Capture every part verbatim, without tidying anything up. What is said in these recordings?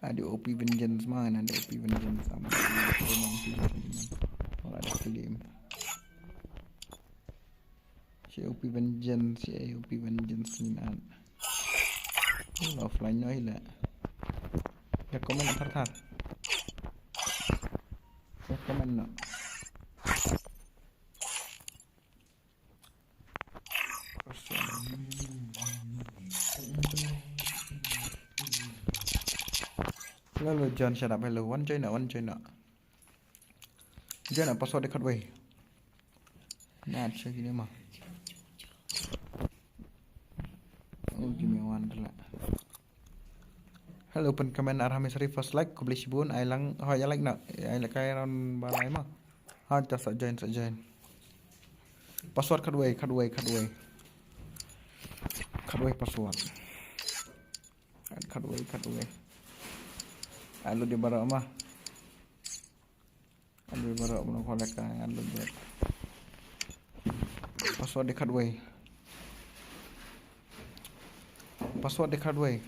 Ada O P Vengeance ma, ada O P Vengeance sama. Ada O P Vengeance. Ora ada claim. Si O P Vengeance, si O P Vengeance ni nan. Oh, offline no hila. Ya comment thar thar. Ya comment no. Hello, John, shut up. Hello, one join, one join. Join, password khatwei. Nah, check ini mah. Oh, give me one dulu. Hello, pyn comment ar hamis ri first like, khublei shibun, ai lang, hoi, ai like na, ai like kai ron ba lai ma. Ha, ta sa join, sa join. Password khatwei, khatwei, khatwei. Khatwei password. Khatwei, khatwei. Ai lo di baroh ma. Aduh, baroh belum kolek kan, aduh, bet. Password di khatwei. Password di khatwei.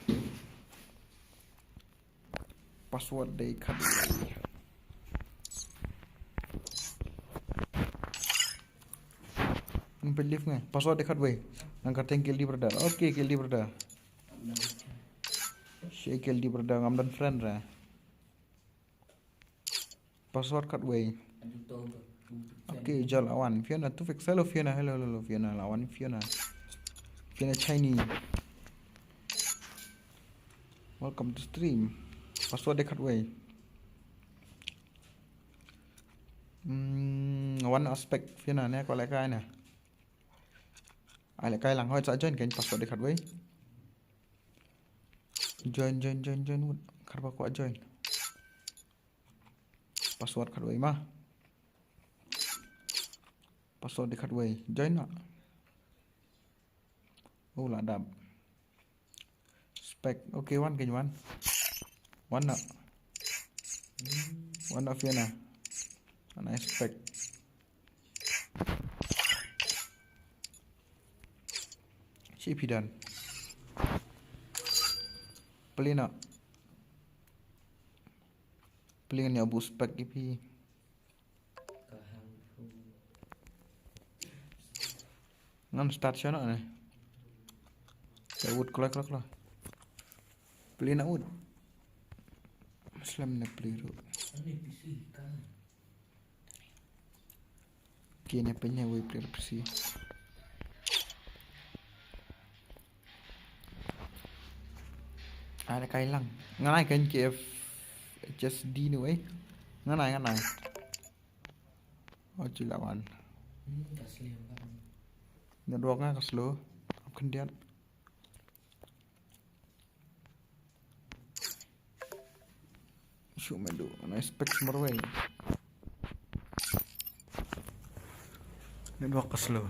Password di khatwei. Unbelief ngai. Password di khatwei. Nang kateng Guilty Brother. Okay, Guilty Brother. Shi Guilty Brother ngam don friend ra. Password khatwei. Okay, jal awan. Fiona, tu fix. Hello, Fiona. Hello, hello, hello, Fiona. Lawan Fiona. Fiona Chinese. Welcome to stream. Password di khatwei. Hmm, one aspect Fiona ne ko le kai ne. Ai le kai lang hoi sa join kan password di khatwei. Join, join, join, join. Wut. Khatba kwah join. Password khatwei ma. Password di khatwei. Join na. Oh, la dap. Spec. Okay, wan keny wan. Wan na. Wan na Fiona. Ana spec. Shi phi don. Plie na. Plie ngan ïa buh spec ïa phi. Ngan start shano ne. Te wut kloi kloi kloi. Plie na wut. Slem ne plie ruh. Kine pynne wei player P C. Ada kai lang. Nganai kan K F H S D ni wei. Nganai, nganai. Oh, ci lawan. Network nga ka slow. Ap khyndiat. Shu medu, na spec marwei. Network ka slow.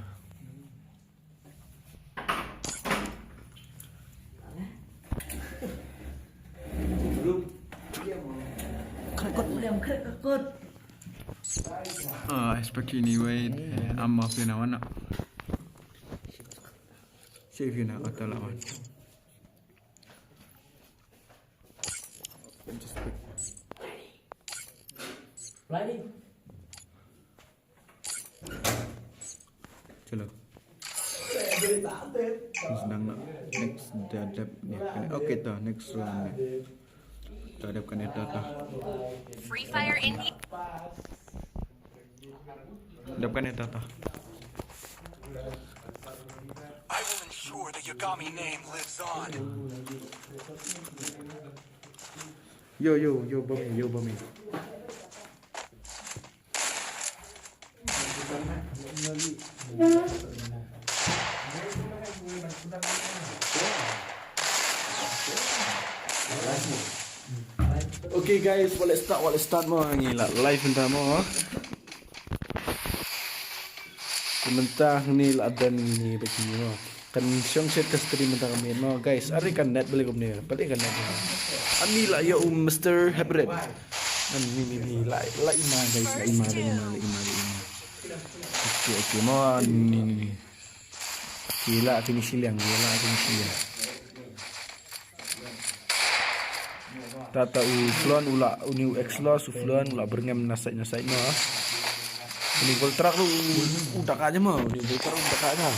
Ah, spec anyway. Amma pina wana. Save you now, atau lawan. Chalo. Sedang nak next dep ni. Okay, to next round ni. To dep kan ita to. Free Fire India. Dep kan ita to. I will ensure the Yagami name lives on. Yo, yo, yo, Bami, yo, Bami. Okay guys, wat la start, wat la start mo, ngi la live mynta mo. Mynta ngi la dang ngi ba ngi mo. Kan shong shet ka stream mynta ka mynta mo guys. Are kan net balik kumne. Balik kan net. Ani la ïa u Mister Hybrid. Ani ni ni la la ima guys, la ima, la ima, la ima, la ima. Okay, okay mo, ni ni ni. Gila finish liang, gila finish liang. Tata u Flon u la, uni u Exlos, u Flon u la byrngem na side na side mo. Uni Voltrak u, u daka nya mo, uni Voltrak u daka nya.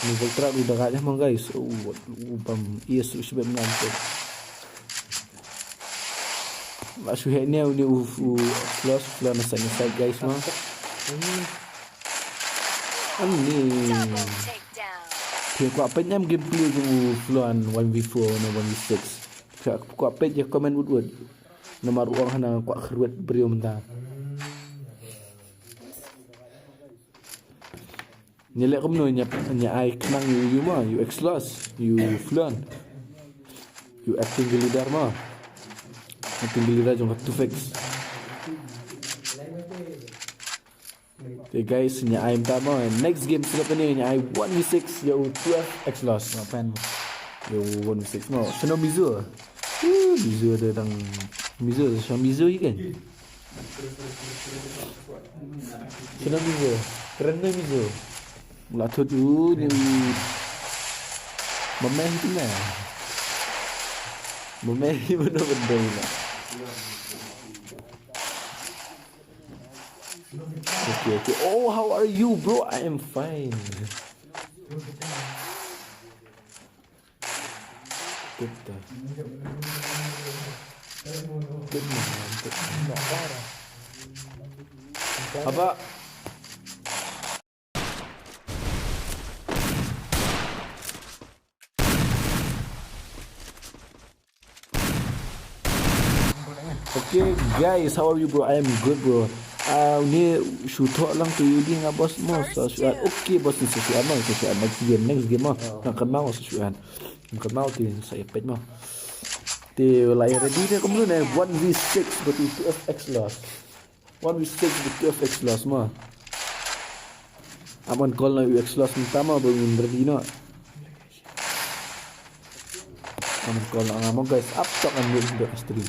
Uni Voltrak u daka nya mo, guys. U, u bam, yes, u shibet mo. La shu heh ne uni u, u Exlos, u Flon na side na side, guys mo. Ani. Phi kwah peit em gameplay jong u Flon one v four ne one v six? Phi kwah peit, ïa comment wut wut. Namar u ong hana kwah kyrwet briew mynta. Ïa leh kumno, ïa, ïa ai khnang ïa u mo, ïa u Exlos, ïa u Flon. Ïa u acting leader mo. Acting leader jong ka Tufix. Te guys, ïa ai mynta mo. Next game sdang kane ïa ai one v six ïa u twelve Exlos. Mo pen mo. Ïa u one v six mo. Shano Mizu? Uh, Mizu ada dang Mizu, shano Mizu hi kan? Shano Mizu? Kren ne Mizu? La thut u ni. Mo meh hi na. Mo meh hi mo na bendai na. Okay, okay. Oh, how are you, bro? I am fine. Good, uh, good, man. Good, man. Not bad, uh. Aba. Okay, guys, how are you, bro? I am good, bro. Ah, ni shu thoh lang tu ïa u ding nga, boss mo, sa shu at. Okay, boss, ni sa shu at mo, sa shu at next game, next game mo. Ngan kynmaw sa shu at. Ngan kynmaw te sa ïa peit mo. Te la ïa ready te kumno ne, one v six bad u twelve Exlos. One v six bad u twelve Exlos mo. Amon call na u Exlos mynta mo, ba ngin ready noh. Amon call na nga mo, guys, ap tok an mute the stream.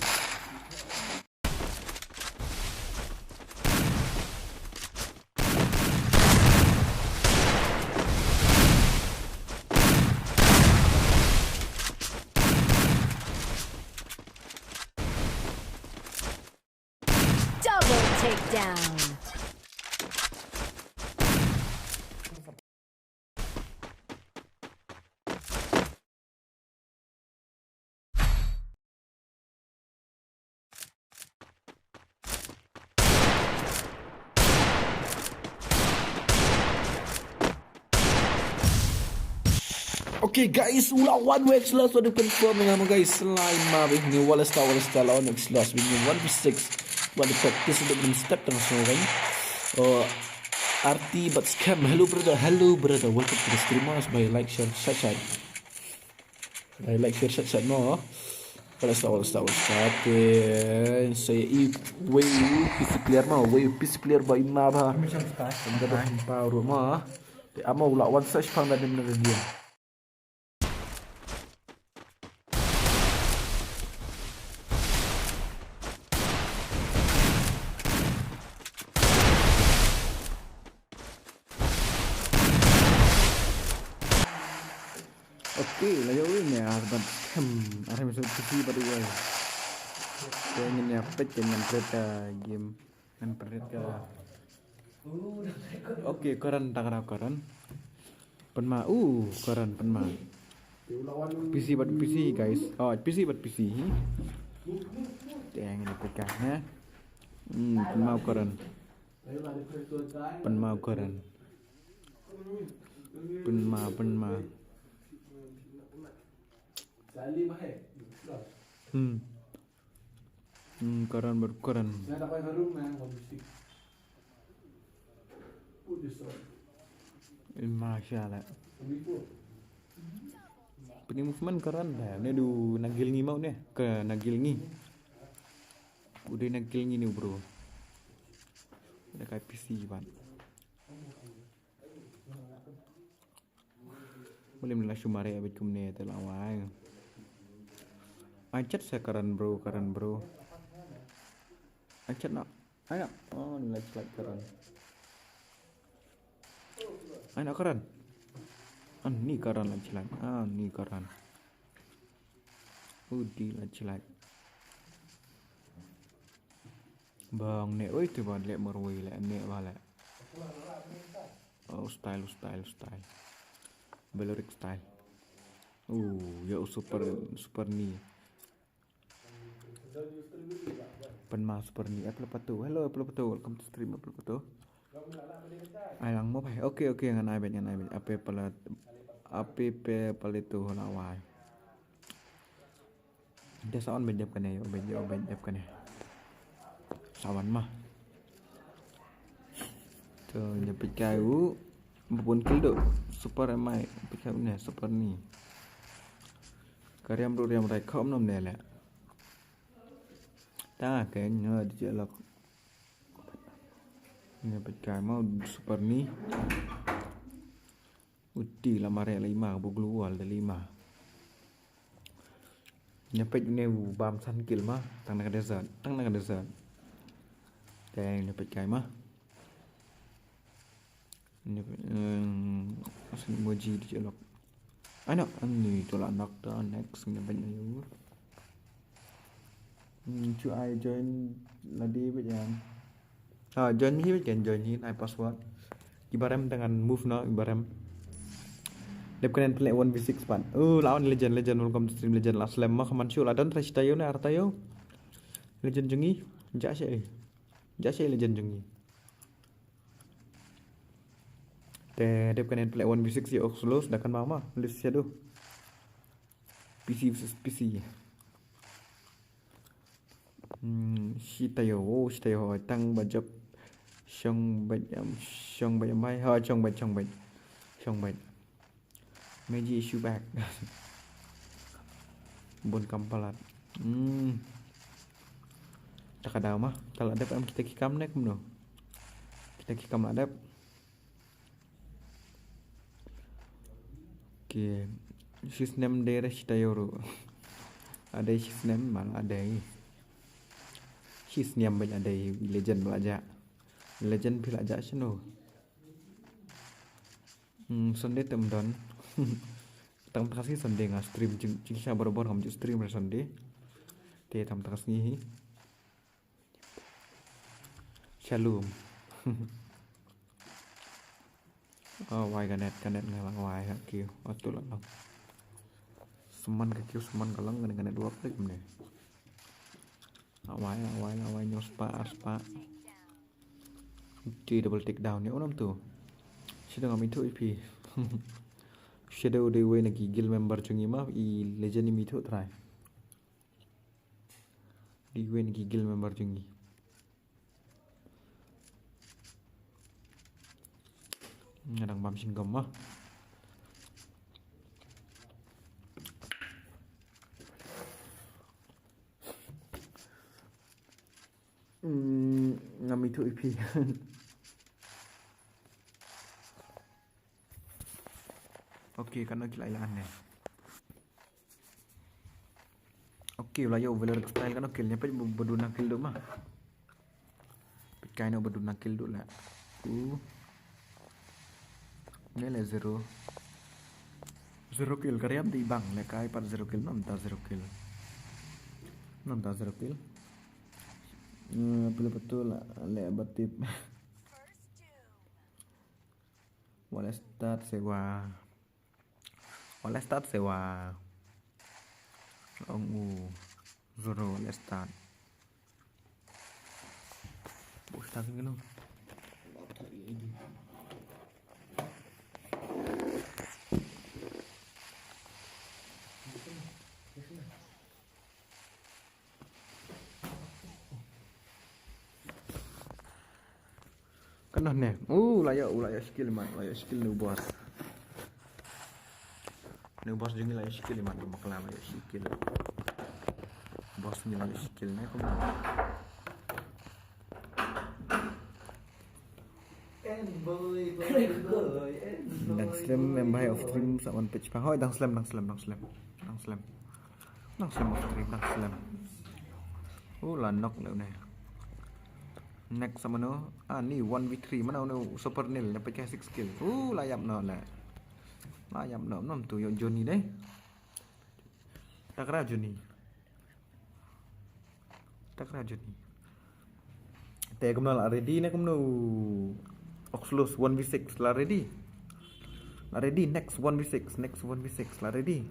Double takedown. Okay guys, u la wan u Exlos, wat confirm ïa nga mo guys. Sylai ma bad ni, wala star, wala star, la wan u Exlos bad ni, one v six. Wat practice dep mynstep tang sngewbha. Oh, Arti bad Scam. Hello brother, hello brother. Welcome to the stream, mas by like, share, subscribe. Like, share, share, share, no. Wala star, wala star, wala star. Te sa ïa i wei u P C player mo, wei u P C player ba i ma ba. Kami siam star. Ynda ba hynpa ruh mo. Te amo u la wan sa shipang da nim na game. Okay, la ïoh ïa nga bad Scam, ar hajar san phew bad uwei. Te ngin ïa peit, ngin peit ka game, ngin peit ka. Okay, Karan, ta ka Karan. Pynma, uh, Karan, pynma. P C bad P C, guys. Oh, P C bad P C. Te ngin ïa peit ka, ha. Hmm, pynma Karan. Pynma Karan. Pynma, pynma. Hmm. Hmm, Karan bad Karan. Eh, mashallah. Pynïa movement Karan da. Ne du nagil ngi mau ne. Ka nagil ngi. Udah nagil ngi ni, bro. Udah kai P C ban. Muli mula shumare abit kumne te lawai. Anchat sa Karan bro, Karan bro. Anchat nak. Ayo. Oh, ni lagi like Karan. Ayo nak Karan. Ah, ni Karan lagi like. Ah, ni Karan. U di la chlai. Bang ne oi tu ban le marwei le ne ba le. Oh, style, style, style. Valoric style. Oh, ya super, super ni. Pynma super ni, Apple Pato. Hello, Apple Pato. Welcome to stream, Apple Pato. Ai lang mo bhai. Okay, okay, ngan ai bet, ngan ai bet. Ape pala, ape pe pala tu la wai. Dia sa on bet dep kane, bet dep, bet dep kane. Sawan mah. Tu, dia pecah u. Bun kildo. Super M I. Pecah ne, super ni. Kariam ru riam rai khom nom ne le. Ta ke nyo di je lok. Ni pecah mau super ni. Uti la mare la ima bu glue wall da lima. Nya pet ne u bam san kil ma tang na ka desert, tang na ka desert. Te nya pet kai ma. Nya pet, em, asin emoji di chelok. Ano, ani tu la nak ta next nya pet ayu. Hmm, chu ai join la di bet yan. Ha, join hi bet kan join hi ai password. Ibarem dengan move no, ibarem. Dep kenen play one v six pat. Oh, lawan legend, legend, welcome to stream legend. Last slam mah kaman shu la don trash tayo ne artayo. Legend jungi, ja she. Ja she legend jungi. Te dep kenen play one v six ya Oxlos da kan mama. List shadow. P C versus P C. Hmm, shi tayo, oh, shi tayo, tang ba jop. Shong ba jam, shong ba jam bai, ha, shong ba, shong ba. Shong ba. Meji issue back. Bun kam palat. Hmm. Ta ka daw ma, ta la dep em kita ki kam ne kumno. Kita ki kam la dep. Ki shisnem de re shita yoru. Adai shisnem mal adai. Shisnem ban adai legend belaja. Legend belaja shino. Hmm, Sunday tem don. Tang tang si Sunday nga stream jing jing sha barobor ngam ju stream re Sunday. Te tang tang si hi. Shalom. Oh, wai ka net, ka net nga lang wai ha kiu. Oh, tu lang. Seman ka kiu, seman ka lang, ka net, ka net dua klik mene. Ah, wai, ah, wai, ah, wai, nyo spa, ar spa. Ti double take down ni, oh, nam tu. Sida ngam itu ipi. Shadow de wei na ki guild member chungi ma, i legend i mitu try. Di wen ki guild member jong ngi. Nga dang bam shinggam ma. Hmm, ngam ithuh ïa phi. Okay, katno ki la ïaid ne. Okay, la ïoh Valor Style, katno kill ne, peit ba duna kill duh ma. Peit kaei ne ba duna kill duh la. Ku. Ne le zero. Zero kill, ka riam dei bang le, kaei pat zero kill, namta zero kill. Namta zero kill. Hmm, pila betul la le ba tip. Wala start sewa. Wala start sewa. Ong u zero wala start. Bus tak ngeno. Katno ne. Uh, la ïoh, uh, la ïoh skill mat, la ïoh skill new boss. New boss jong ngi la ïoh skill mat, bakla la ïoh skill. Boss ngi la ïoh skill ne kum. Dang slem em bhai off stream sa one page pa. Hoi, dang slem, dang slem, dang slem. Dang slem. Dang slem off stream, dang slem. Oh, la knock le ne. Next sa mano? Ah, ni one v three. Mano ne super nil ne pecah six kill. Oh, la ïap no le. La ïap no, nom tu ïoh Johnny dei. Takra Johnny. Takra jut ni. Te kumno, la ready ne kumno? Oxlos one v six la ready. La ready, next one v six, next one v six la ready.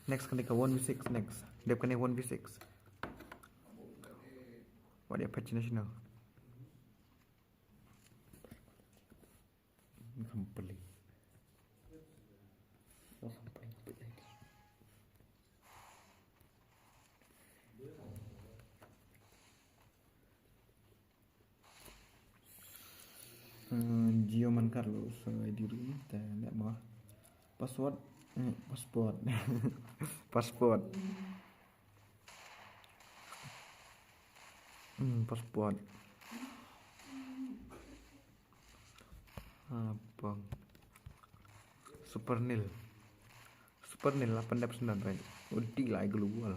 Next kane ka one v six, next. Dep kane one v six. What the patch national? Company. Hmm, Gio man Carlos, eh, di room, te ne ma. Password, eh, passport. Passport. Hmm, passport. Apa? Super Nil. Super Nil lapan dep senan, right? Udi lai global.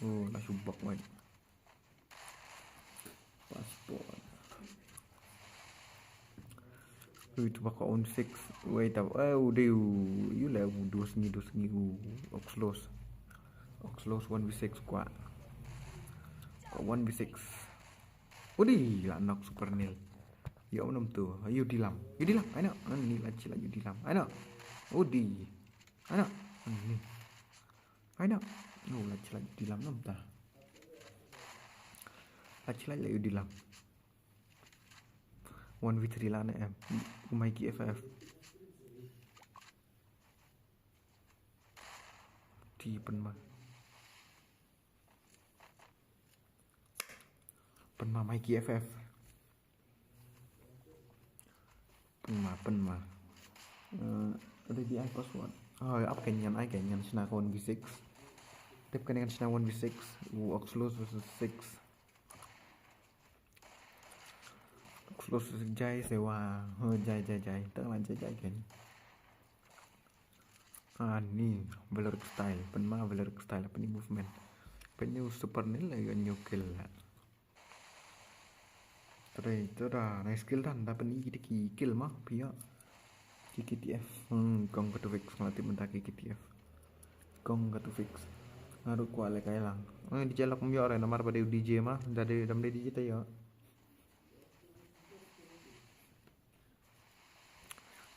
Oh, la subak, right? Passport. Ui, tu baka on six. Wait, eh, udi, u, yu le, u, dos ngi, dos ngi, u, Oxlos. Oxlos one v six kwa. Kwa one v six. Udi, la nok Super Nil. Yo, nom tu. Yu dilam. Yu dilam. Ai no. Ni la chila yu dilam. Ai no. Udi. Ai no. Ni. Ai no. No, la chila yu dilam nom ta. La chila la yu dilam. One v three la ne em. Umai ki F F. Ti pen ma. Pen ma mai ki F F. Pen ma, pen ma. Eh, ada di ai password. Oh, ap kan ngan ai kan ngan sna ka one v six. Tep kan ngan sna one v six. U Oxlos versus six. Oxlos versus Jai sewa. Oh, Jai, Jai, Jai. Tak lah Jai, Jai kan. Ah, ni Valoric style. Pen ma Valoric style, pen ni movement. Pen ni Super Nil la yu new kill la. Tadai, tada, nice kill dan, da pen ni kita ki kill ma, pia. Ki K T F. Hmm, kong ka tu fix, ngelati benda ki K T F. Kong ka tu fix. Ngaru kwa le kai lang. Oh, D J lak myo re, namar pada D J ma, jadi dam D J tayo.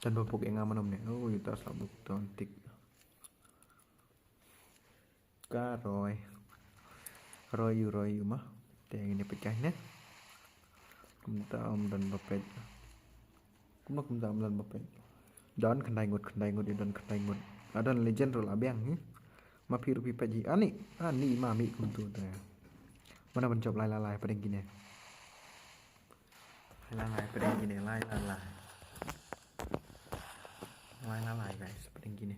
Dan bapuk enga manom ne. Oh, yuta slap buk ton tik. Ka roi. Roi yu, roi yu ma. Te ngin pecah ne. Kumta um dan bapet. Kumta kumta um dan bapet. Dan khendai ngut, khendai ngut, dan khendai ngut. Adan legend rol abiang hi. Ma phi rupi pet hi. Ani, ani ma mi kumtu te. Mana ban jop lai lai lai padeng kine. Lai lai lai padeng kine, lai lai lai. Lai lai lai guys, padeng kine.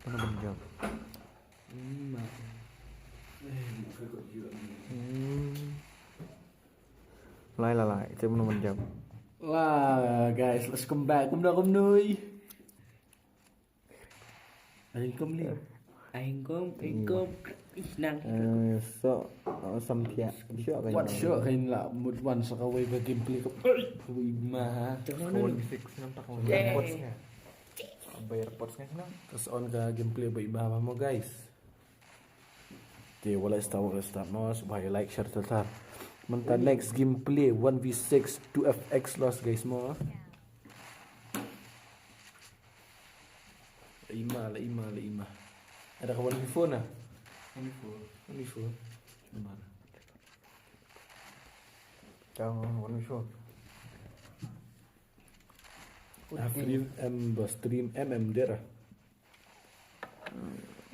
Mana ban jop. Hmm. Lai lai lai, te mana ban jop. Lah guys, let's come back. Kumno kumno. Aingkom ni. Aingkom, aingkom. Ih, nang. Eh, so, oh, samthia. Sio kan. Wat sio kan la mut wan sa kawei ba gameplay ka. Ui ma. Kawan fix nam tak kawan. Pots nga. Bayar pots nga sana. Terus on ka gameplay ba iba ba mo guys. Te wala sta wala sta mo, subscribe, like, share, tar tar. Menta next gameplay one v six two F X loss guys mo. La ima, la ima, la ima. Ada kawan before na? One before. One before. Ima. Jangan one before. Afrin em ba stream em em dera.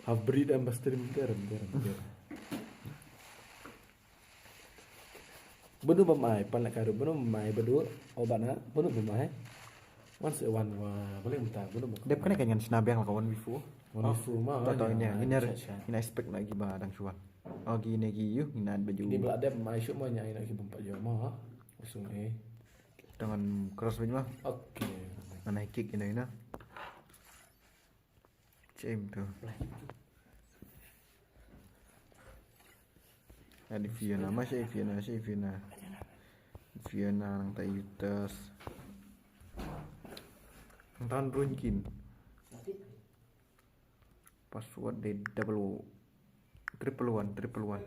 Half breed em ba stream dera, dera, dera. Benu bam ai, pan la karu, benu bam ai, badu, obat na, benu bam ai. Wan se wan wa, boleh minta, benu bam. Dep kane kan ngan sna biang la ka one v four. One v four ma. Tahu tahu ini, ini, ini expect lagi ba dang shuan. Oh, gini gi yu, ini ad baju. Ini belak dep mai syuk ma nyai nak ki bumpat jauh ma. Usung eh. Dengan cross baju ma. Oke. Ngan high kick ini, ini. Cem tu. Ada Fiona, masih Fiona, masih Fiona. Fiona nang ta Yutas. Nang tan runkin. Password de double O. Triple one, triple one.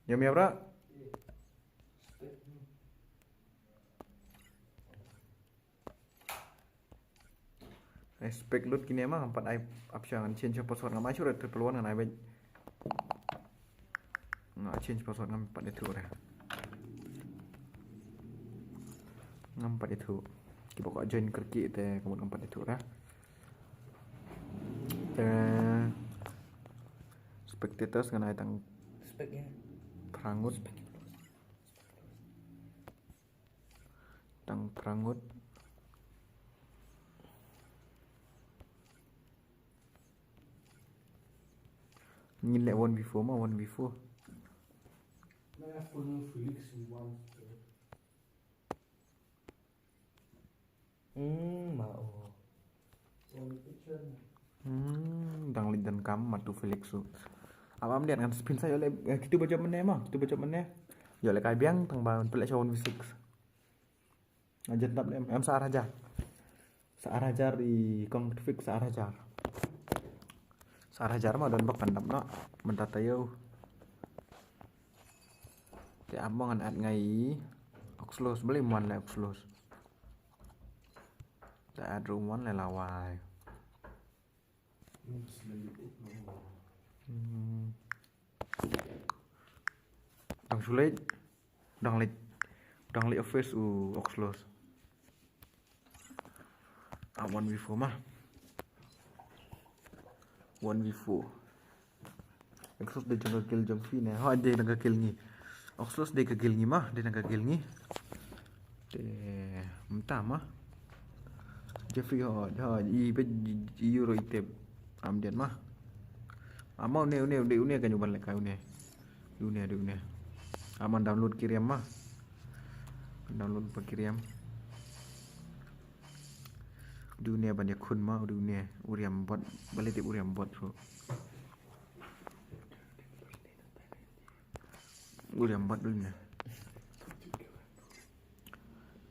Ïa, ïa, bro. Respect lut kine ma, ngam pat ai option ngan change password, ngam ai shuh re, triple one ngan ai beit. Nga change password ngam pat ïathuh re. Ngam pat ïathuh. Kiba kwah join kyrkieh te ka mut ngam pat ïathuh re. Te spectators ngan ai tang Respect ïa. Phra ngut. Tang phra ngut. Ngin leh one v four ma, one v four. Hmm, ma o. Hmm, dang leit donkam ma tu Felix u. Ap am diat ngan spin sa ïoh leh, eh, kitu ba jop mynne ma, kitu ba jop mynne. Ïoh leh kai biang tang ba pynleh sha one v six. Nga jan tap lem, em sa ar hajar. Sa ar hajar i kong fix sa ar hajar. Sa ar hajar ma don bok kan dap noh. Mynta taïew. Te ap mo ngan add ngai i Oxlos, balei mo wan leh Oxlos. Te add ruh mo wan leh lawai. Hmm. Dang shu leit, dang leit, dang leit office u Oxlos. Ah, one v four ma. One v four. Oxlos dei jong ka guild jong phi ne? Ha, dei jong ka guild ngi. Oxlos dei ka guild ngi ma, dei jong ka guild ngi. Te mynta ma. Jeffrey ho, ho, i bet i euro i tep. Am diat ma. Ama une, une, une, une kan u ban leh kai une. Une, une. Ama download ki riam ma. Download pa ki riam. Une ban ïakhun ma, une. U riam bot, balei tip u riam bot ruh. U riam bot une.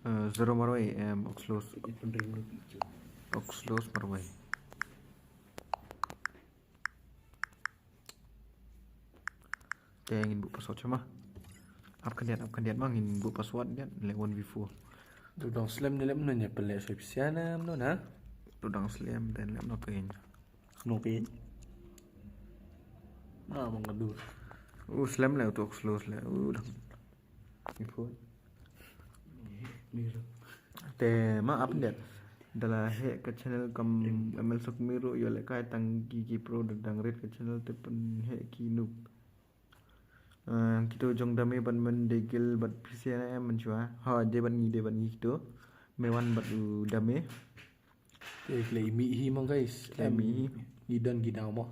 Eh, zero marwei, em, Oxlos. Oxlos marwei. Te ngin buh password sha ma. Ap khyndiat, ap khyndiat ma, ngin buh password diat, leh one v four. Tu dang slem ne lem no nya pynleh soi pisiana no na. Tu dang slem, te lem no kein. No kein. Na bang ka dur. U slem leh, tu Oxlos leh. U dang. Ni phone. Te ma ap diat. Da la heh ka channel kam M L Sokmi ruh ïoh leh kai tang ki ki pro da dang rit ka channel te pynheh ki noob. Eh, kito jong Dame ban men dei guild bad P C N M mynshwa. Ha, dei ban ngi, dei ban ngi kito. Me wan bad u Dame. Te ki la mih hi mo guys. Ki la mih hi. Em, ki don ki daw mo.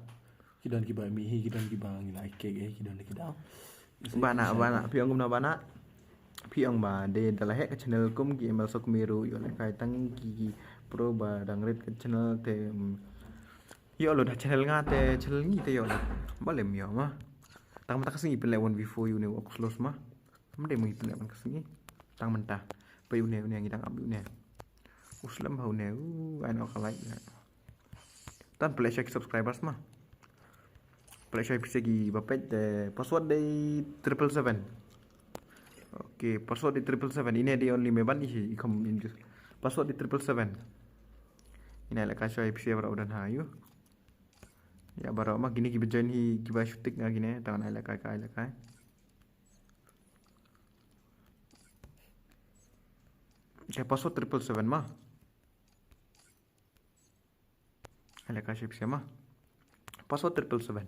Ki don kiba mih hi, ki don kiba ngi la kek eh, ki don ki daw. Bana, bana, phi ong kumno bana. Phi ong ba dei da la heh ka channel kum ki M L Sokmi ruh ïoh leh kai tang ki, ki pro ba dang rit ka channel te, mm, ïoh lut ha channel nga te channel ngi te ïoh lut. Balei ym ïoh ma. Tang mynta ka sngi pynleh one v four ïa une u Oxlos ma. Ym dei mo ngi pynleh ban ka sngi. Tang mynta. Peit une, une ngi dang ap une. U slem ha une. U ai noh ka like. Tang pynleh sha ki subscribers ma. Pynleh sha phi ki ba peit te password dei triple seven. Okay, password dei triple seven. Ine dei only me ban i hi i kham in just. Password dei triple seven. Ine leh ka sha phi baroh u don ha ïu. Ïa baroh ma kine kiba join hi kiba shu tick nga kine tang ai leh kai, kai leh kai. Te password triple seven ma. Ai leh kai sha phi ma. Password triple seven.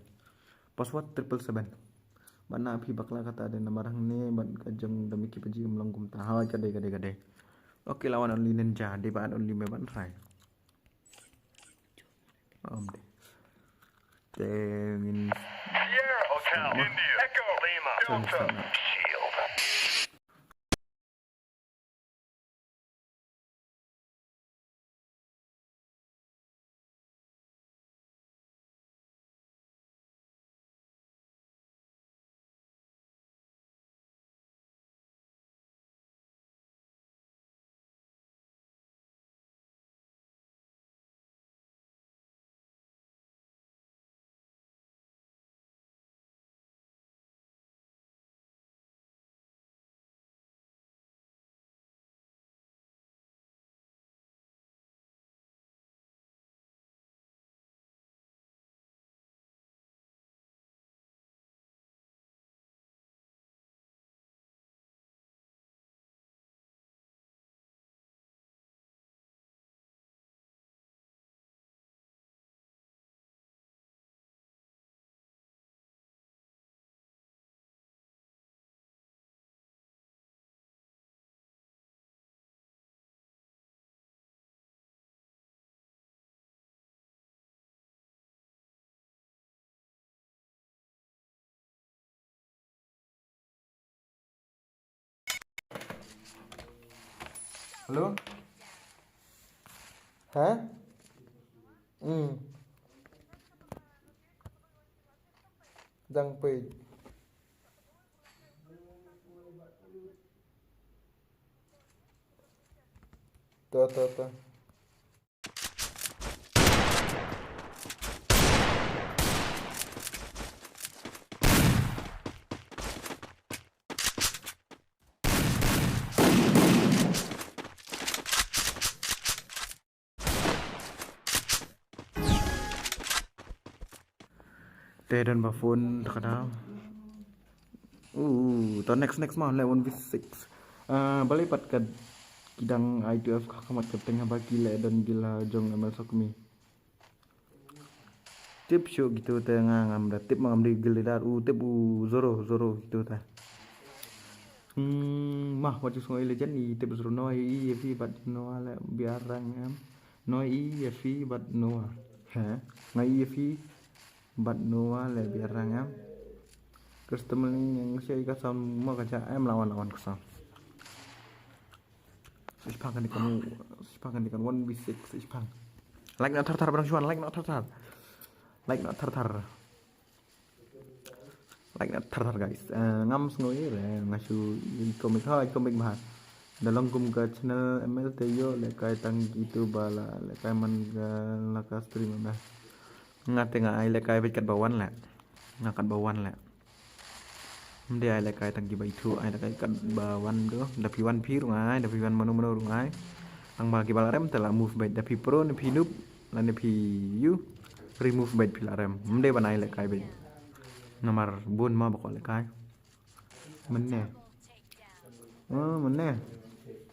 Password triple seven. Bana phi bakla kata dei namar hangne bad ka jong Dame ki paji ym long kumta. Ha, ka dei, ka dei, ka dei. Okay, la wan only Ninja, dei ba only me ban try. Ym dei. Te ngin Sierra Hotel, India, Echo, Lima, Delta, Shield. Hello? Ha? Hmm. Dang peit. To, to, to. Te don ba phone ta ka daw. Uh, to next, next ma, le one v six. Ah, balei pat ka ki dang ai tu F ka khmat ka teng haba ki le don gila jong M L Sokmi. Tip shu gitu te nga ngam da tip ma ngam di gil dar u tip u zoro, zoro gitu te. Hmm, mah, wat ju sngew i Legend i tip zoro no i, i fi bad no le biar rang em. No i, i fi bad no. He? Nga i fi bad no le biar rang em. Customer ni yang si ka sam mo ka ja em lawan lawan ka sam. Sipang kan ikan, sipang kan ikan one v six sipang. Like na thar thar barang shuan, like na thar thar. Like na thar thar. Like na thar thar guys. Eh, ngam sngew i re, nga shu i komik ha, i komik bha. Da long kum ka channel M L te yo le kai tang gitu bala le kai man ga la ka stream na. Nga te nga ai le kai bit kat ba wan le. Nga kat ba wan le. Mde ai le kai tang ki ba ithu ai le kai kat ba wan do. Da phi wan phi rung ai, da phi wan manu manu rung ai. Ang ba ki ba la rem te la move bait da phi pro ne phi noob la ne phi yu. Remove bait phi la rem. Mde ban ai le kai bait. Namar bun ma ba ko le kai. Mene. Oh, mene.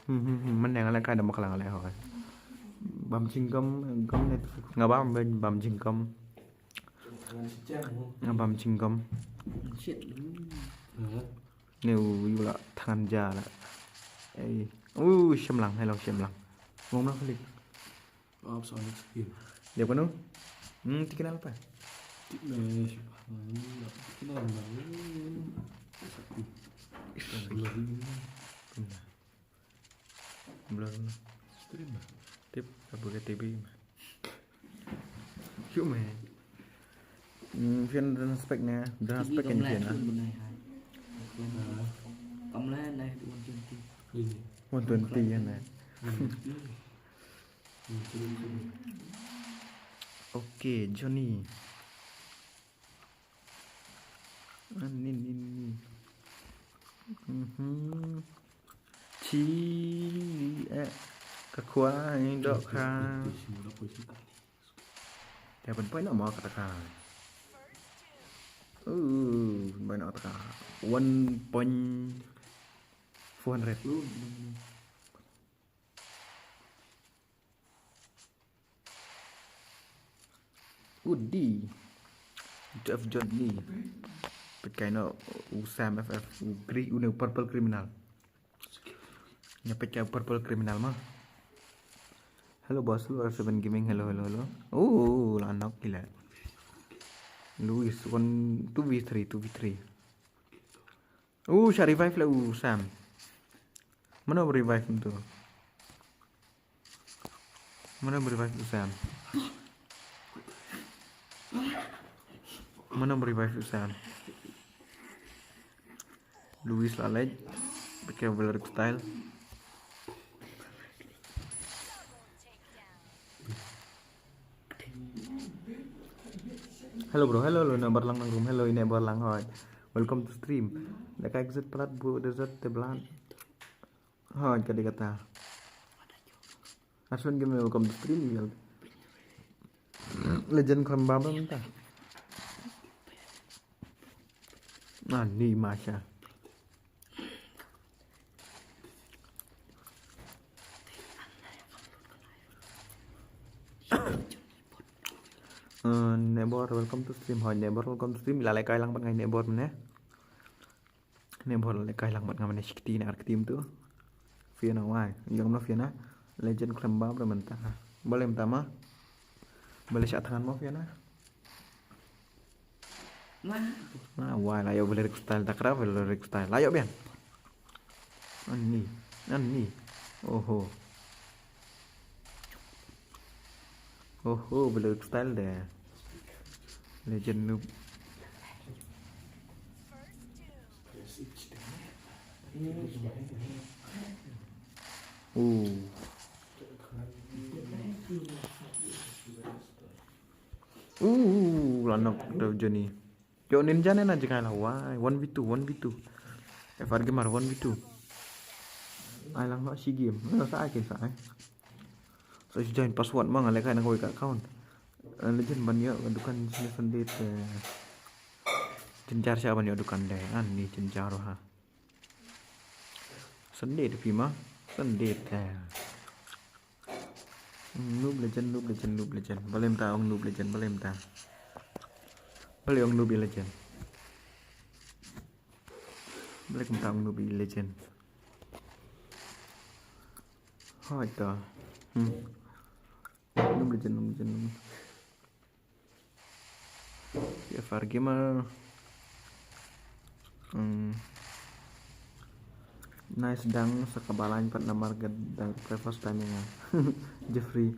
Hmm, hmm, hmm, mene nga le kai da ma ka la nga le hoi. Bam jingkam, kam ne. Nga bam ben bam jingkam. Nga bam jingkam. Ne u yu la thangan ja la. Ei. U shemlang, hello shemlang. Ngom la klik. Ops on screen. Dia kanu? Hmm, tikna apa? Tikna. Tikna. Blur. Blur. Stream. Tip apa ke T V? Yuk, man. Hmm, fian dan spek ne, dan spek kan fian. Kamla naik one twenty. One twenty ya na. Okay, Johnny. Ni ni ni. Mhm. Chi eh ka khwa ni dok kha. Te ban poi na ma ka taka. Uh, ban poi na taka. One point four hundred. Udi. Jeff Johnny. Pet kai no u Sam F F u gri u ne purple criminal. Nya pet kai purple criminal ma. Hello boss, lu R seven Gaming, hello, hello, hello. Oh, la knock gila. Luis, one, two v three, two v three. Uh, sha revive la u Sam. Mana revive tu? Mana revive u Sam? Mana revive u Sam? Luis la lej. Pakai Valeric style. Hello bro, hello, hello, ne barlang nang room, hello, ine barlang hoi. Welcome to stream. Da ka exit plat bu desert te blan. Hoi, ka di kata. Aswan game welcome to stream. Legend kram baba minta. Ah, ni masha. Uh, Nebor, welcome to stream. Hoi Nebor, welcome to stream. Lalai kai lang ban ngai Nebor mene. Nebor lalai kai lang ban ngai mene shikti na arktim tu. Fiona wai. Yang no Fiona. Legend klem ba bre menta. Boleh menta ma. Boleh syak tangan ma Fiona. Nah, wah, layo Valeric style, takra Valeric style. Layo bian. Ani, ani. Oho. Oho, Blue Style de. Legend noob. Uh. Uh, la nok tu Johnny. Yo Ninja ne na jngai la wai. One v two, one v two. F R Gamer one v two. Ai lang nok shi game. Sa ai kin sa ai. So shi join password ma nga leh kai na kawei ka account. Eh, Legend ban ïoh dukan sini sendit. Jynjar sha ban ïoh dukan de. An ni jynjar ha. Sendit phi ma. Sendit. Noob Legend, Noob Legend, Noob Legend. Balem ta ong Noob Legend, balem ta. Balem ong Noob Legend. Balem ta ong Noob Legend. Hoi ta. Hmm. Noob Legend, Noob Legend, Noob. F R Gamer. Hmm. Nice dang sa ka balai pat namar ka dang ka first time nga. Jeffrey.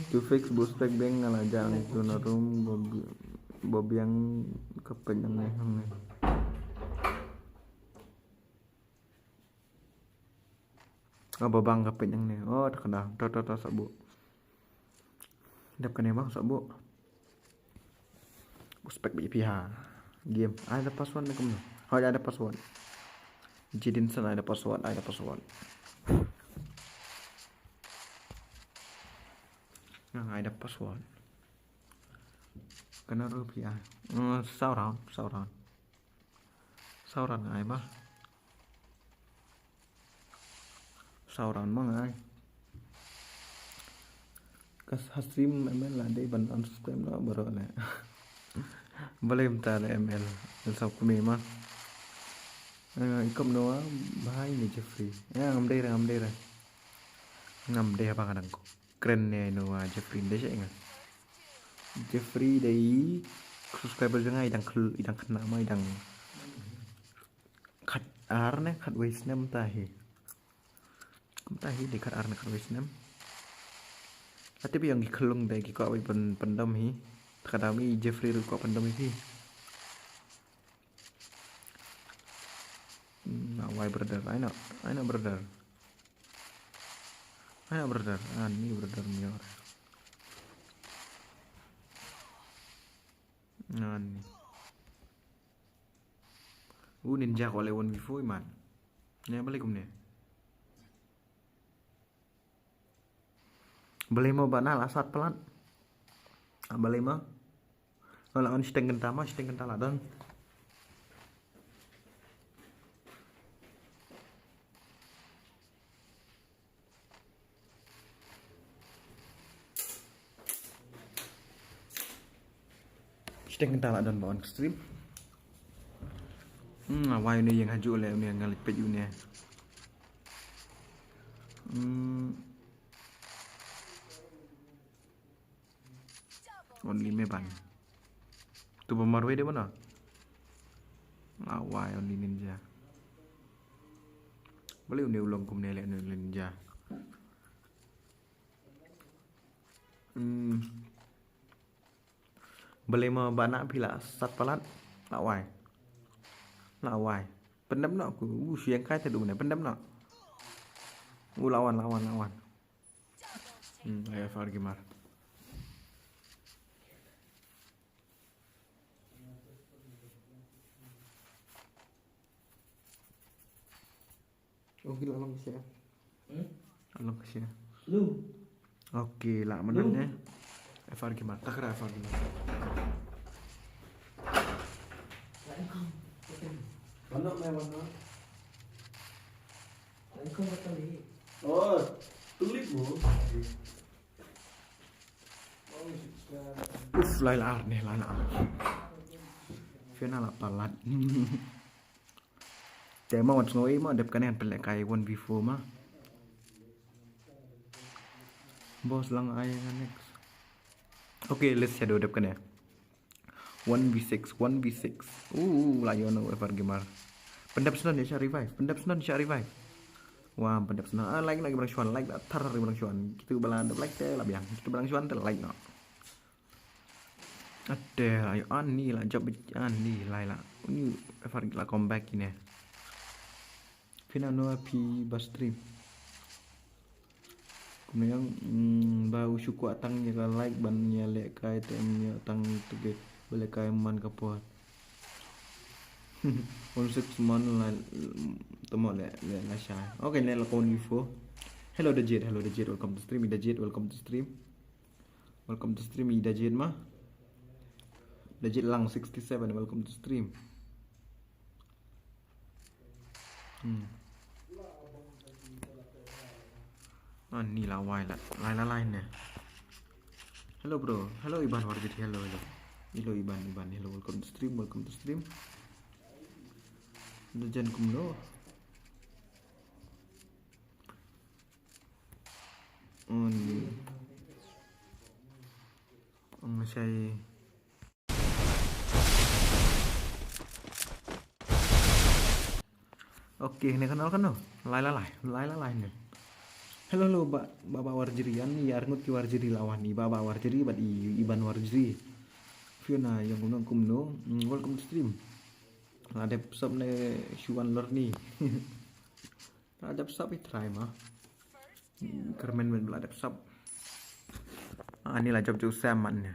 To fix boost pack beng nga la jang tu na room bob bob yang ka penyang ne hang ne. Ah, ba bang ka peit nangne. Oh, ta kane. To, to, to, sabo. Dep kane bang, sabo. Boost pack B P ha. Game. Ai da password ne kumno? Hoi, ai da password. Jidin san ai da password, ai da password. Nang ai da password. Kane ruh phi ai. Hmm, saw round, saw round. Saw round ai ba. Saw round ma nga ai. Ka ha stream M L la dei ban unsubscribe noh baroh leh. Balei mynta leh M L. Leh saw kmie ma. Eh, i kop Noah bha ïa ne Jeffrey. Eh, ngam dei re, ngam dei re. Ngam dei haba nga dang kren ne Noah Jeffrey dei sha nga. Jeffrey dei subscriber jong nga i dang khyl-, i dang khynnah ma i dang khat ar ne khat wei snem ta hi. Kumta hi dei khat ar ne khat wei snem. Ate bi ong ki khyllung dei ki kwah wei pyn-, pyndom hi. Te ka dang i Jeffrey ruh kwah pyndom hi phi. Hmm, na wai brother, ai na, ai na brother. Ai na brother, ani brother mior. Ani. U ninja ko le one v four man. Ne balei kumne. Balei mo ba na la sat palat. Ah, balei mo. Lo la on shiteng kynta ma, shiteng kynta la don. Shiteng kynta la don ba on stream. Hmm, wai une ïeng hajuh le une nga leit peit une. Hmm. Only me ban. Tu ba marwei de mana? Awai, only ninja. Balei une u long kumne le ninja. Hmm. Balei ma ba na phi la sat palat. La wai. La wai. Pyndem noh ku. U shu ïeng kai te du ne pyndem noh. U lawan, lawan, lawan. Hmm, ai F R Gamer. Oh, gila long siya. Hmm? Long siya. Lu. Okay, la mana ne? F R Gamer. Takra F R Gamer. Mana me mana? Oh, tulip mo. Uf, lai la ar ne, lai la ar. Fiona la palat. Te ma wat sngew i ma dep kane kan pynlehkai one v four ma. Boss lang ai nga next. Okay, let's shadow dep kane. One v six, one v six. Uh, la ïoh no F R Gamer. Pyndep snon ïa sha revive, pyndep snon ïa sha revive. Wa ban dep sna. Ah, like na ki ba dang shuwa, like na thar ki ba dang shuwa. Kitu ba la dep like te la biang. Kitu ba dang shuwa te like na. Ate, ayo ani la jop ani lai la. Ni far la comeback ine. Phi na no phi ba stream. Kumne yang, mm, ba u shu kwah tang ïa ka like ban ïa leh kai te em ïa tang tu ke ba leh kai man ka por. One six man la tamo le le la sha. Okay, le la kon info. Hello Dajit, hello Dajit, welcome to stream. Dajit, welcome to stream. Welcome to stream Dajit ma. Dajit Lang sixty seven, welcome to stream. Hmm. Ah, ni la wai la. Lai la lai ne. Hello bro. Hello Iban Warjit. Hello, hello. Hello Iban, Iban. Hello, welcome to stream, welcome to stream. Dajen kumno. Oh, ni. Ang sai. Okay, ne kanal kano? Lai la lai, lai la lai ne. Hello, hello, ba, ba, ba Warjiri, ani arngut ki Warjiri lawan i, ba, ba Warjiri, bad i, Iban Warjiri. Fiona, yang kumno, kumno, mm, welcome to stream. La dep sop ne shuan lor ni. La dep sop i try ma. Kermen men la dep sop. Ah, ni la job ju sam man ne.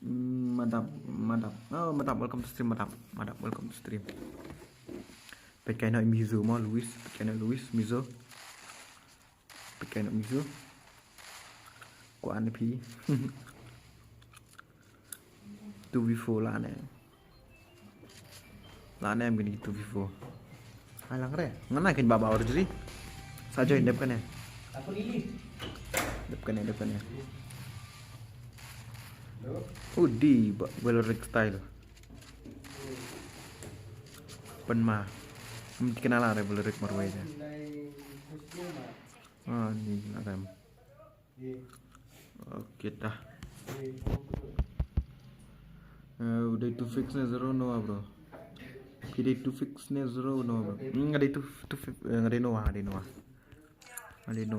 Mm, Madap, Madap. Oh, Madap, welcome to stream, Madap. Madap, welcome to stream. Pekai no Mizo mo, Luis. Pekai no Luis, Mizo. Pekai no Mizo. Ko an phi. Two v four la ne. La ne em gini two v four. Hai lang re. Ngana kin baba Warjiri. Sa join dep kane. Dep kane, dep kane. Udi ba Valoric style. Pen ma. Em ti kenal re Valoric marwei je. Ah, ni la rem. Okay, ta. Eh, u dei two fix ne zero no, bro. Ki dei two fix ne zero no, bro. Hmm, nga dei two, two fix, eh, nga dei no, nga dei no. Nga dei no.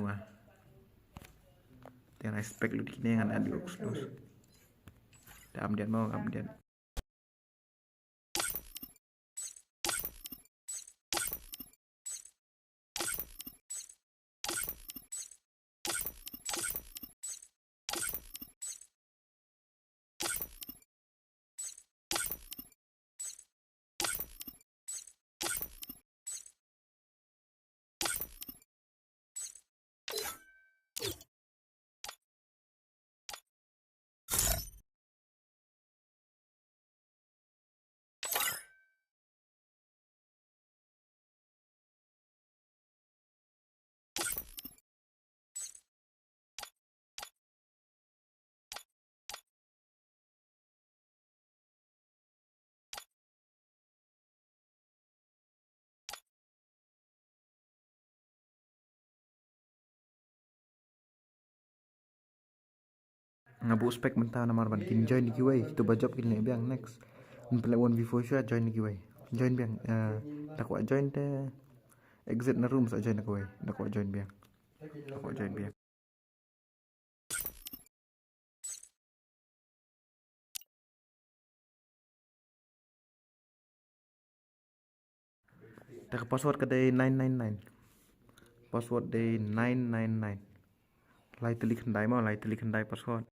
Te nga expect lu di kine ngan add lu close. Te am diat mo, am diat. Nga buh spec mynta namar ban kin join da kiwei, kito ba jop kin leh biang next. Yn pynleh one v four shuwa, join da kiwei. Join biang, eh, da kwah join te exit na room sa join da kawei. Da kwah join biang. Da kwah join biang. Te ka password ka dei nine nine nine. Password dei nine nine nine. Lai tylli khyndai mo, lai tylli khyndai password.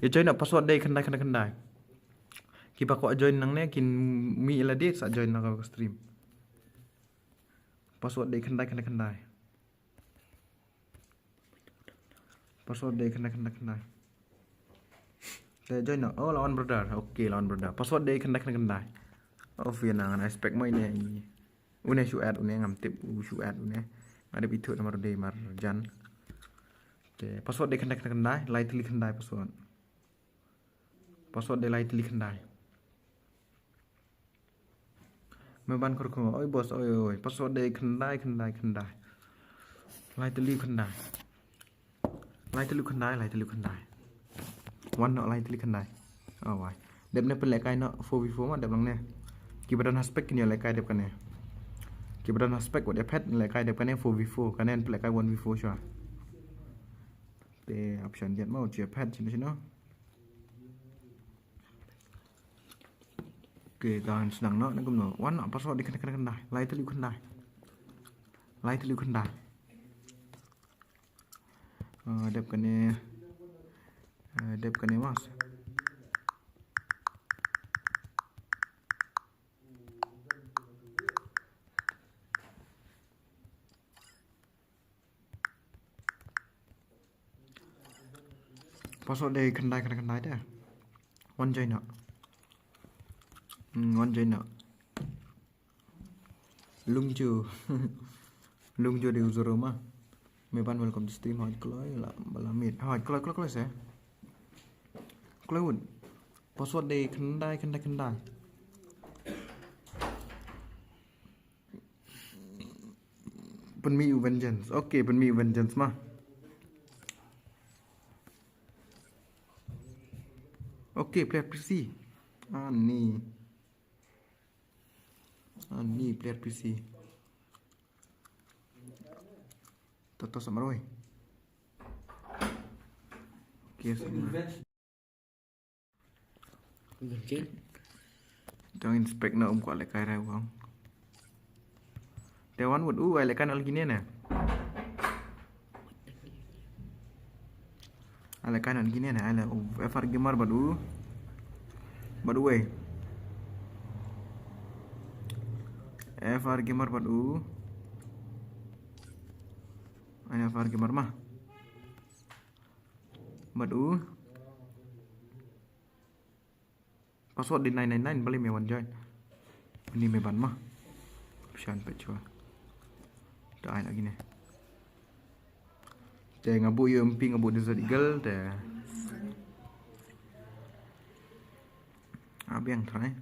Ïa join na, password dei khyndai khyndai khyndai. Kiba kwah join nangne kin mih ïa lade sa join na ka stream. Password dei khyndai khyndai khyndai. Password dei khyndai khyndai khyndai. Te join na. Oh, la wan brother. Okay, la wan brother. Password dei khyndai khyndai khyndai. Oh, phi nang ngan expect mo ine. Une shu add une, ngam tip u shu add une. Nga dep ithuh namar u dei marjan. Te password dei khyndai khyndai khyndai, lai tylli khyndai password. Password dei lai tylli khyndai. Me ban khor khor, oi boss, oi oi, password dei khyndai khyndai khyndai. Lai tylli khyndai. Lai tylli khyndai, lai tylli khyndai. Wan noh lai tylli khyndai. Oh wai. Dep ne pynlehkai noh four v four ma, dep lang ne. Kiba don ha spec kin ïalehkai dep kane. Kiba don ha spec wat ïa phet lehkai dep kane four v four, kane pynlehkai one v four shuwa. Te option jet ma, u jet phet sino sino. Okay, kan sdang noh, na kumno. Wan noh, password dei khyndai khyndai khyndai. Lai tylli khyndai. Lai tylli khyndai. Eh, dep kane, eh, dep kane mas. Password dei khyndai khyndai khyndai te. Wan join noh. Hmm, wan join noh. Lungju. Lungju dei u zero ma. Me ban welcome to stream, hoi kloi la, ba la miet. Hoi kloi kloi kloi se. Kloi wut. Password dei khyndai khyndai khyndai. Pynmih u Vengeance. Okay, pynmih u Vengeance ma. Okay, player P C. Ani. Ani player P C. Tato sa marwei. Okay, sama. Jong inspect na um ko lehkai re wang. Te wan wut u ai lehkai na lagi ne ne. Ai lehkai na lagi ne ne, ai le u F R Gamer bad u. Bad u ei. F R Gamer bad u. Ai F R Gamer ma. Bad u. Password dei nine nine nine, balei me wan join. Ni me ban ma. Shan pet chua. Ta ai lagi ne. Te nga buh U M P, nga buh Desert Eagle te. Abiang try.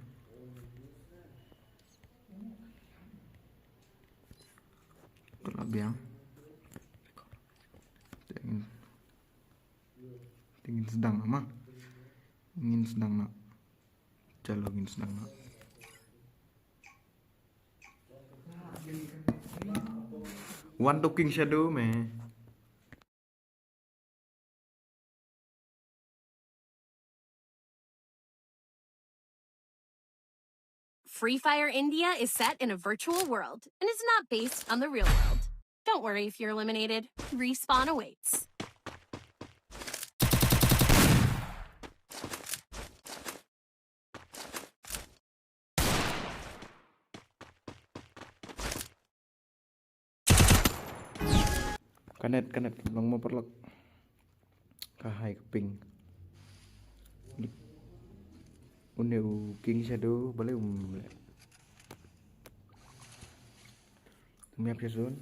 Te la biang. Te ngin, te ngin sdang ma. Ngin sdang na. Chalo, ngin sdang na. One to King Shadow me. Free Fire India is set in a virtual world and is not based on the real world. Don't worry if you're eliminated. Respawn awaits. Kanet, kanet, long mo parlok. Ka hai ka ping. Une u King Shadow, bale um le. Um yap shasun.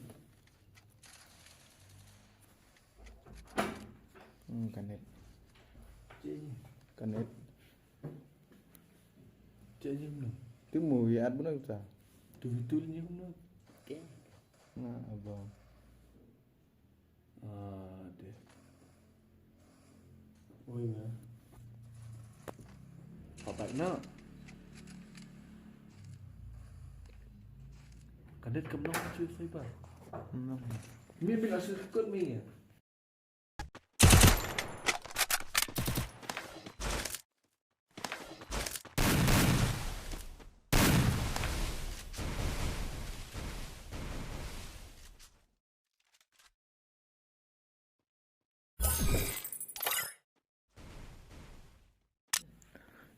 Hmm, kanet. Kanet. Cek je mno. Tu mu ya at mno kita. Tu betul je mno. Oke. Nah, abang. Ah, deh. Oi nga. Patai na. Kadet kam nong cuy sniper. Nong. Mi bin asur kut mi ya.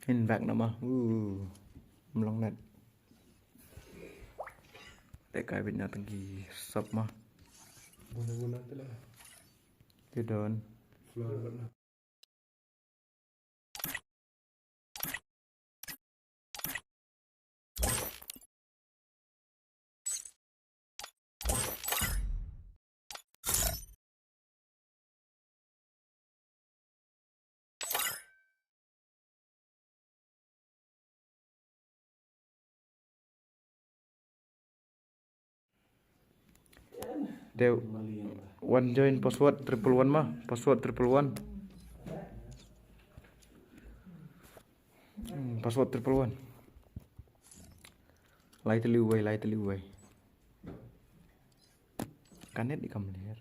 In back na ma. Uh, mlong net. Te kai bit na tang ki sub ma. Te don. Te wan join password triple one ma, password triple one. Hmm, password triple one. Lai tylli uwei, lai tylli uwei. Kanet di kamler.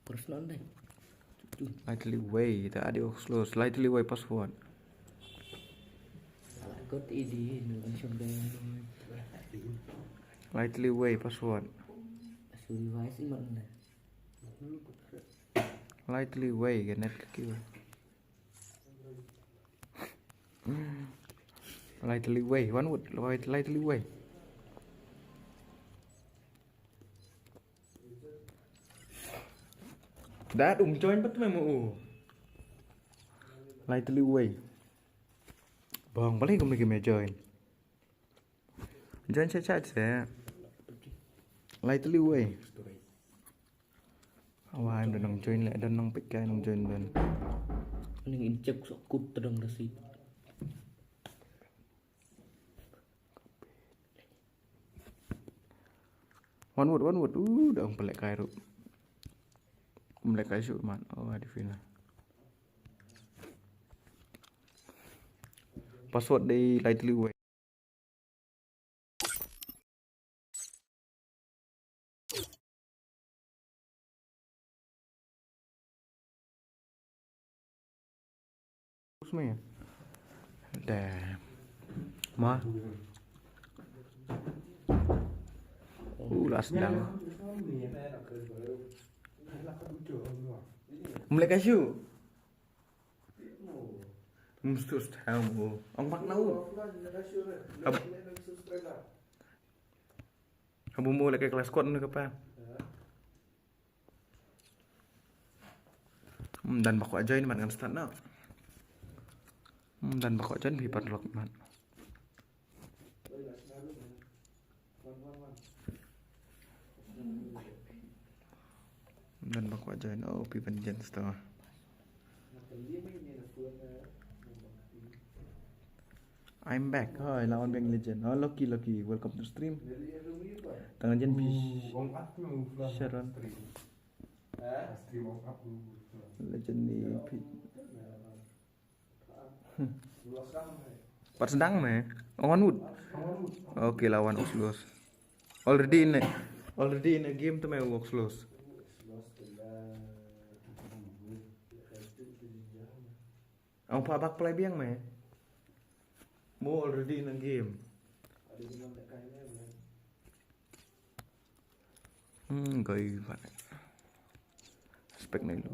Personal deh. Lai tylli uwei, ta adi oxlos. Lai tylli uwei password. Salah kot idi, nung shong deh. Lai tylli uwei password. Suri wai si mak deh. Lai tylli uwei, kanet kaki uwei. Lai tylli uwei, wan wut, lai, lai tylli uwei. Dat um join pat me mo u. Lai tylli uwei. Bang, balik kami kami join. Join chat chat se. Lai tylli uwei. Awa, em don nang join le, don nang pek kai nang join don. Ning in check sok kut tadang rasi. Wan wut, wan wut. Uh, dang pelek kai ru. Pelek kai shu man. Oh, ada fina. Password dei lai tylli uwei. Usme. Damn. Ma. Uh, last down. Mlek asu. Mesti tahu mo. Ang mak na u. Hab-, habu mo lek kelas kot na kapa. Hmm, dan bako aja ini man kan start na. Hmm, dan bako aja ini paper lock man. Dan bako aja ini, oh, pi vengeance to. I'm back. Hi, lawan Bank Legend. Oh, Lucky, Lucky. Welcome to stream. Tangan jen pi Sharon. Legend ni pi. Pat sedang me. Ongan wut. Okay, lawan Oxlos. Already in a, already in a game to me Oxlos. Ang pa bak play biang me. Mo already in a game. Hmm, goi ba. Spek na lu.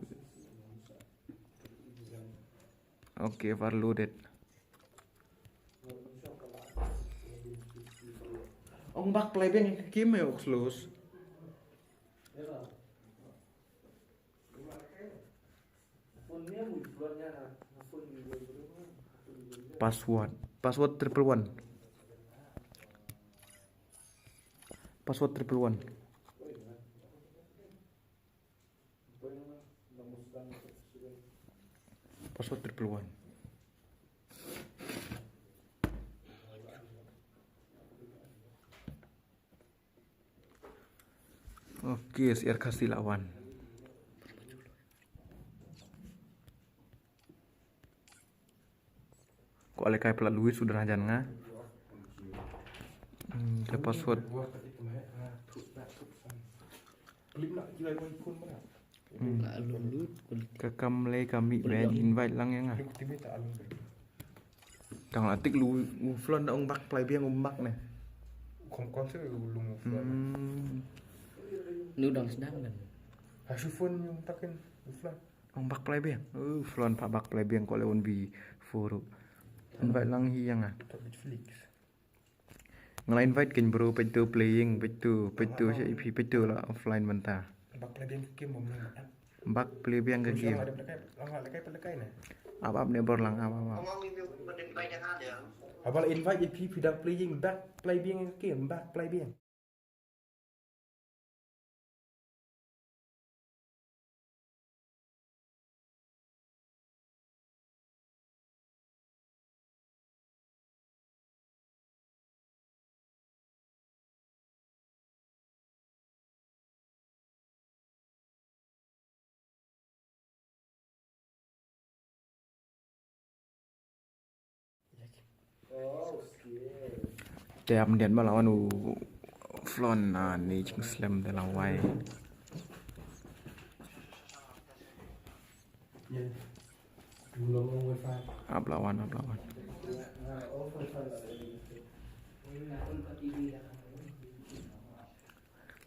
Okay, overloaded. Ong bak play beng kim me Oxlos. Password. Password triple one. Password triple one. Password triple one. Okay, S R Khasi lawan. Ko ale kai pla Louis sudah jan nga. Hmm, the password. Hmm. Ka kam le kami ben invite lang ya nga. Tang atik lu, u Flon da ong bak play biang ong bak ne. Kom kon se lu u Flon. Hmm. Nu dang sedang kan. Ha, su phone yung takin u Flon. Ong bak play biang. Uh, Flon pa bak play biang ko le one v four. Invite lang hi ïa nga. Nga la invite kein bro, peit tu playing, peit tu, peit tu sha ip hi, peit tu la offline mynta. Bak play biang ka game bym nang. Bak play biang ka game. Ap ap ne bor lang, ap ap ap. Haba la invite ïa phi, phi dang playing, bak play biang ka game, bak play biang. Te ap ndiat ma la wan u Flon, ani jingslem te la wai. Ap la wan, ap la wan.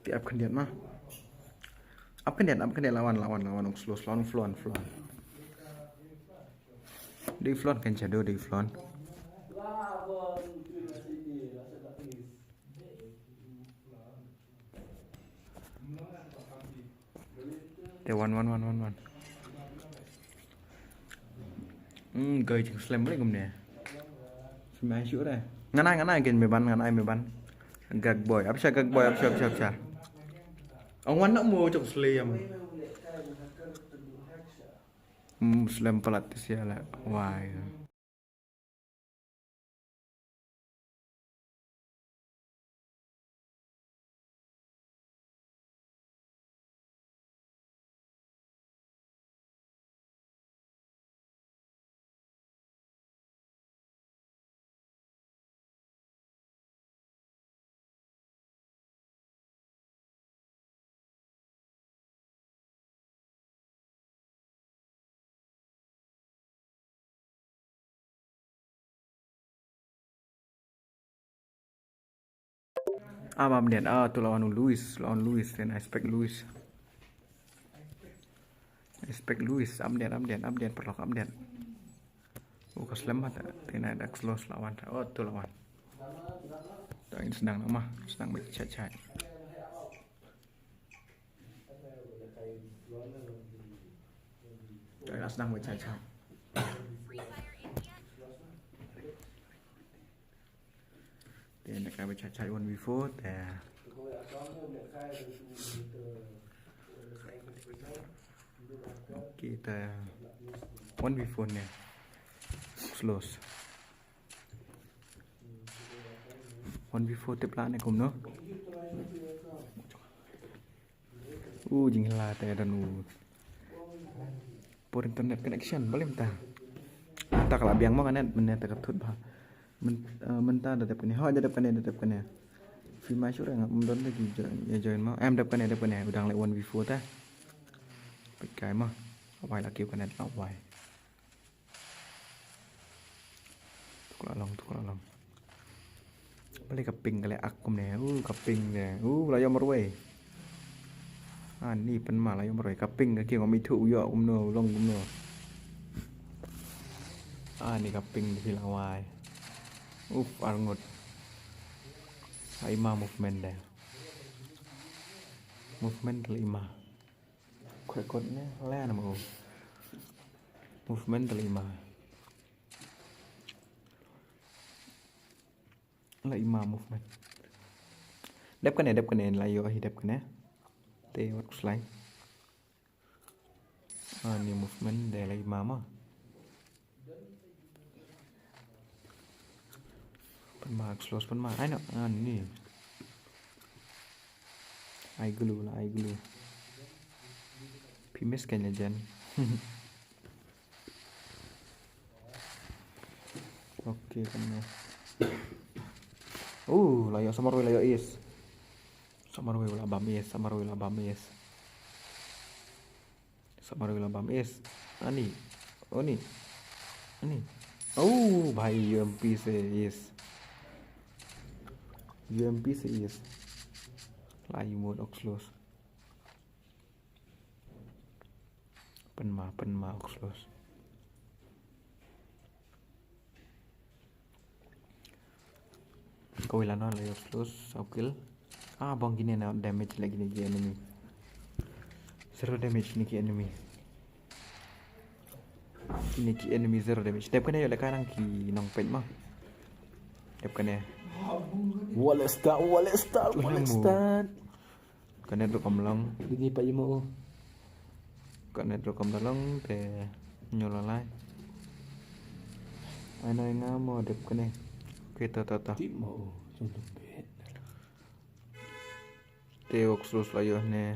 Te ap khyndiat ma. Ap khyndiat, ap khyndiat, la wan, la wan, la wan, ong slow, slow, Flon, Flon. Dei Flon kan shadow, dei Flon. Te wan, wan, wan, wan, wan. Hmm, gai jingslem balik kumne. Smash sure. Ngana, ngana again me ban, ngana me ban. Gag boy, apsha gag boy, apsha, apsha, apsha. Ong wan nak mo jong slem. Hmm, slem palat sia la. Wai. Am, am, den. Ah, tu lawan Luis, lawan Luis, den expect Luis. Expect Luis, update, update, update, paralok, update. Oh, ka slem ba ta, te na dak slow lawan ta. Oh, tu lawan. Ta in sedang nama, sedang baca chat-chat. Ta in sedang baca chat. Te na ka baca chat one v four, te. Okay, te one v four ne. Slows. One v four tip la ne kumno. U jingla te dan u. Poor internet connection, balei mynta? Mynta ka la biang mo ka net, mynta ka thut bha. Mynta da dep kane, hoi da dep kane, da dep kane. Phi ma sure ngam don da ki join, ïa join mo. Em dep kane, dep kane, u dang leh one v four ta. Peit kai mo. Wai la kiew ka net la wai. Tuk la long, tuk la long. Balei ka ping ka leh ak kumne. Uh, ka ping de. Uh, la ïoh marwei. Ani pynma la ïoh marwei. Ka ping ka kieng ïoh mithu ïoh kumno, long kumno. Ani ka ping de phi la wai. Uf, arngut. La ima movement de. Movement la ima. Kwek kot ne la na mo. Movement la ima. La ima movement. Dep kane, dep kane, la ïoh hi dep kane. Te wat kuslai. Ani movement de la ima ma. Pynma, close pynma. Ai no, ani. Ai glue la, ai glue. Phi miss kane jen. Okay, kane. Uh, la ïoh sa marwei, la ïoh ace. Sa marwei la bam ace, sa marwei la bam ace. Sa marwei la bam ace. Ani. Oni. Ani. Oh, bhai, U M P se ace. U M P se ace. La emote Oxlos. Pynma, pynma Oxlos. Kawei la noh, la ïoh slow, saw kill. Ah, bang kine na damage lagi kine ki enemy. Zero damage kine ki enemy. Kine ki enemy zero damage. Dep kane ïoh lehkai nang ki nongpeit ma. Dep kane. Wale start, wale start, wale start. Ka net ruh kam long. Dini pa imo. Ka net ruh kam da long te nyo la lai. Ai noi nga mo dep kane. Oke, ta ta ta. Tip mo. Jom lembet. Te wok sus la ïoh ne.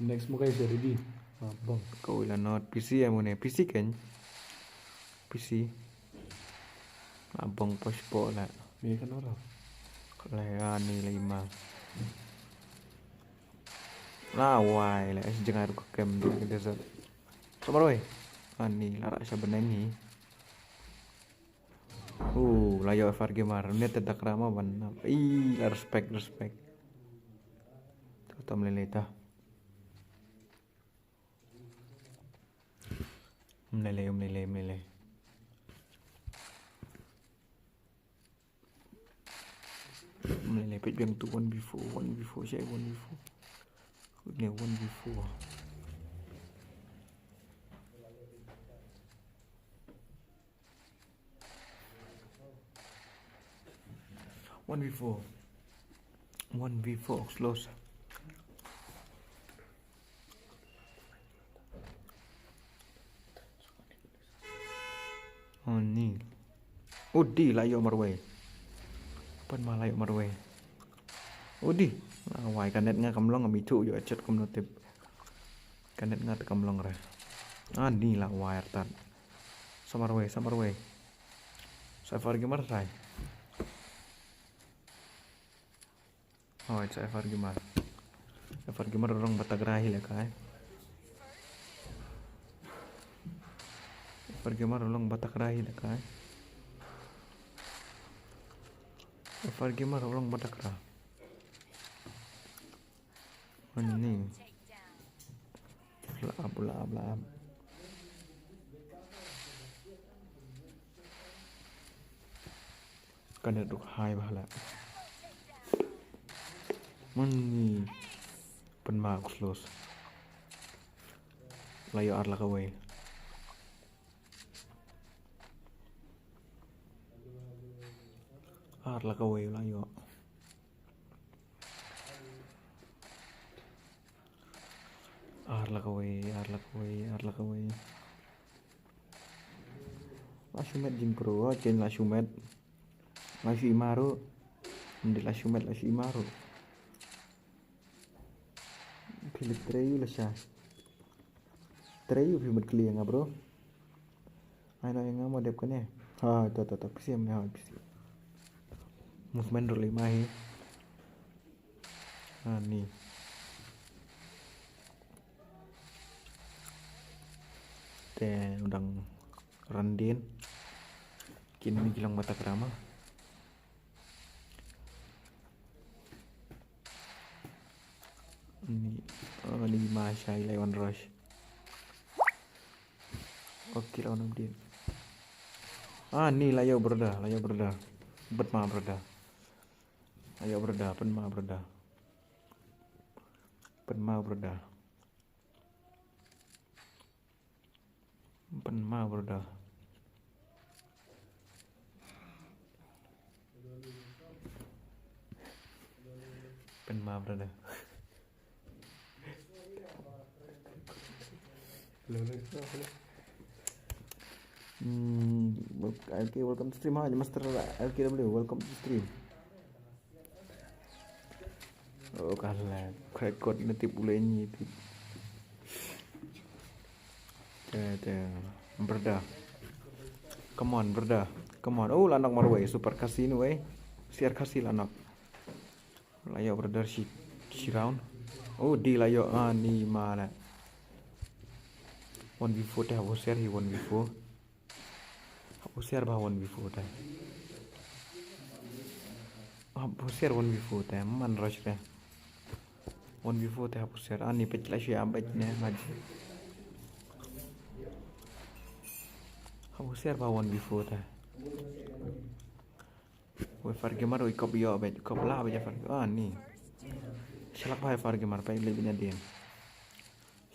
Next mo guys, ready. Ah, bang. Kawei la not P C ya mune P C ken. P C. Ah, bang pas po la. Me kan ora. Kala ya ni la ima. La wai la es jengar ko kem di desert. Sabar wai. Ani la ra sa benengi. Uh, la ïoh F R Gamer, ne te dak rama ban. Ih, la respect, respect. Tuh, tuh, mlei lei ta. Mlei lei, mlei lei, mlei lei. Mlei lei, peit biang tu one v four, one v four, siap one v four. Ne one v four. One v four. One v four, close. Oh, ni. Udi la ïoh marwei. Pan ma la ïoh marwei. Udi. Ah, wai ka net nga kam long, ngam ithuh ïoh chat kum no tip. Ka net nga te kam long re. Ah, ni la wai artat. Sa marwei, sa marwei. Sa F R Gamer rai. Oh, it's F R Gamer. F R Gamer long batak rai hi lehkai. F R Gamer long batak rai hi lehkai. F R Gamer long batak rai. Ani. Lap, lap, lap. Ka net ruh hai bha la. Mani. Pynma close. La ïoh ar la kawei. Ar la kawei la ïoh. Ar la kawei, ar la kawei, ar la kawei. La shu met jingpro, chen la shu met. La shu ima ruh. Ym dei la shu met, la shu ima ruh. Philip Treyu la sha. Treyu phi met kli nga bro. Ai no nga mo dep kane. Ha, to to to, P C em ne ha P C. Movement ruh lima hi. Ha, ni. Te u dang randin. Kine ki long batak rama. Ni, oh, ni ma shai lai wan rush. Okay, lawan update. Ah, ni la ïoh brother, la ïoh brother. Bet ma brother. La ïoh brother, pynma brother. Pynma brother. Pynma brother. Pynma brother. Hello, hello, hello. Hmm, wel-, L K, welcome to stream, ha, Master L K W, welcome to stream. Oh, ka la, ka kot na tip u le ngi tip. Te, te, brother. Come on, brother. Come on. Oh, la nok marwei, super Khasi ni wei. Siar Khasi la nok. La ïoh brother shi, shi round. Oh, di la ïoh, ah, ni ma la. One v four te hap husiar hi one v four. Hap husiar bha one v four te. Hap husiar one v four te, man rush te. One v four te hap husiar, ani peit la shu ïa beit ne, ngaji. Hap husiar bha one v four te. Wei Far Gamer, wei kop ïoh beit, kop lah beit Far Gamer. Ah, ni. Shlak bha Far Gamer, peit leh beit na dien.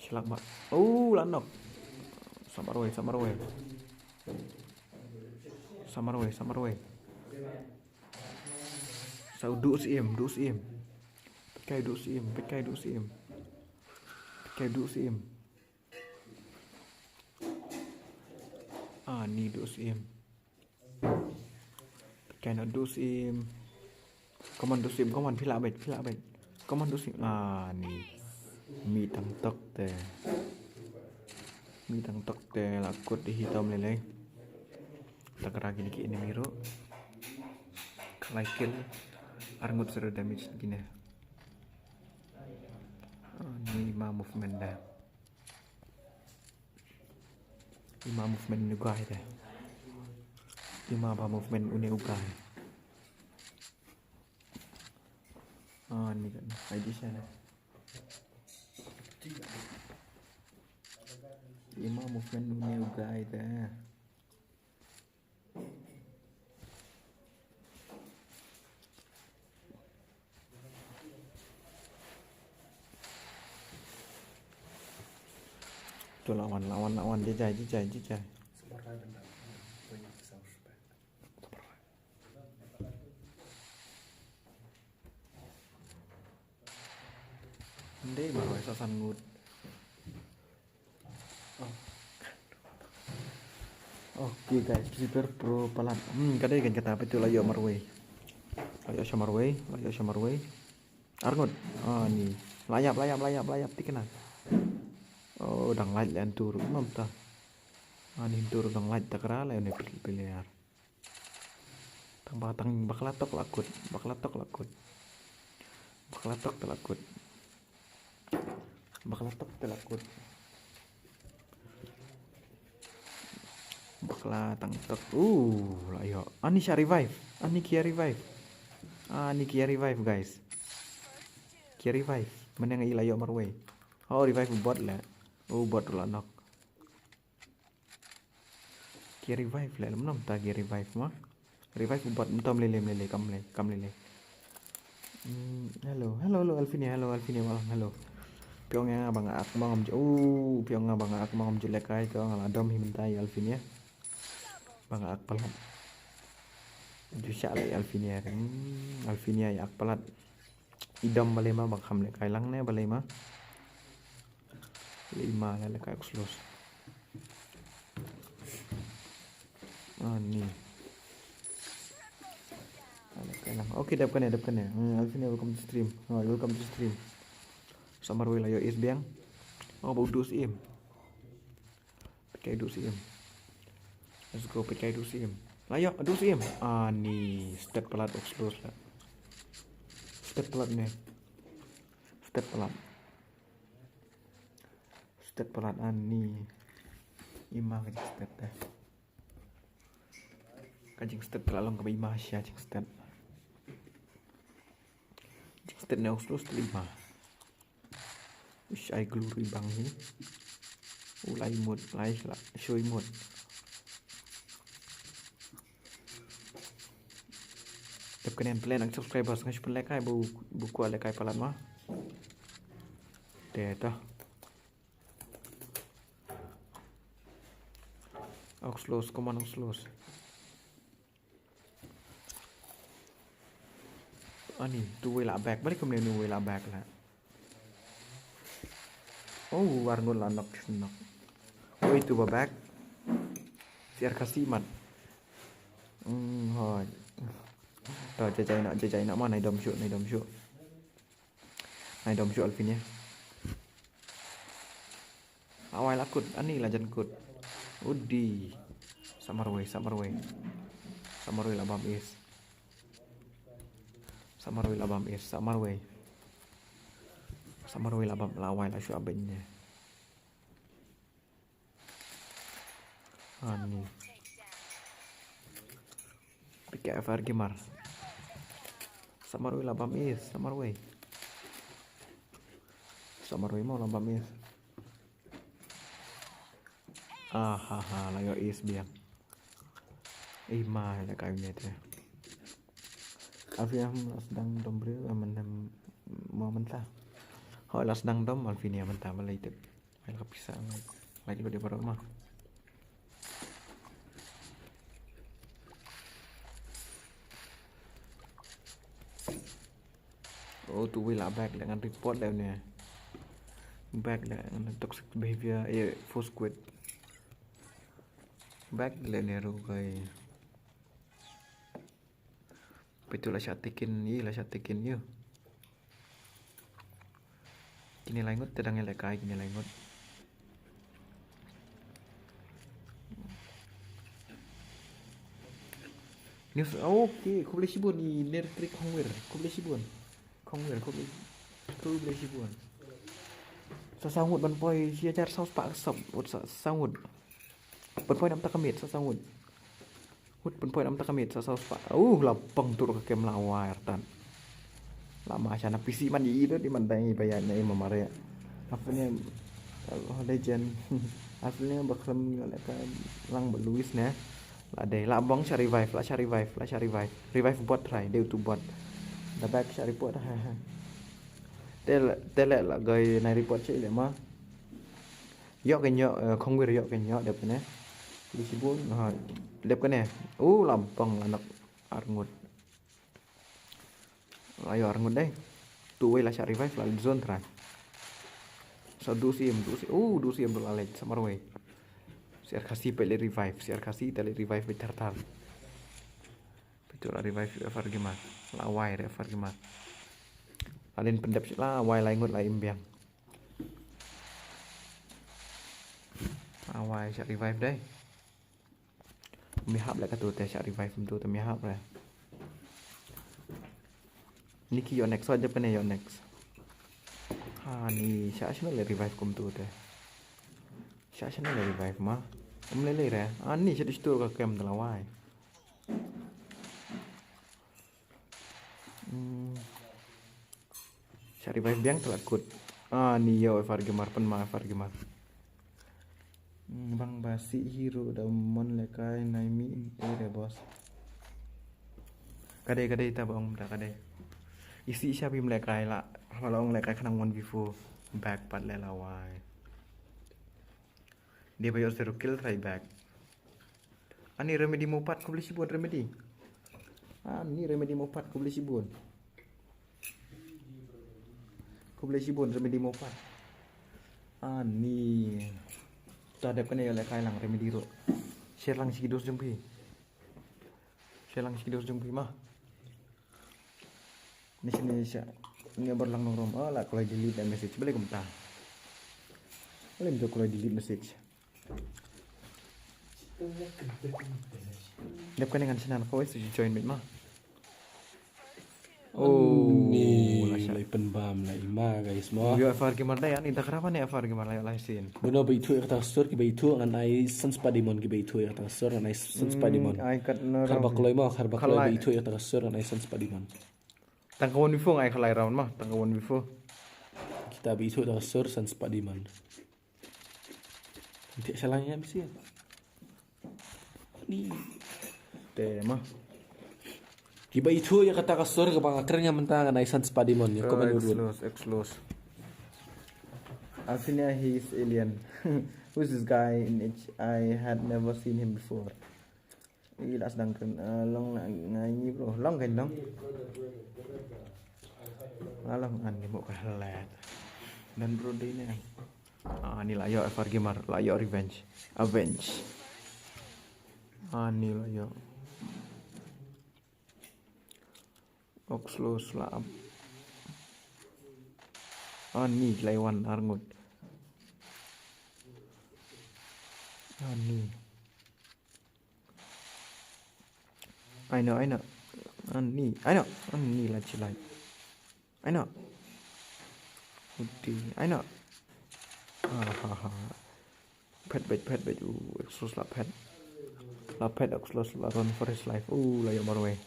Shlak bha. Oh, la nok. Samar wei, samar wei. Samar wei, samar wei. Sa u duh syiem, duh syiem. Peit kai duh syiem, peit kai duh syiem. Peit kai duh syiem. Ah, ni duh syiem. Peit kai noh duh syiem. Come on duh syiem, come on, phi lah beit, phi lah beit. Come on duh syiem. Ah, ni. Mih tang tok te. Mih tang tok te la kut hi tom lei lei. Takra kine ki enemy ruh. Khlai kill. Arngut zero damage kine. Ah, ni ma movement da. Ima movement une u guy te. Ima ba movement une u guy. Ah, ni kan. Ai di sana. Ima movement une u guy te. Tu lawan, lawan, lawan. Jijai, jijai, jijai. Ndei marwei sa san ngut. Oh. Okay guys, Super Pro palat. Hmm, ka dei kan kata, peit tu la ïoh marwei. La ïoh sha marwei, la ïoh sha marwei. Arngut. Ah, ni. La ïap, la ïap, la ïap, la ïap, thikna. Oh, dang lait leh hyntur, mam ta. Ah, ni hyntur dang lait, takra leh ne player. Tang ba tang bakla tok la kut, bakla tok la kut. Bakla tok te la kut. Bakla tok te la kut. Bakla tang tok. Uh, la ïoh. Ani sha revive. Ani kia revive. Ani kia revive, guys. Kia revive. Mane nga i la ïoh marwei. Oh, revive bot le. Oh, bot la nok. Ki revive le, lem nom ta ki revive ma. Revive bot, tom lele, lele, kam le, kam lele. Hmm, hello, hello, hello, Alfinia, hello, Alfinia, walang, hello. Phi ong nga ba nga ak ma ngam ju, oh, phi ong nga ba nga ak ma ngam ju lehkai, to nga la dom hi mynta ïa Alfinia. Ba nga ak palat. Ju shah le Alfinia, hmm, Alfinia ïa ak palat. I dom balei ma, ba kham lehkai lang ne balei ma. Leh i ma la lehkai Oxlos. Ah, ni. La lehkai lang. Okay, dep kane, dep kane. Hmm, Alfinia, welcome to stream. Oh, welcome to stream. Samar wei la ïoh ace biang. Oh, ba u duh syiem. Peit kai duh syiem. Let's go, peit kai duh syiem. La ïoh, duh syiem. Ah, ni, stet palat Oxlos la. Stet palat ne. Stet palat. Stet palat ani. Ima ka jingstet te. Ka jingstet te la long kaba ima sha jingstet. Jingstet ne Oxlos te la ima. Ush, ai glory bang hi. U lai mut, lai la, shui mut. Dep kane plan ang subscribers nga shu pynlehkai bu, bu kwah lehkai palat ma. Te ta. Oxlos, come on, Oxlos. Ani, tu wei la back. Balik kumne ni wei la back la. Oh, war ngut la nok, nok. Wei tu ba back. Siar kasi mat. Hmm, hoi. To, jajai na, jajai na ma, nai dom shu, nai dom shu. Nai dom shu Alfinia. Awai la kut, ani la jan kut. Udi. Samar wei, samar wei. Samar wei la bam ace. Samar wei la bam ace, samar wei. Samar wei la bam, la wai la shu abin ne. Ani. P K F R Gamer. Samar wei la bam ace, samar wei. Samar wei mo la bam ace. Ah, ha, ha, la ïoh ace biang. Ei ma, la kai ne te. Alfinia la sdang dom briew, eh, mynta, mo mynta. Hooid la sdang dom Alfinia mynta, balei tip. Ai la ka pisa ngai. Lai lut ïa baroh ma. Oh, tu wei la back leh ngan report leh ne. Back leh ngan toxic behavior, eh, force quit. Back leh ne ruh kai. Peit tu la shah tikin, i la shah tikin ïa. Kine lai ngut te dang ïalehkai kine lai ngut. News, okay, khublei shibun i Nertrik Khongwir, khublei shibun. Khongwir, khublei, khublei shibun. Sa saw ngut ban poi shi hajar saw spah ka sub, wut sa saw ngut. Ban poi namta ka miet sa saw ngut. Wut ban poi namta ka miet sa saw spah. Uh, la bang tu ka kem la wai artat. La ma sha na P C man i dot i man dang i ba ïaid na i ma mare. Apa ni, oh, legend. Apa ni ba khlem ïalehkai lang ba Luis ne. La dei la bang sha revive, la sha revive, la sha revive. Revive bot try, dei tu bot. Da back sha report. Te, te leh la goi na report sha i leh ma. Ïoh kein ïoh, eh, Khongwir ïoh kein ïoh dep kane. Khublei shibun, ha, dep kane. U, la bang la nok arngut. La ïoh arngut dei. Tu wei la shah revive la leit zone try. Sa du siem, du siem. U, du siem la leit sa marwei. Syiar Khasi peit leit revive, Syiar Khasi te leit revive beit thar thar. Peit tu la revive F R Gamer. La wai re F R Gamer. La leit pyndep la wai lai ngut la im biang. Awai, shah revive dei. Ym ïahap leh katu te shah revive kumtu te ym ïahap re. Ni ki ïoh next, oh, jop kane ïoh next. Ha ni shah shano leh revive kumtu te. Shah shano leh revive ma. Ym lei lei re. Ah, ni shah dustur ka kem te la wai. Hmm. Shah revive biang te la kut. Ah, ni ïoh F R Gamer, pynma F R Gamer. Hmm, bang ba sih hero da mon lehkai nai mi, eh, re boss. Ka dei, ka dei ta ba ong da ka dei. I sih sha bym lehkai la, haba la ong lehkai khnang one v four. Back pat leh la wai. Dei ba ïoh zero kill try back. Ani Remedy Mopat, khublei shibun Remedy. Ani Remedy Mopat, khublei shibun. Khublei shibun Remedy Mopat. Ani. Ta dep kane ïalehkai lang Remedy ruh. Share lang shi ki dos jong phi. Share lang shi ki dos jong phi ma. Ni sini sha. Ni bar lang nongrom. Oh, la kloi delete da message. Balei kumta. Balei mynta kloi delete message. Dep kane ngan shna kawei sa join beit ma. Oh, ni la shah. Lai pynbam la i ma guys mo. Ïoh F R Gamer dei, ani da kra ba ne F R Gamer la ïoh lai sien. Bueno, ba ithuh ïa kata ka sur, ki ba ithuh ngan ai san spah diamond, ki ba ithuh ïa kata ka sur ngan ai san spah diamond. Ai kat na. Kar ba kloi mo, kar ba kloi ba ithuh ïa kata ka sur ngan ai san spah diamond. Tang ka one v four ngai khalai round ma, tang ka one v four. Kita ba ithuh ïa kata ka sur san spah diamond. Ntiak shalang ïa M C. Ni. Te ma. Ki ba ithuh ïa kata ka sur kaba nga kren ïa mynta ngan ai san spah diamond ïa comment. Exlos, exlos. Alfinia, he is alien. Who's this guy in H? I had never seen him before. I la sdang kren, eh, long na ngai ni bro. Long kan long. Nga long an ni mo ka hlet. Dan bro dei ne. Ah, ni la ïoh F R Gamer, la ïoh revenge. Avenge. Ah, ni la ïoh. Oxlos la ap. Ah, ni lai wan arngut. Ah, ni. I know, I know. Ani, I know. Ani la chilai. I know. Uti, I know. Ha ha ha. Phet beit, phet beit. U, Exos la phet. La phet Exos la run for his life. U, la ïoh marwei.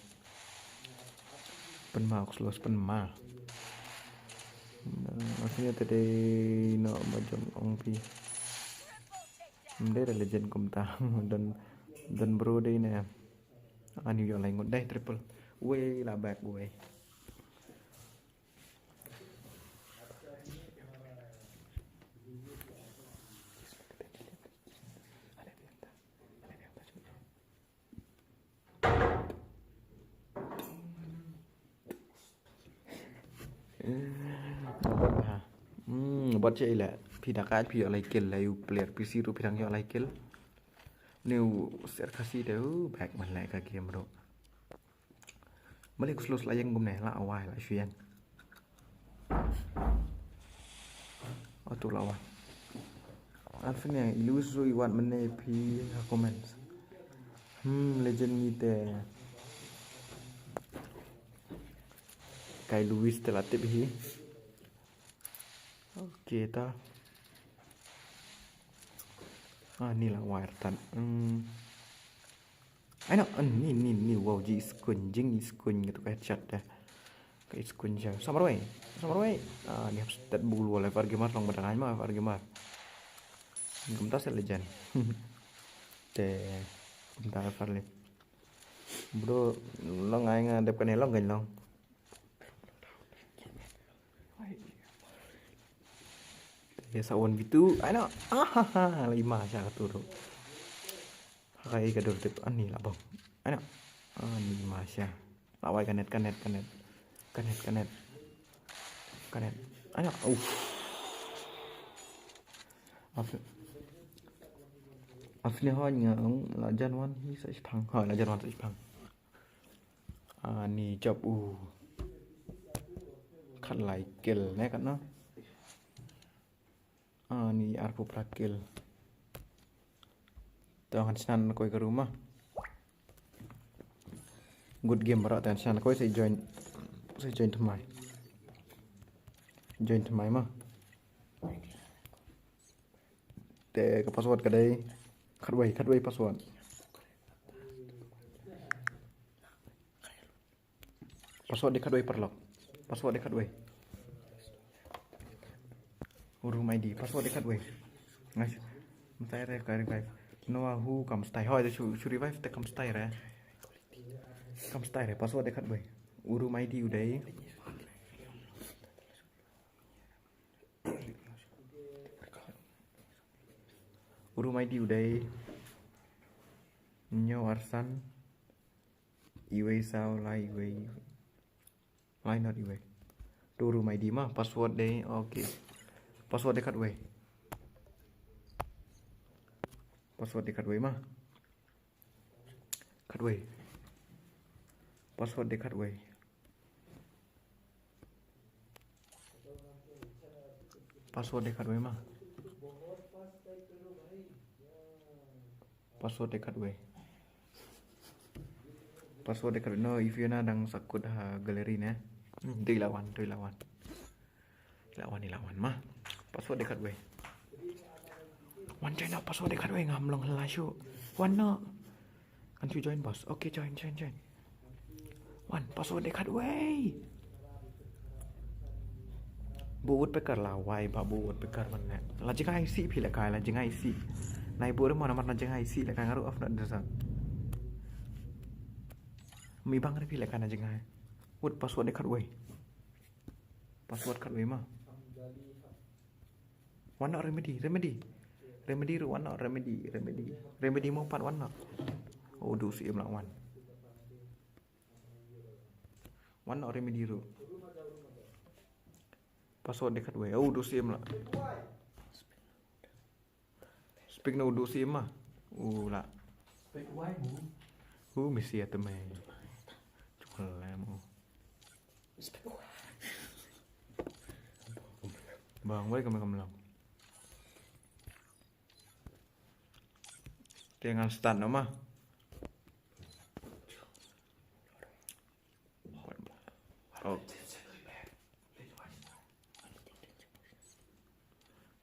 Pynma Exos, pynma. Maksudnya tadi no majong ong pi. Mde da legend kumta. Dan, dan bro dei ne. Ani ïoh lai ngut dei triple. Wei la back wei. Hmm, bot che ila. Phi da ka phi ïoh lai kill la u player P C ruh phi dang ïoh lai kill. Ni u ser Khasi te u back man lai ka game ruh. Malik slow la ïeng kumne la awai la shu ïeng. Atu la wan. Alfine, i Luis ruh i wan mynne phi ha comments. Hmm, legend ngi te. Kai Luis te la tip hi. Okay ta. Ah, ni la wire tan. Hmm. Ai no, ah, ni, ni, ni, wow, ji iskun, jing iskun gitu ka headshot dah. Ka iskun ja. Samar wei, samar wei. Ah, ni hap stat bugul wal F R Gamer long badang ai ma F R Gamer. Kumta sa legend. Te, kumta F R le. Bro, long ai nga dep kane long kan long. Te sa one v two, ai no. Ah, ha, ha, la ima sha ka turu. Hai ka dur tip ani la bang. Ai no. Ani ma sha. La wai kanet, kanet, kanet. Kanet, kanet. Kanet. Ai no. Uff. Af-, afne hoi nga la jan wan hi sa ispang. Hoi la jan wan sa ispang. Ani jop u. Khat lai kill ne kat no. Ani arphew phra kill. To ngan snan koi ka ruma. Good game baroh te ngan snan koi sa join. Sa join thymmai. Join thymmai ma. Te ka password ka dei khatwei, khatwei password. Password dei khatwei paralok. Password dei khatwei. Room I D. Password dei khatwei. Ngai. Mstai re ka revive. Noah hu kam stai. Hoi, shu, shu revive te kam stai re. Kam stai re. Password dei khatwei. Room I D u dei. Room I D u dei. Nyo arsan. Iwei saw lai iwei. Lai not iwei. Tu room I D ma, password dei, okay. Password dei khatwei. Password dei khatwei ma. Khatwei. Password dei khatwei. Password dei khatwei ma. Password dei khatwei. Password dei khatwei. No, if you na dang sakut ha gallery ne. Hmm, dei lawan, dei lawan. Lawan ni lawan ma. Password dei khatwei. Wan join na password dei khatwei ngam long la shu. Wan no. Kan shu join boss. Okay, join, join, join. Wan, password dei khatwei. Bu woodpecker la wai ba bu woodpecker man ne. La jingai si phi la kai la jingai si. Nai bu re mana mana jingai si la kai ngaru of not desa. Mi bang re phi la kai na jingai. Wood password dei khatwei. Password khatwei ma. Wan no remedy, remedy. Remedy ru wan no remedy, remedy. Remedy mo pat wan no. Oh, du si im la wan. Wan no remedy ru. Password dei khatwei. Oh, du si im la. Speak no du si im ma. U la. Speak wai bu. U misi atme. Chukal lem u. Speak wai. Bang wai kami kamlang. Te ngan start no ma. Oh.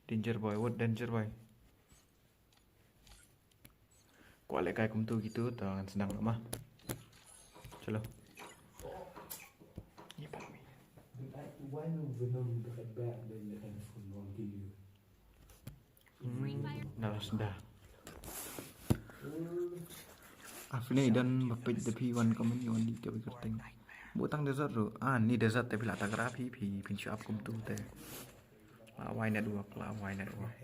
Danger boy, what danger boy? Kwah leh kai kumtu kitu, to ngan sdang noh ma. Chalo. Ni pat mi. Why no venom dekat bag dan dekat phone wrong kill you? Hmm, na la sdang. Afne i don ba peit da phi wan comment i wan di te ba kyrteng. Butang desert ruh. Ah, ni desert te phi la takra phi phi phin shu ap kumtu te. La wai network, la wai network.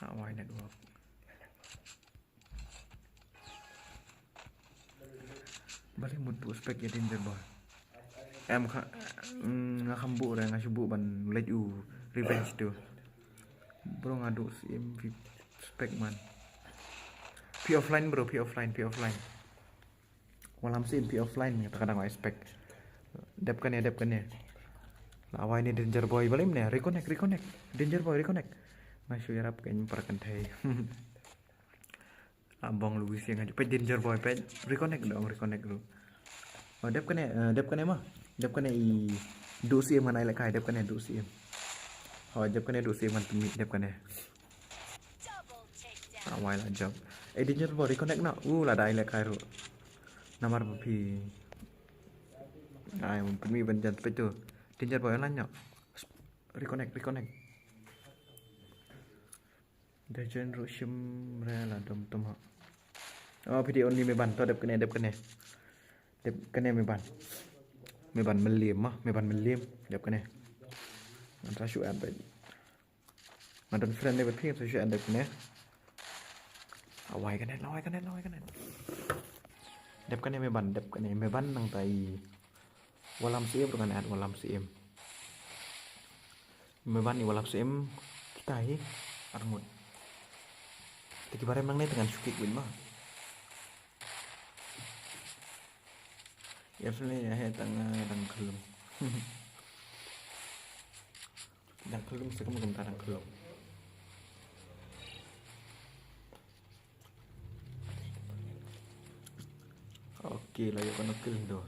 La wai network. Balei mut buh spec ïa Danger Boy? Em kha, mm, nga kham buh re, nga shu buh ban leit u revenge tu. Bro nga duh siem phi spec man. Phi offline bro, phi offline, phi offline. Walam siem phi offline, nga ta ka dang wai spec. Dep kane, dep kane. La wai ne Danger Boy, balei mne, reconnect, reconnect. Danger Boy, reconnect. Nga shu ïarap ka in par kan thei. Abong Luis ïa nga ju peit Danger Boy peit. Reconnect dong, reconnect ruh. Oh, dep kane, eh, dep kane ma. Dep kane i duh siem ngan ai lehkai, dep kane duh siem. Oh, dep kane duh siem ngan pynmih, dep kane. Ah, wai la jop. Eh, Danger Boy reconnect noh. Uh, la dei lehkai ruh. Namar ba phi. Ai, pynmih ban jan peit tu. Danger Boy online noh. Reconnect, reconnect. Da jen ruh shim re la dom tom ha. Oh, phi dei only me ban, to dep kane, dep kane. Dep kane me ban. Me ban mylliem ma, me ban mylliem. Dep kane. Ngan sa shu add bad. Ngan don friend ne bad phi, ngan sa shu add dep kane. La wai kane, la wai kane, la wai kane. Dep kane me ban, dep kane me ban nangta i. Walam siem ruh ngan add, walam siem. Me ban i walam siem kita hi. Arngut. Te ki barem nangne te ngan shu kick win ma. Ïa sini ïa he tang, eh, dang khlem. Dang khlem se kum kum ta dang khlem. Ok, la ïoh kano kill do.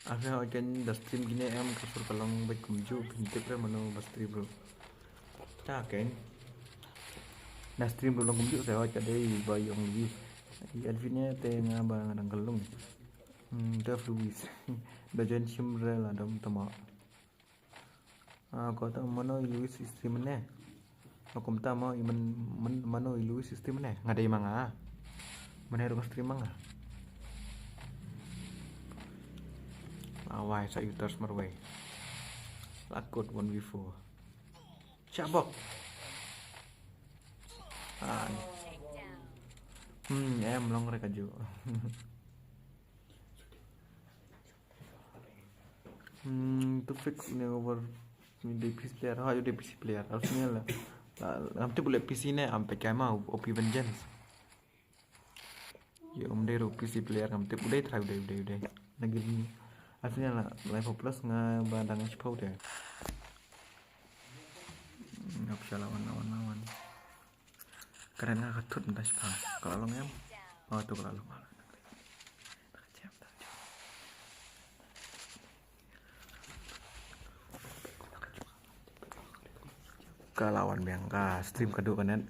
Ave ho ken da stream kine em ka sur ka long bad kumjuh phin tip re mano ba stream ruh. Ta ken. Da stream ruh long kumjuh sa ho ka dei ba ïong Luis. I Alvin ïa te nga ba nga dang ka long. Hmm, Dave Luis. Da join shim re la dom tama. Ah, ko ta mano i Luis stream ne. Ko kumta mo i man, man, mano i Luis stream ne. Nga dei ma nga. Mane ruh stream ma nga. Ah, wai sa uters marwei. Lakut one v four. Shabok. Ah. Hmm, em long re kaju. Hmm, to fix ne over ni dei P C player, ha, dei P C player. Harus ni la. La, ngam tip u leh P C ne, am pekai ma, O P Vengeance. Ye, um dei ruh P C player, ngam tip u dei try, u dei, u dei, u dei. Lagi ni. Harus ni la, live plus nga ba dang shipau dei. Ngap shala wan, wan, wan. Karen nga ka thut mynta shipang. Ka la long em? Oh, tu ka la long. Ka la wan biang ka stream ka duk ka net.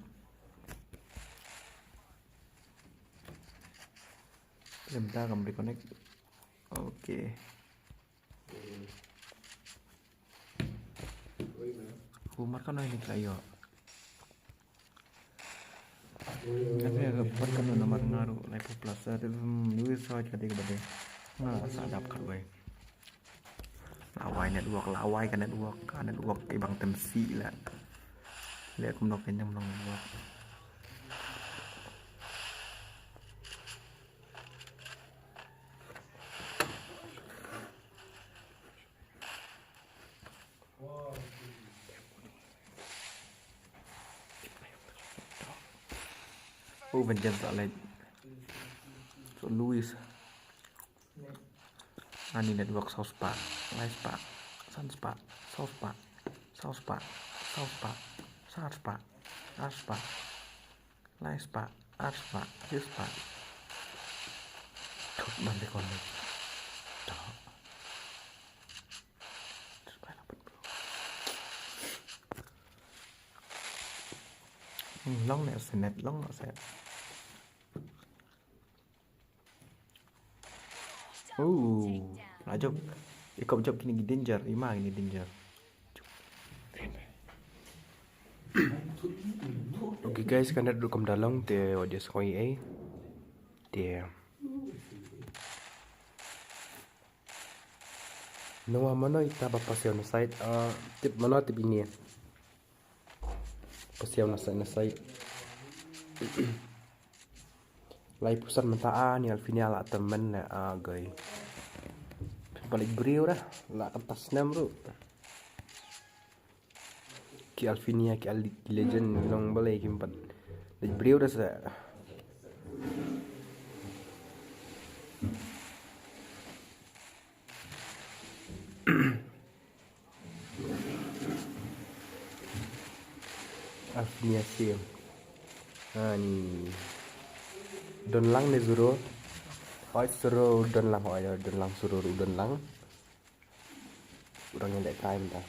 Mynta kam reconnect. Okay. Kumar kan ini kayo. Nga te ka pat ka namar nga ruh lai phew plus, eh, te, hmm, Luis sa ka dei ka ba dei. Nga sa dap khat wei. La wai network, la wai ka network, ka network i bang tem si la. Le kumno ka nyam long network. Oh, Vengeance sa leh. So, Luis. Ani network saw spah, lai spah, san spah, saw spah, saw spah, saw spah, saw spah, ar spah, lai spah, ar spah, shi spah. Thut ban te kon. Hmm, long ne se net, long ne se. Oh, la jop. I kop jop kine ki danger, i ma kine danger. Okay guys, kan da duk kam da long te wat ïa sngewsih ei. Te. Nawa mano ita ba pasiaw na side, ah, tip mano tip ini. Pasiaw na side na side. Lai pusan mynta a ni Alfinia la termen na a gai. Balik briew dah, la kata snem ru. Ki Alfinia, ki Al-, ki Legend, nong balei kim pat. Dei briew da sa. Alfinia sim. Ani. Don lang ne zuro. Oi zuro don lang, oi don lang zuro don lang. Orang yang dekat minta.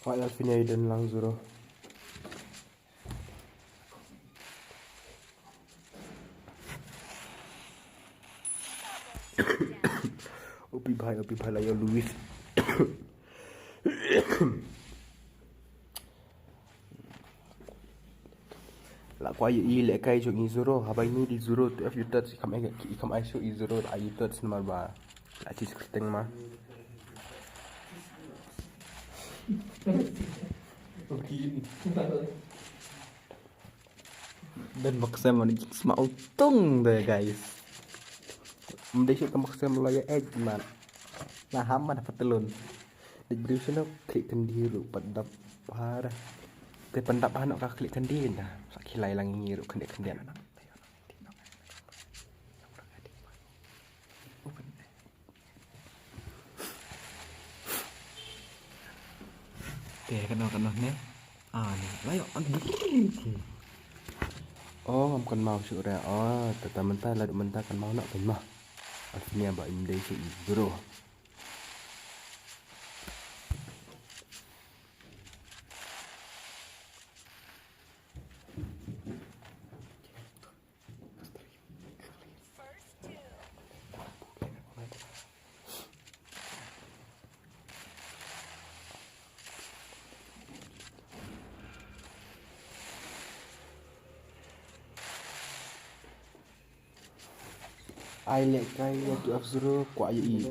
Hoi Alfinia iden lang zuro. Upi bhai, upi bhai la yo Luis. La kwah ïohi lehkai jong i zuro, haba i mih i zuro, tu F u touch, i kam ai, i kam ai shuh i zuro, la i touch namar ba la chis kyrteng ma. Dan maksem ani sma utung de guys. Mdei shuh ka maksem la ya ej man. Na ham man patelun. Dei briew sino klik kendi ru pat dap para. Te pan dap ano ka klik kendi da. Sa khilai lang ngi ru kendi kendi. Te kano kano ne. Ah ni. Layo. Oh, ngam kynmaw shuh re. Oh, tata mynta la mynta kynmaw na kynmaw. Alfinia ba im dei shuh i zuro. Ai lehkai ïa two F zero kwah ïa i.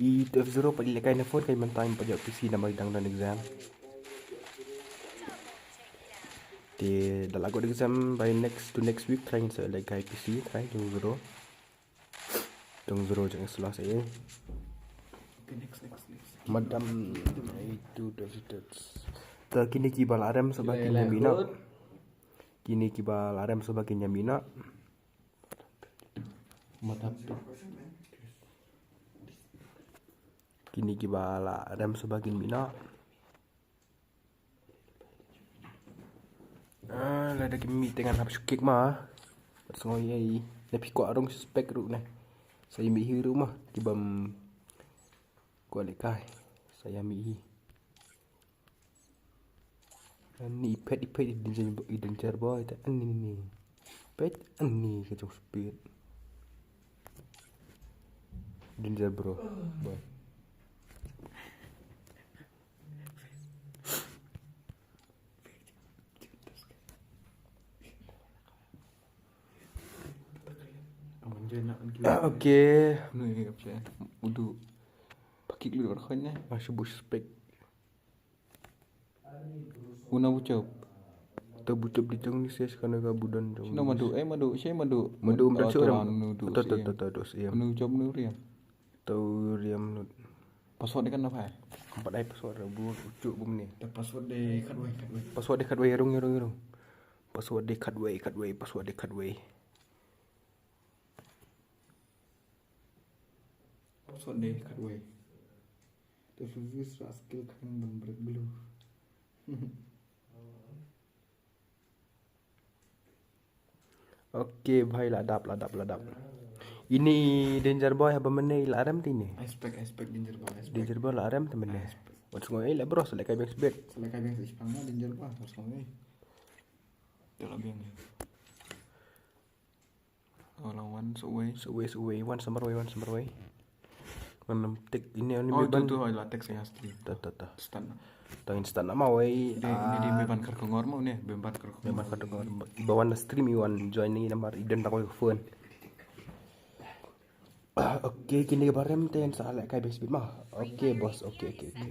I two F zero pat i lehkai na phone kai mynta pat ïa P C namar i dang don exam. Te da la got exam by next to next week try ngin sa lehkai P C try two zero. Two zero jong slow sa. Okay, next, next, next. Madam itu two visitors. Te kine ki ba la rem sa ba kin ïa mina. Kine ki ba la rem sa ba kin ïa mina. Madam. Kine ki ba la rem sa ba kin mina. Ah, lada ki mih te ngan hap shu kick ma. Bad sngew ïa i. Na phi kwah rung suspect ruh ne. Sa ïa mih hi ruh ma. Ki bym kwah lehkai. Sa ïa mih hi. Ani i pet i pet i danger bo-, i danger boy te ani ni. Pet ani ka jong speed. Danger bro. Boy. Okay. Udu. Pakik lu bar khon ne. Masih buspek. Una bucop. Ta bucop di jong ni ses kana ka budan jong. Sino madu, eh madu, sino madu. Madu madu sio ram. Ta ta ta ta dos iem. Madu bucop madu riam. Tau riam lut. Password kan apa? Empat ai password bu ucuk bu meni. Ta password de khatwei khatwei. Password de khatwei rung rung rung. Password de khatwei khatwei password de khatwei. Password de khatwei. Ta suvis ra skill kan ban break glue. Okay bhai la dap la dap la dap. Ini danger boy haba mene la rem tini. Aspek aspek danger boy. Danger boy la rem te mene. Wan sngewbha, eh, la bro, sa lehkai biang shibit. Sa lehkai biang shibit, pang na danger ba, wan sngewbha. Te la biang. Oh, la wan sngewbha. Sngewbha, sngewbha, wan samar wei, wan samar wei. Ngan tik ini ni. Oh, tu, tu, oh, la tik saya stream. Ta, ta, ta. Start na. Tang instant ma wei. Ni, ni di, ah, beban kar kongor ma ni, beban kar kongor. Beban kar kongor. Ba wan stream i wan join ni namar i don ta ko phone. Okay, kine ki ba rem te sa lehkai biang shibit ma. Okay, boss. Okay, okay, okay.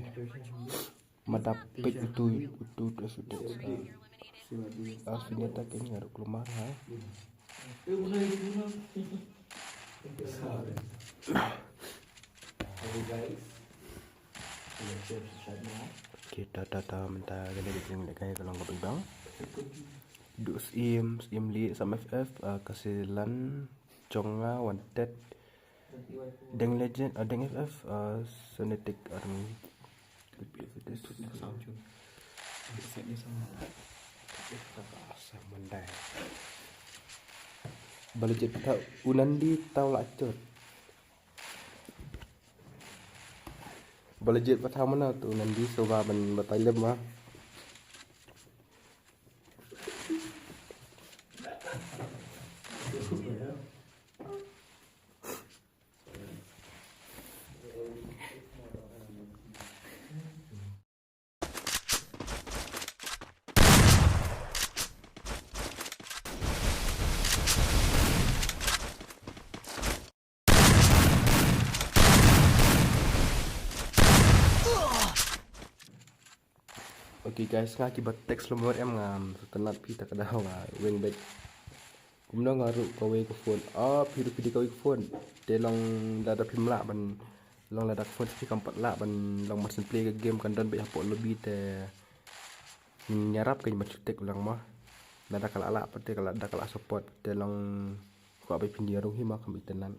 Mada peit utu, utu, utu, utu, utu. Ah, sini tak ini harus keluar, ha? Okay, ta, ta, ta, mynta kane ka jinglehkai ka long kaba bang. Duh Syiem, Syiem Lee, Sam F F, ah, Kasilan, Chonga, Wanted, Deng Legend, ah, Deng F F, ah, Sonetic Army. Ba la jied pat u Nandi taw la chot. Ba la jied pat thaw mana tu u Nandi, sngewbha ban batai lem ma. Okay guys, nga kiba text lem em, ngam sngewtynnat phi ta ka daw, nga weng beit. Kumno nga ruh kawei ka phone. Ah, phi ruh phi dei kawei ka phone. Te long lada phim lah ban, long lada ka phone phi kam pat lah ban long ban sngewthuh play ka game, kan don beit hapoh lobby te. Ngan ïarap ka ban shu tik lang ma. Lada ka lah lah pat te, ka lah, da ka lah support te long, kwah beit phin ïarung hi ma, kam itynnat.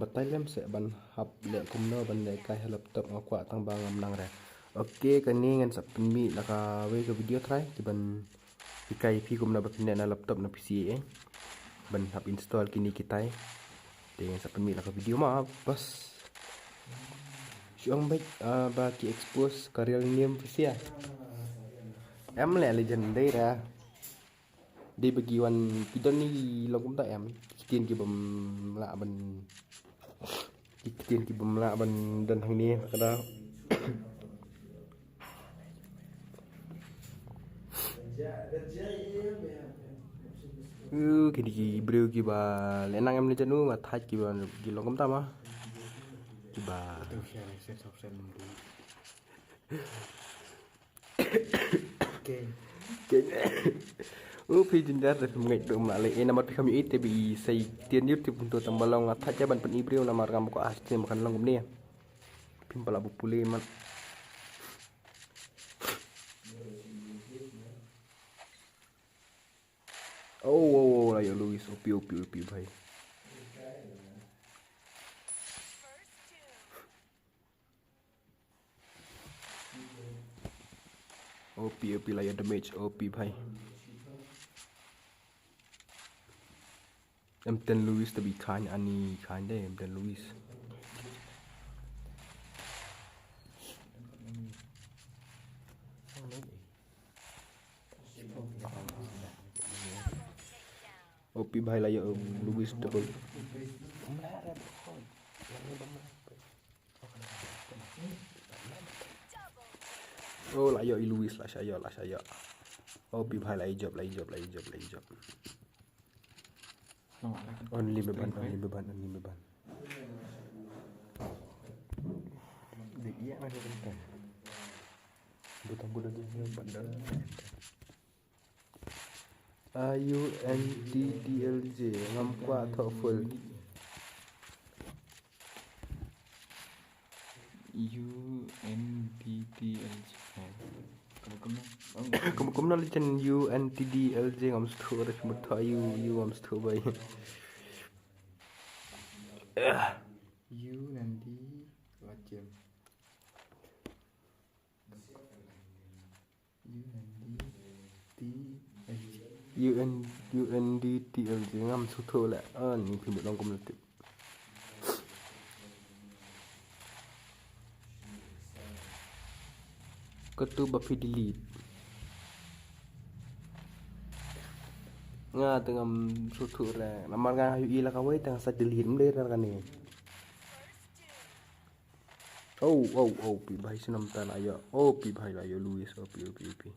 Batai lem seh ban hap leh kumno ban lehkai ha laptop, nga kwah tang ba ngam nang re. Okay, kane ngan sa pynmih la kawei ka video try kiban hikai phi kumno ba phin leh na laptop na P C, eh, ban hap install kine kitai. Te ngan sa pynmih la ka video ma, bas. Shu ong beit, ah, ba ki expose ka real name P C ah. Em leh legend dei ra. Dei ba ki wan ki don ni long kumta em. Ki ktien ki bym lah ban, ki ktien ki bym lah ban don hangne ka da. Uh, kine ki briew kiba leh nang em ne janu, nga thait kiba ki long kumta ma. Kiba. Okay. Okay. Uh, phi jynjar te phim ngeit, dum la leh, eh, namar phi kham ïohi te ba i sa ïa ktien YouTube to, tang ba long nga thait ban pyni briew namar ngam kwah ha stream kan long kumne. Phim pala bu pule man. Oh, oh, oh, la ïoh Luis, O P, O P, O P bhai. O P, O P, la ïoh damage, O P bhai. Em ten Luis te ba i khain, ani khain de, em ten Luis. O P bhai, la ïoh Luis double. Oh, la ïoh i Luis, la sha ïoh, la sha ïoh. O P bhai, la ïoh jop, la ïoh jop, la ïoh jop, la ïoh jop. Only beban, only beban, only beban. Dia yang ada beban. Butang budak dia yang beban. U N T D L J, ngam kwah thoh full. U N T D L J. Kumno, kumno? Kumno, kumno leh jan U N T D L J, ngam sngewthuh, re kumno thoh U, U ngam sngewthuh bha. U N D, la jem. U N D T H. U N, U N D T L J, ngam sngewthuh leh. Ah, ni phi mut long kumno tip. Katu ba phi delete. Nga te ngam sngewthuh re. Namar nga ïohi la kawei te nga sa delete ym dei re kane. Oh, oh, oh, phi bhai snem ta la ïoh. Oh, phi bhai la ïoh Luis, oh, phi, oh, phi, oh, phi.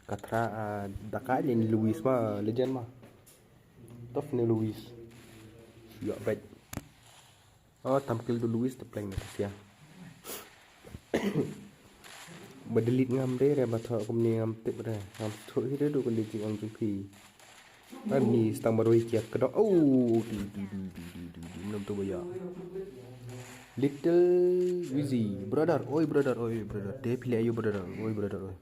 Ka thra, ah, da ka ïa ni Luis ma, legend ma. Tough ni Luis. Ïoh bet. Oh, tam kill tu Luis te pleng na ka sia. Ba delete ngam dei re, ba thoh kumne ngam tip re. Ngam thoh hi re du ka legend ong jong phi. Ani stang marwei kia ka dok. Oh, di, di, di. Nam tu ba ïa. Little Wizzy, brother, oi brother, oi brother. Te phi leh aïu brother, oi brother, oi.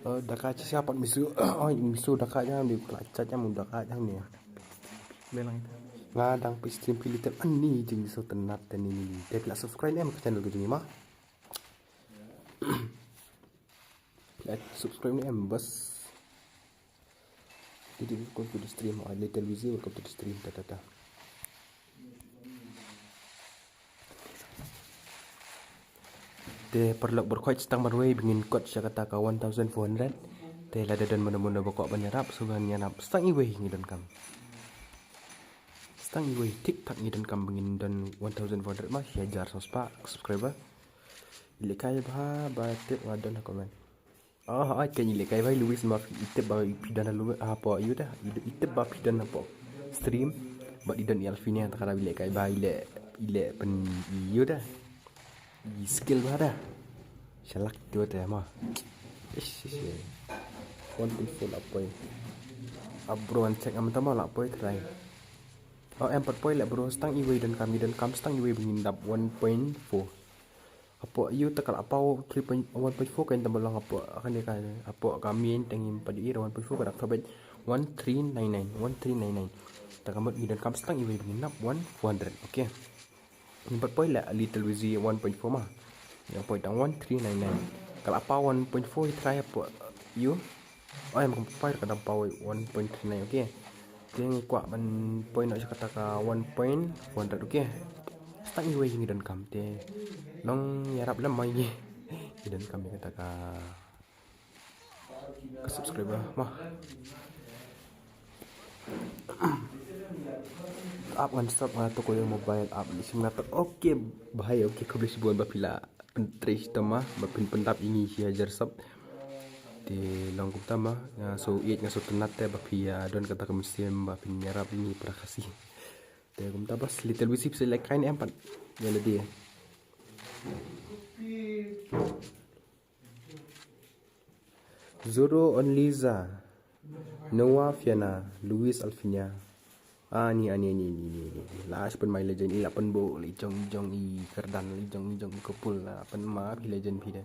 Oh, da ka chi sia pat misu. Oh, misu da ka jam di kla chat jam da ka jam ni. Belang itu. Nga dang phi stream phi little ani jing so tenat te ni ni. Te la subscribe em ka channel ka jing ma. Like, subscribe ni em bas. Jadi welcome to the stream. Oh, little busy, welcome to the stream. Ta ta ta. Te paralok baroh khoit stang marwei ba ngin kot sha kata ka one thousand four hundred. Te lada don mano mano ba kwah ban ïarap, sngewbha ïarap stang iwei ngi donkam. Stang iwei thik thak ngi donkam ba ngin don one thousand four hundred ma, shi hajar saw spah subscriber. Lehkai bha ba tip nga don ha comment. Oh, ai, kan i lehkai bha i Luis ma i tip ba i phi don ha Luis, hapoh ïu te. I tip ba phi don hapoh stream. Ba i don i Alfinia, ta ka dei i lehkai bha i leh, i leh pyn-i ïu te. I skill bha te. Shalak ïu te ma. Ish, ish, ish. One point four lah poi. Ah, bro, an check am ta ma lah poi try. Oh, em pat poi leh bro, stang iwei donkam, i donkam stang iwei ba ngin dap one point four. Hapoh ïu te ka la paw three point, one point four ka, ïa te ba long hapoh kane ka, hapoh ka main te ngim pat ïohi re, one point four ka dak thobet one three nine nine, one three nine nine. Ta ka mut ngi donkam stang iwei ba ngin nap one four hundred. Okay. Ngim pat poi la Little Wizzy one point four ma. Ngim poi tang one three nine nine. Ka la paw one point four i try hapoh ïu. Oh, em, kam poi ka dang paw one point three nine, okay. Te ngi kwah ban poi noh sha kata ka one point four hundred, okay. Stang iwei ngi donkam te. Long ïarap lem mai ngi. Ngi donkam ïa kata ka, ka subscriber ma. App ngan stop nga to ko ïa mobile app ni sim nga to. Okay bhai, okay, khublei shibun ba phi la pyntrei shitom ma, ba phin pyndap ïa ngi shi hajar sub. Te long kumta ma, nga shu ïeit nga shu tynnat te ba phi ïa don kata ka mynsiem ba phin ïarap ïa ngi para Khasi. Te kumta bas, Little Wizzy phi sa lehkai ne em pat ïa lade. Zoro Onliza, Noah Fiona, Luis Alfinia. Ani, ani, ani, ani, ani, ani. La shu pynmai legend, i la pynbok, i jong, i jong, i kyrdan, i jong, i jong, i couple, la pynmai phi legend phi de.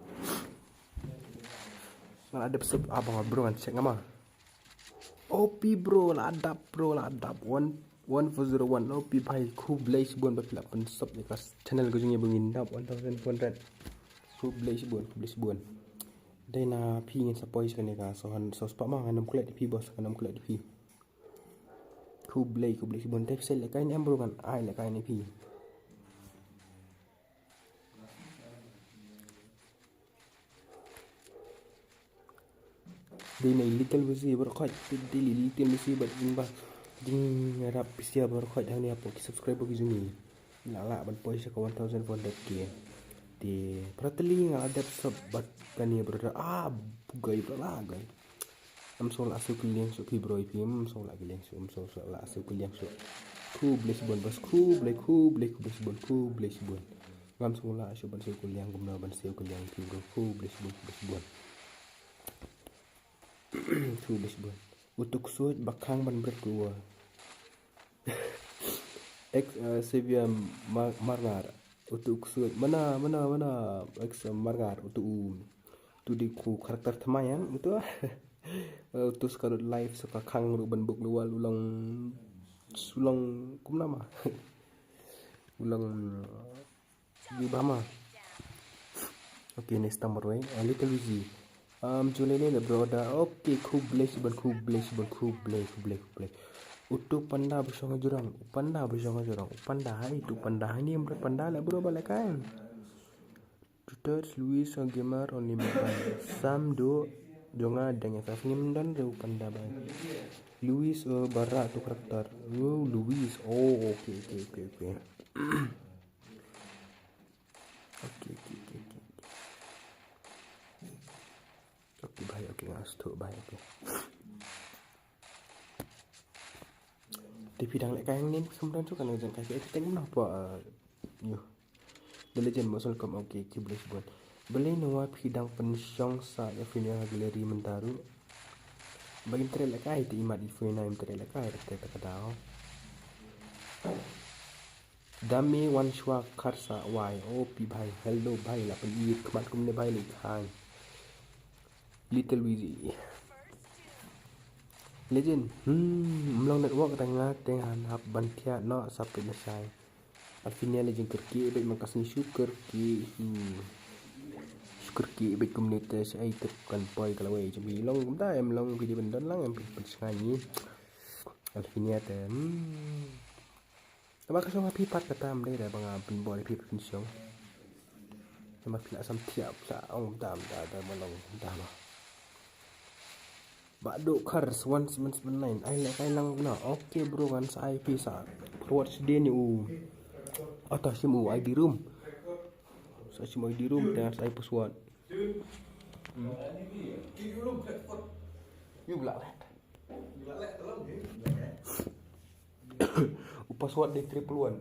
Nga la dep sub, ah, bang bro ngan check nga ma. O P bro, la dap bro, la dap. One, one four zero one, O P bhai, khublei shibun ba phi la pynsub ïa ka channel ka jong ngi ba ngin dap one thousand four hundred. Khublei shibun, khublei shibun. Dei na phi ngin sa poi sha kane ka, so han, so spah ma, ngan ym klet phi boss, ngan ym klet phi. Khublei, khublei shibun. Te phi sa lehkai ne em bro, ngan ai lehkai ne phi. Dei na i Little Wizzy baroh khoit, dei i Little Wizzy bad jingba jingïarap pisa baroh khoit hangne hapoh ki subscriber ki jong ngi. Lah lah ban poi sha ka one thousand four hundred K. Te prateli nga la dep sub bad kane brother, ah, gai brother, ah, gai. Ym sngewlah siew kylliang shuh phi bro, phi ym sngewlah kylliang shuh, ym sngewlah siew kylliang shuh. Khublei shibun bas, khublei, khublei, khublei shibun, khublei shibun. Ngam sngewlah shuh ban siew kylliang kumno ban siew kylliang phi bro, khublei shibun, khublei shibun. Khublei shibun. Utu ksuid ba khang ban bret ruh. Ex, eh, Xavier Mar-, Marngar. Utu ksuid. Mana, mana, mana. Ex, eh, Marngar. Utu u. Tu dei u character thymmai, uto. Eh, uto sa ka lut live sa ka khang ruh ban bok luwal u long, u long kumno ma. U long, eh, ïa u ba ma. Okay, next time marwei. A Little Wizzy. Um, ju lei lei la bro da. Okay, khublei shibun, khublei shibun, khublei, khublei, khublei. Uto panda ba shong ha jrong, u panda ba shong ha jrong, u panda hai, uto panda hai ni, em, panda la bro ba la kai. Tutors, Luis, a gamer, only mobile. Sam do, jong nga dang F F ngim don re u panda ba. Luis, eh, ba rah tu character. Oh, Luis. Oh, okay, okay, okay, okay. Okay, okay, okay, okay. Okay, bhai, okay, nga stroke, bhai, okay. Te phi dang leh kai hangne, sumran chu kan jang kai, kai teng noh pa, uh, yo. The Legend, most welcome, okay, khublei shibun. Balei nawa phi dang pynshong sa ïa Fina ha gallery mynta ruh? Ba im treh leh kai te imat i Fina im treh leh kai te ta ka daw. Dame wan shwa kharsa wai. Oh, pi bhai, hello bhai, la pyn-i khmat kumne bhai, leh khan. Little Wizzy. Legend. Hmm, mlong network tang nga teng han hap ban thiah noh sa pynshai. Alfinia Legend kyrkieh beit man ka sngi shu kyrkieh. Hmm. Shu kyrkieh beit kumne te sa ai tip kan poi ka lawei jong phi long kumta em long phi dei ban don lang em phi pynshai ni. Alfinia te. Hmm. Tangba ka shong ha phi pat kata ym dei da ba nga pynbor ïa phi pynshong. Tangba phi la sam thiah phi la ong dam da da ma long dam. Ba duk khar one seven seven nine ai leh kai lang na. Okay bro ngan sa ai phi sa. Forward sdien ïa u. Ata shim u I D room. Sa shim u I D room te ngan sa ai password. Hmm. Ïa u la leh. U password dei triple one.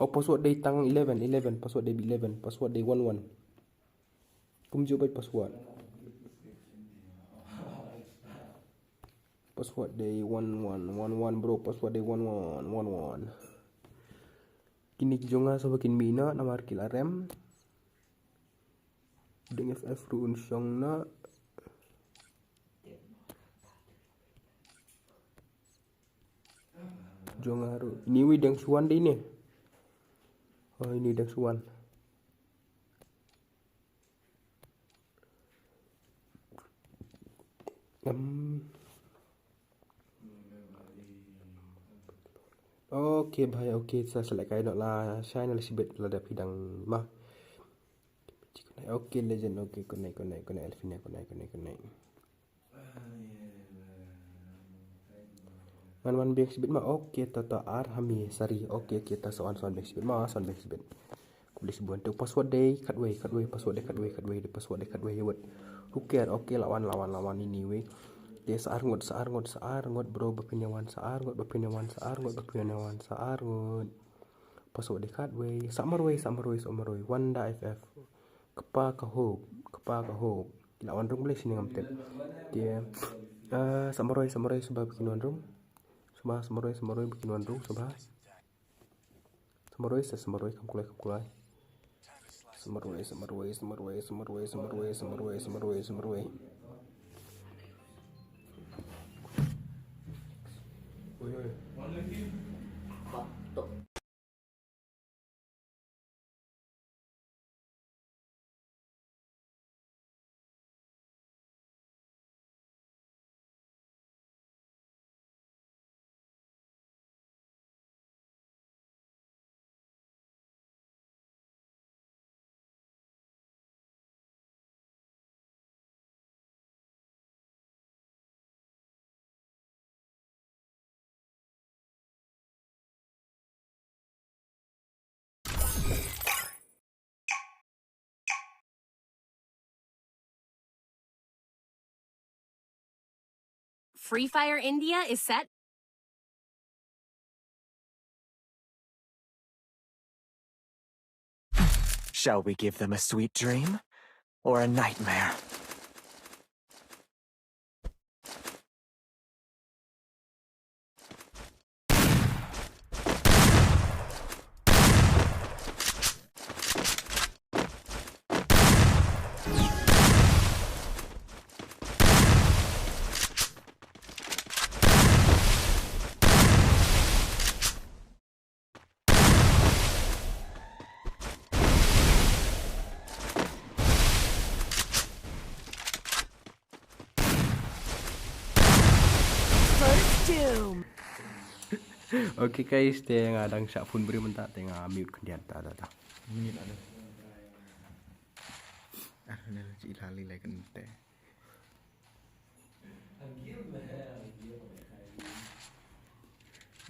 Oh, password dei tang eleven, eleven, password dei eleven, password dei one one. Kumjuh beit password. Password dei one one, one one bro, password dei one one, one one. Kine ki jong nga shuwa kin mih noh namar ki la rem. Deng F F ruh un shong noh. Jong nga ruh. Ini wei dang shuwan dei ne. Oh, ini dang shuwan. Em. Okay bhai, okay, sa sa leh kai noh la shai na la shibit la dep hidang ma. Okay, Legend, okay, connect, connect, connect, Alfinia, connect, connect, connect. Ngan wan biang shibit ma, okay, ta ta ar hami sari, okay, okay, ta sa wan, sa wan biang shibit ma, sa wan biang shibit. Khublei shibun, te u password dei khatwei, khatwei, password dei khatwei, khatwei, te password dei khatwei, wait. Who care, okay, la wan, la wan, la wan, ini wei. Te sa ar ngut, sa ar ngut, sa ar ngut, bro, ba phin ïa wan, sa ar ngut, ba phin ïa wan, sa ar ngut, ba phin ïa wan, sa ar ngut. Password dei khatwei, sa marwei, sa marwei, sa marwei, Wanda F F. Kpa ka hop, kpa ka hop. Ki la wan rung balei sini ngam tip. Te, eh, sa marwei, sa marwei, shuwa ba kin wan rung. Shuwa, sa marwei, sa marwei, ba kin wan rung, shuwa. Sa marwei, sa, sa marwei, kam kulai, kam kulai. Sa marwei, sa marwei, sa marwei, sa marwei, sa marwei, sa marwei, sa marwei, sa marwei. Oi, oi. Free Fire India is set. Shall we give them a sweet dream or a nightmare? Okay guys, te nga dang shah phone briew mynta, te nga mute khyndiat ta ta ta. Minit ada. Ah, na ci lali lai kan te.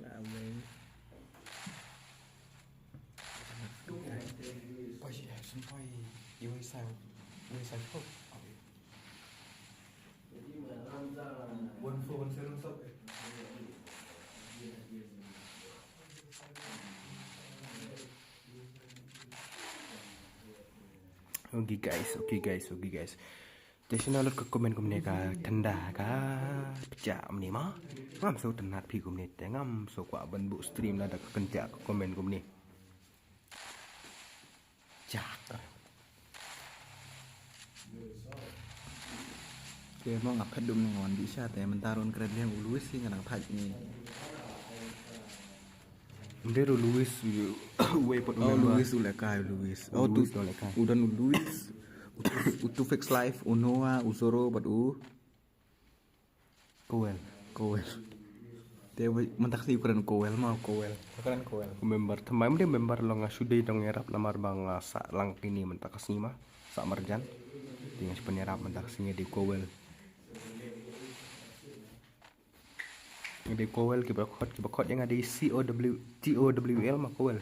La wei. Poi shi, sun poi. Iwei sai, iwei sai ko. One four one seven sub. Okay guys, okay guys, okay guys. Te shano lut ka comment kumne ka tenda ka pcha mne ma. Ngam so tenda phi kumne te ngam so kwah ban buh stream lada ka kynja ka comment kumne. Chak. Te mo nga phet dum ne ngon di sha te mynta run kren liang u Luis hi nga dang thait ni. Mder u Luis u wei pat u Oh, member. Luis u lekai, Luis. U Oh, Luis tu u lekai. U don u Luis. U tu, u tu fix life, u Noah, u Zoro, but u Kowel. Kowel. Te wei, mynta ka sngi u kren Kowel ma, Kowel. U kren Kowel. U member, thymmai mder member long nga shu dei dong ïarap namar ba nga sah lang kine mynta ka sngi ma. Sah marjan. Te nga shu pynïarap mynta ka sngi dei Kowel. Nga dei Kowel kiba khot, kiba khot ïa nga dei C O W, T O W L ma Kowel.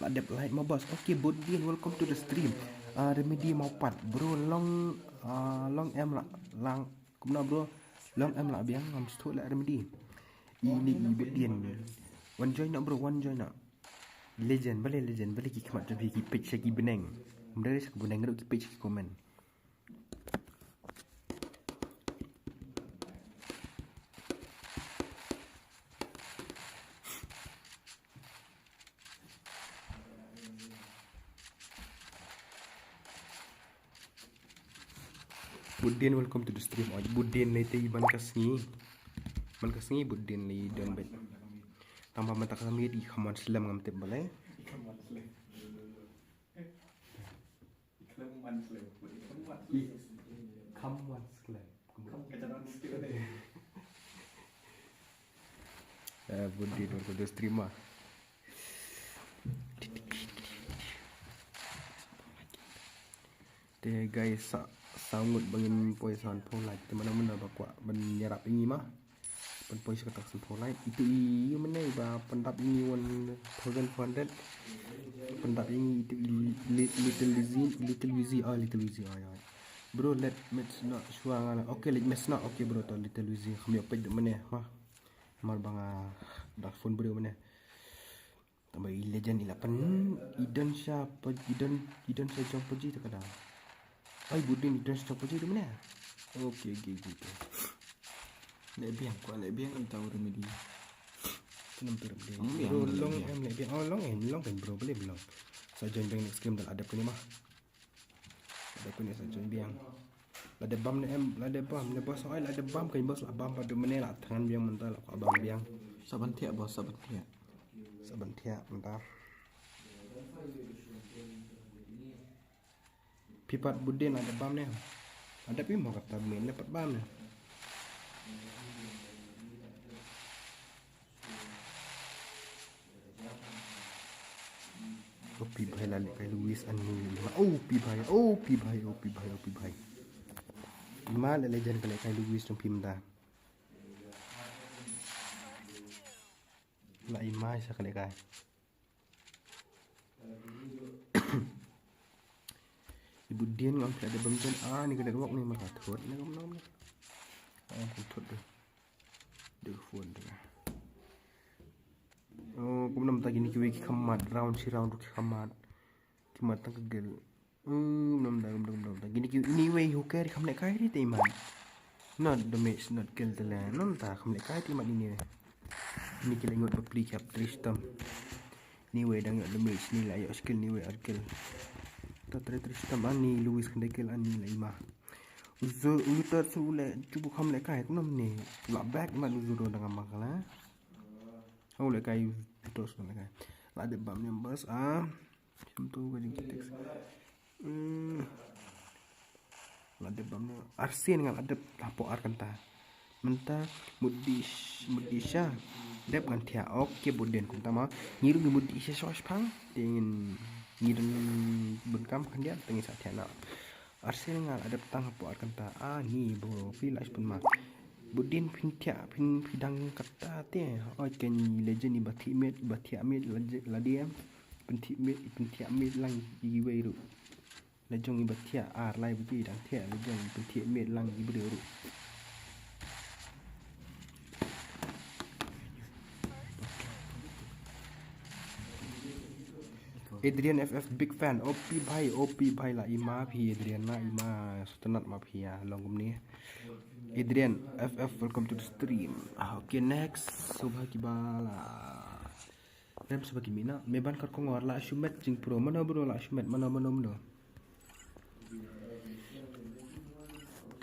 La dep light ma boss. Okay, Budin, welcome to the stream. Ah, Remedy mau pat. Bro, long, ah, long em la, lang, kumno bro? Long em la biang, ngam sngewthuh la Remedy. Ini i Budin. Wan join na bro, wan join na. Legend, balei legend, balei ki khmat jong phi ki page sha ki bneng. Mder sha ki bneng ruh ki page ki comment. Budin, welcome to the stream. Oh, Budin lei te ban ka sngi. Ban ka sngi Budin lei don bet. Tang ba mynta ka sngi i kham wan slem ngam tip balei. Khlem wan slem. Khlem wan slem. Ih, kham wan slem. Kham ka jalan sikit deh. Eh, Budin, welcome to stream ah. Te guys, sa, sa ngut ba ngin poi sanphew like. Te mano mano ba kwah ban ïarap ïa ngi ma. Ban poi sha kata ka sanphew like. Itu i, i mane ba pyndap ïa ngi one thousand four hundred. Pyndap ïa ngi itu i li-, Little Wizzy, Little Wizzy, oh, Little Wizzy, oh, ya. Bro, let me know shuwa nga la. Okay, let me know. Okay, bro, to Little Wizzy. Kham ïoh peit mane, ma. Mar ba nga da phone briew mane. Tang ba i legend i la pyn, i don sha pa, i don, i don sha jong pa ji ta ka dang. Ai, Budin i don sha jong pa ji tu mane. Okay, okay, okay, okay. Leh biang, kwah leh biang, em tahu Remedy. Kenam tu Remedy. Em biang, Bro, leh long biang. Em leh biang. Oh, long em, long kan bro, boleh long. Sa join biang next game dah la dep kane mah. Lada kane sa join biang. Lada bam ne em, lada bam ne boss, oi, lada bam kan boss, la bam ba du mane la thngan biang mynta la ka bam biang. Sa ban thiah boss, sa ban thiah. Sa ban thiah mynta. Phi pat Budin lada bam ne. Lada phi mo kata main ne pat bam ne. O phi bhai la lehkai Luis ani. O phi bhai, o phi bhai, o phi bhai, o phi bhai. Ima la legend ka lehkai Luis jong phi mynta. La ima sa ka lehkai. I Budin ngam phi da bam jen a ni ka network ni ma ka thot ni ngam nam ni. Ngam thot de. De phone de. Oh, kumno mynta kine kiwei ki kham mad, round shi round ruh ki kham mad. Ki mad tang ka gel. Hmm, kumno mynta, kumno mynta, kumno mynta. Kine kiwei, anyway, who care, kham lehkai ri te iman. Not damage, not kill te le. Kumno mynta, kham lehkai te iman anyway. Kine ki la ngot bapli ki ap Tristram. Anyway, dang ïoh damage, ni la ïoh skill, anyway, ar kill. Ta tre Tristram, ani Luis khyndai kill, ani la ima. Uzo, utar su le, chubu kham lehkai, kumno mynta. La back, iman uzo do dang am bakla. Au lehkai, utar su lehkai. La dep bam ne boss, ah. Shim tu ka jingkitex. Hmm. La dep bam ne. Arsien nga la dep hapoh ar kynta. Mynta mut di sh-, mut di sha. Dep ngan thiah. Ok, bud dien kumta ma. Ngi ruh ngi mut di sha shosh phang. Te ngin ngi don bun kam khyndiat te ngin sa thiah na. Arsenal nga la dep tang hapoh ar kynta. A ngi bro phi la spun ma. Bud dien phin thiah phin phi dang kata te. Oi ken legend iba thiah miet iba thiah miet la diem. Phin thiah miet phin thiah miet lang iwei ruh. La jong iba thiah ar lai baje dang thiah la jong phin thiah miet lang iba dei ruh. Adrian F F big fan. O P bhai, O P bhai la ima phi Adrian la ima sutanat ma phi ya long kumne. Adrian F F welcome to the stream. Ah, okay next. Subha ki bala. Rem subha ki mina. Me ban kar kongor la shumet jing pro. Mano bro la shumet mano mano mano.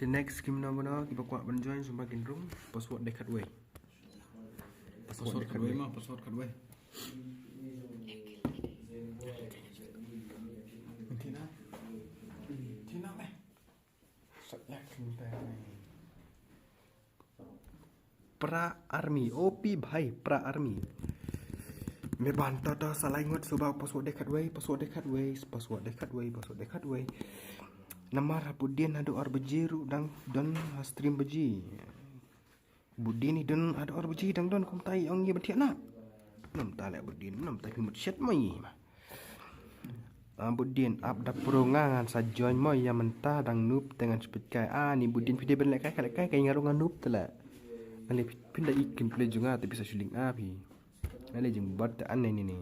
The next kim no mano kiba kwah ban join sumba kin rung password de khatwei. Password de khatwei ma password khatwei. Tina. Tina me. Sat yak kin pe me. Pra Army, O P bhai, Pra Army. Me ban ta ta salai ngut suba password de khatwei, password de khatwei, password de khatwei, password de khatwei. Namar ha pudien hadu ar baje ruh dang don ha stream baje. Budien i don hadu ar baje dang don kumta i ong i ba thiah na. Namta le budien, namta phi mut shet mai ma. Ah, budien ap da pro nga ngan sa join mo ïa mynta dang noob te ngan spit kai. Ah, ni budien phi dei ban leh kai ka leh kai kai nga ruh nga noob te leh. Nga leh phin da i kin play jong nga te phi sa shilling ah phi. Nga leh jing bot te an ne ni ni.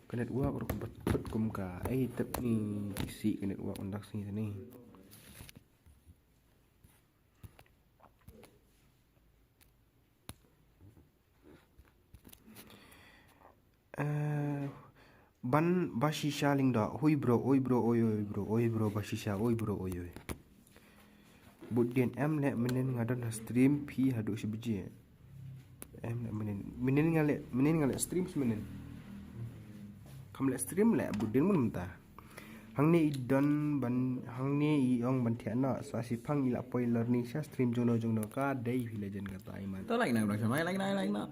Ka network ruh ka bad thut kum ka. Ei tep ni kisi ka network undak sini sini. Eh, ban ba shisha lyngdoh. Hui bro, oi bro, oi oi bro, oi bro ba shisha, oi bro, oi oi. Bud dien em leh mynnin nga don ha stream phi haduh shi baje. Em leh mynnin, mynnin nga leh, mynnin nga leh stream shi mynnin. Kam leh stream leh bud dien mun mynta. Hangne i don ban, hangne i ong ban thiah noh, sa shiphang i la poi lor ni sha stream jongno jongno ka dei phi legend kata i man. To like na, like na, like na, like na.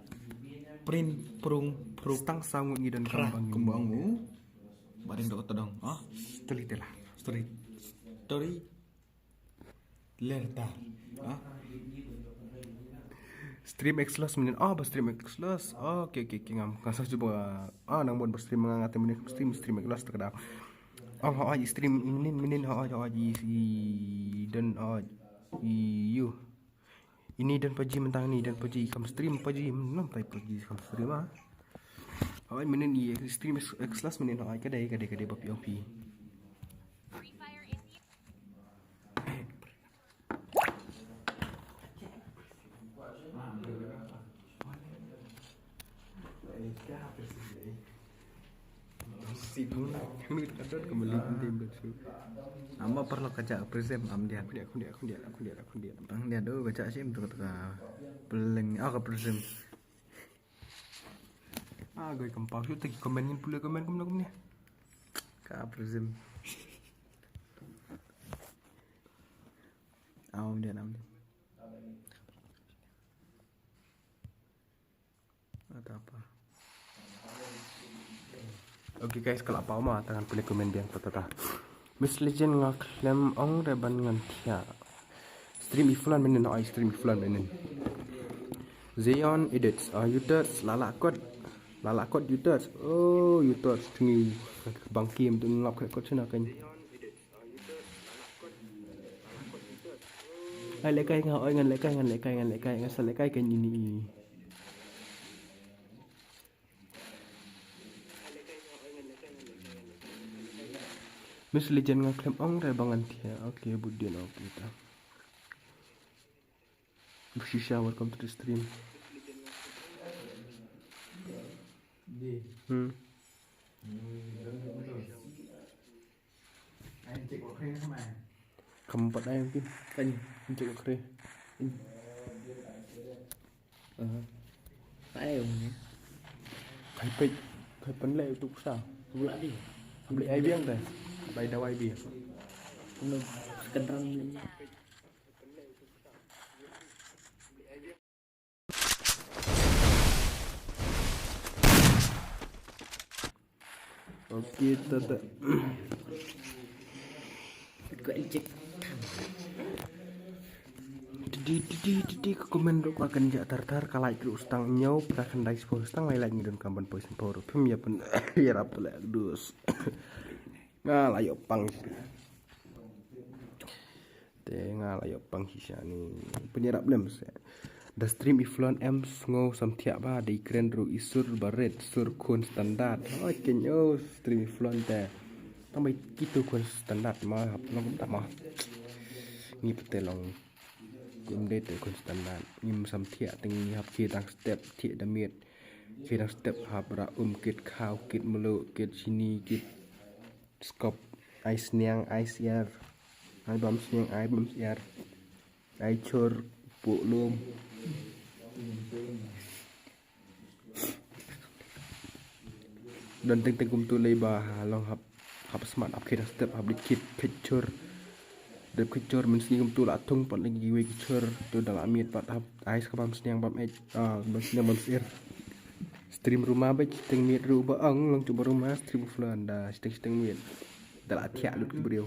Print, prung, prung. Stang sa ngut ngi don pra, kambang kumba ong mu. Baring dok tadong. Ah, story tela. Story. Story. Lerta. Ah. Stream Exlos mynnin. Oh, ba stream Exlos. Oh, okay, okay, okay, ngam. Nga sa cuba. Ah, nang buat ba stream nga ngate mynnin stream, stream Exlos te ka dau. Oh, ha, ha, stream mynnin, mynnin, ha, ha, ha, i, i, don, ha, i, yu. Ini don paji mentang ni, don paji kam stream, paji, hmm, nam tai paji kam stream, ah. Ha, mynnin i stream Ex-, Exlos mynnin, ha, ka dei, ka dei, ka dei ba pi ong pi. Amba parlo kaja prism am dia. Khundia, khundia, khundia, khundia, khundia. Bang dia do kaja sim tu ka peleng. Ah, ka prism. Ah, goi kempau shu tegi komen ngin pule komen kumno kumne. Ka prism. Am dia nam dia. Ata apa? Okay guys, ka la paw ma, ta ngan pule komen biang ta ta ta. Miss Legend nga khlem ong re ban ngan thiah. Stream i Flan mynnin, ai stream i Flan mynnin. Zeon Edits, ah, Uters, la la kot. La la kot Uters. Oh, Uters, tuni bang kim tu ngap kot sina kan. Ai lehkai nga, oi ngan lehkai, ngan lehkai, ngan lehkai, ngan sa lehkai kan ini. Miss Legend nga khlem ong re ba ngan thiah. Okay, bud dien, okay ta. Shisha, welcome to the stream. Hmm. Kam pat ai mungkin. Kan. Encik kre. Aha. Ai ong ni. Kai pek, kai pen le tu sa. Beli ai biang teh. Bai dawai biang. Kena kedrang beli. Okay, tata. Kau injek. Tadi, tadi, tadi, ka comment ruh ka kynjah tar tar, ka like ruh stang hynñiew, ka khyndai spah stang, lai like ngi donkam ban poi san phew ruh. Phim ïa pyn, ïarap te leh dus. Nga la ïoh pang. Te nga la ïoh pang shisha ni. Pynïarap lem se. Da stream i Flon em sngew samthiah ba, da i kren ruh i sur barit, sur khun standard. Oi, ken o stream i Flon te. Tang ba kito khun standard ma hap long kumta ma. Ngi pat te long. Kum dei te khun standard. Ngim samthiah te ngi hap khie dang step thiah da miet. Khie dang step hap ra um kit khaw, kit mluh, kit shini, kit skop, ai sniang, ai syiar, ai bam sniang, ai bam syiar, ai chur, puh lum. Don teng teng kumtu lei ba ha long hap, hap smat, hap khie dang step, hap dei kit, kit chur. Dep kit chur mynsngi kumtu la thung pat lei kiwei ki chur, to da la miet pat hap ai ska bam sniang bam ej, ah, bam sniang bam syiar. Stream ruma ba shiteng miet ruh ba ong long tu ba ruma stream Flon da shiteng shiteng miet. Da la thiah lut ki briew.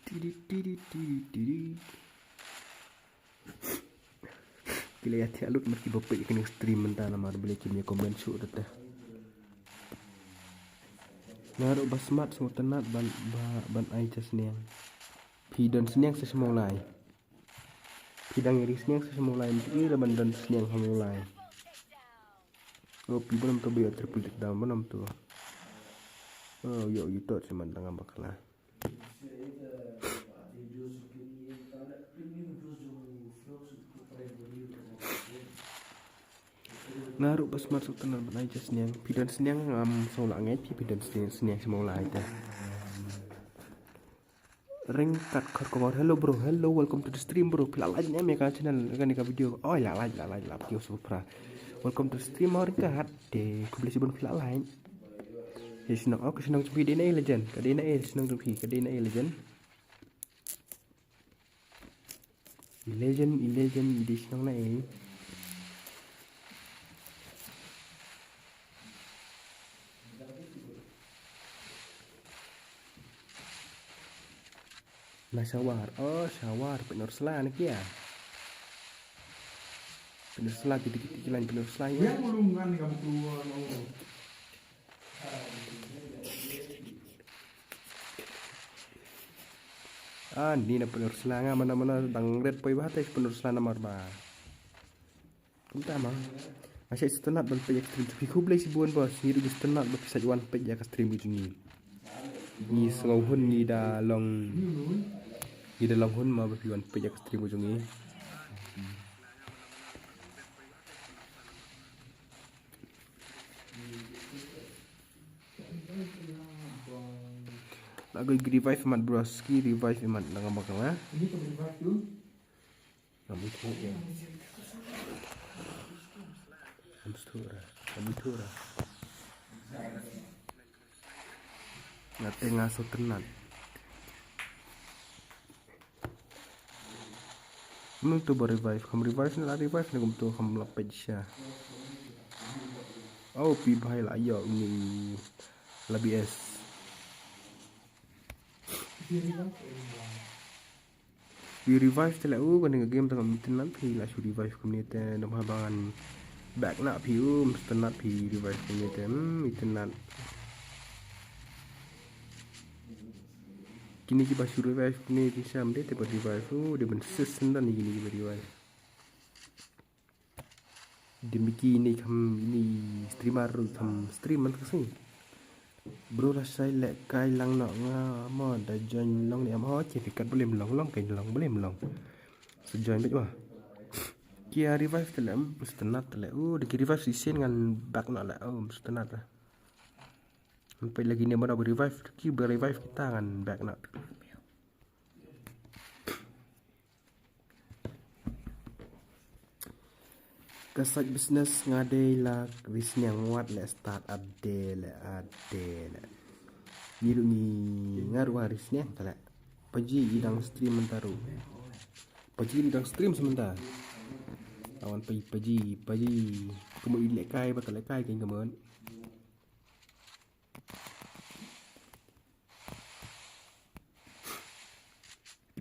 Tiri, tiri, tiri, tiri. Ki la ïa thiah lut mar kiba peit ïa kane ka stream mynta namar balei kim ïa comment shuh da te. Nga ruh ba smat sngewtynnat ban, ba, ban ai ja sniang. Phi don sniang sa sha Mawlai. Phi dang ïa ri sniang sa sha Mawlai, mynta ïa ban don sniang ha Mawlai. Oh, phi bun nam to ba ïa triple down bun nam to. Oh, ïoh ïa to sha man dang bakla. Nga ruh ba smat sngewtynnat ban ai ja sniang. Phi don sniang ngam sngew lah ngeit phi, phi don sniang, sniang sha Mawlai te. Ringkat Kharkongor, hello bro, hello, welcome to the stream bro. Phi la like ne em ïa ka channel, kane ka video? Oi, la like, la like, la like, super pra. Welcome to the stream, Ringkat. Te khublei shibun phi la like. Ïa shnong, oh, ka shnong jong phi dei na ei, legend? Ka dei na ei shnong jong phi? Ka dei na ei, legend? I legend, i legend, i dei shnong na ei? Na Shawar, oh, Shawar, Pyndorsla na kia. Pyndorsla, kiti kiti kilan Pyndorsla ïa. Ah, ni na Pyndorsla nga mana mana dang ret poi ba te Pyndorsla namar ba. Kumta ma. Nga shait sngewtynnat ban peit ïa ka stream jong phi, khublei shibun boss. Ngi ruh ngi sngewtynnat ba phi shait wan peit ïa ka stream ka jong ngi. Ngi sngew hun ngi da long, ngi da long hun ma ba phi wan peit ïa ka stream ka jong ngi. Na goi revive mat bro, ski revive mat na ngam bakal na. Ngam ithuh ïa. Ngam ithuh ra. Ngam ithuh ra. Nga te nga sngewtynnat. Mano to ba revive, kham revive ne la revive ne kumto kham la peit sha. Oh, phi bhai la ïoh ni la B S. Phi revive te la, u kane ka game te kam itynnat, phi la shu revive kumne te, dang ha ba ngan back na phi, u mstnat phi revive kumne te, hmm, itynnat. Kine kiba shu revive kumne ki sham de te ba revive, u de ban sis sendon kine kiba revive. Dei miki ni kham ni streamer ruh kham stream man ka sngi. Bro, lashai leh kai lang noh nga mo da join long ni am, oh, certificate ba lem long, long kai long ba lem long. Sa join beit ma. Kia revive te leh, mstnat te leh. Oh, dei ki revive shisien ngan back noh leh. Oh, mstnat leh. Ngan peit lagi ne ba revive, ki ba revive kita ngan back noh. Ka side business nga dei la ri sniang, wat leh start ade leh, ade leh. Ngi ruh ngi, nga ruh nga ri sniang te leh. Paji i dang stream mynta ruh. Paji i dang stream sa mynta. Tawan paji, paji, paji. Kumno i lehkai, ba ka lehkai kein kumno.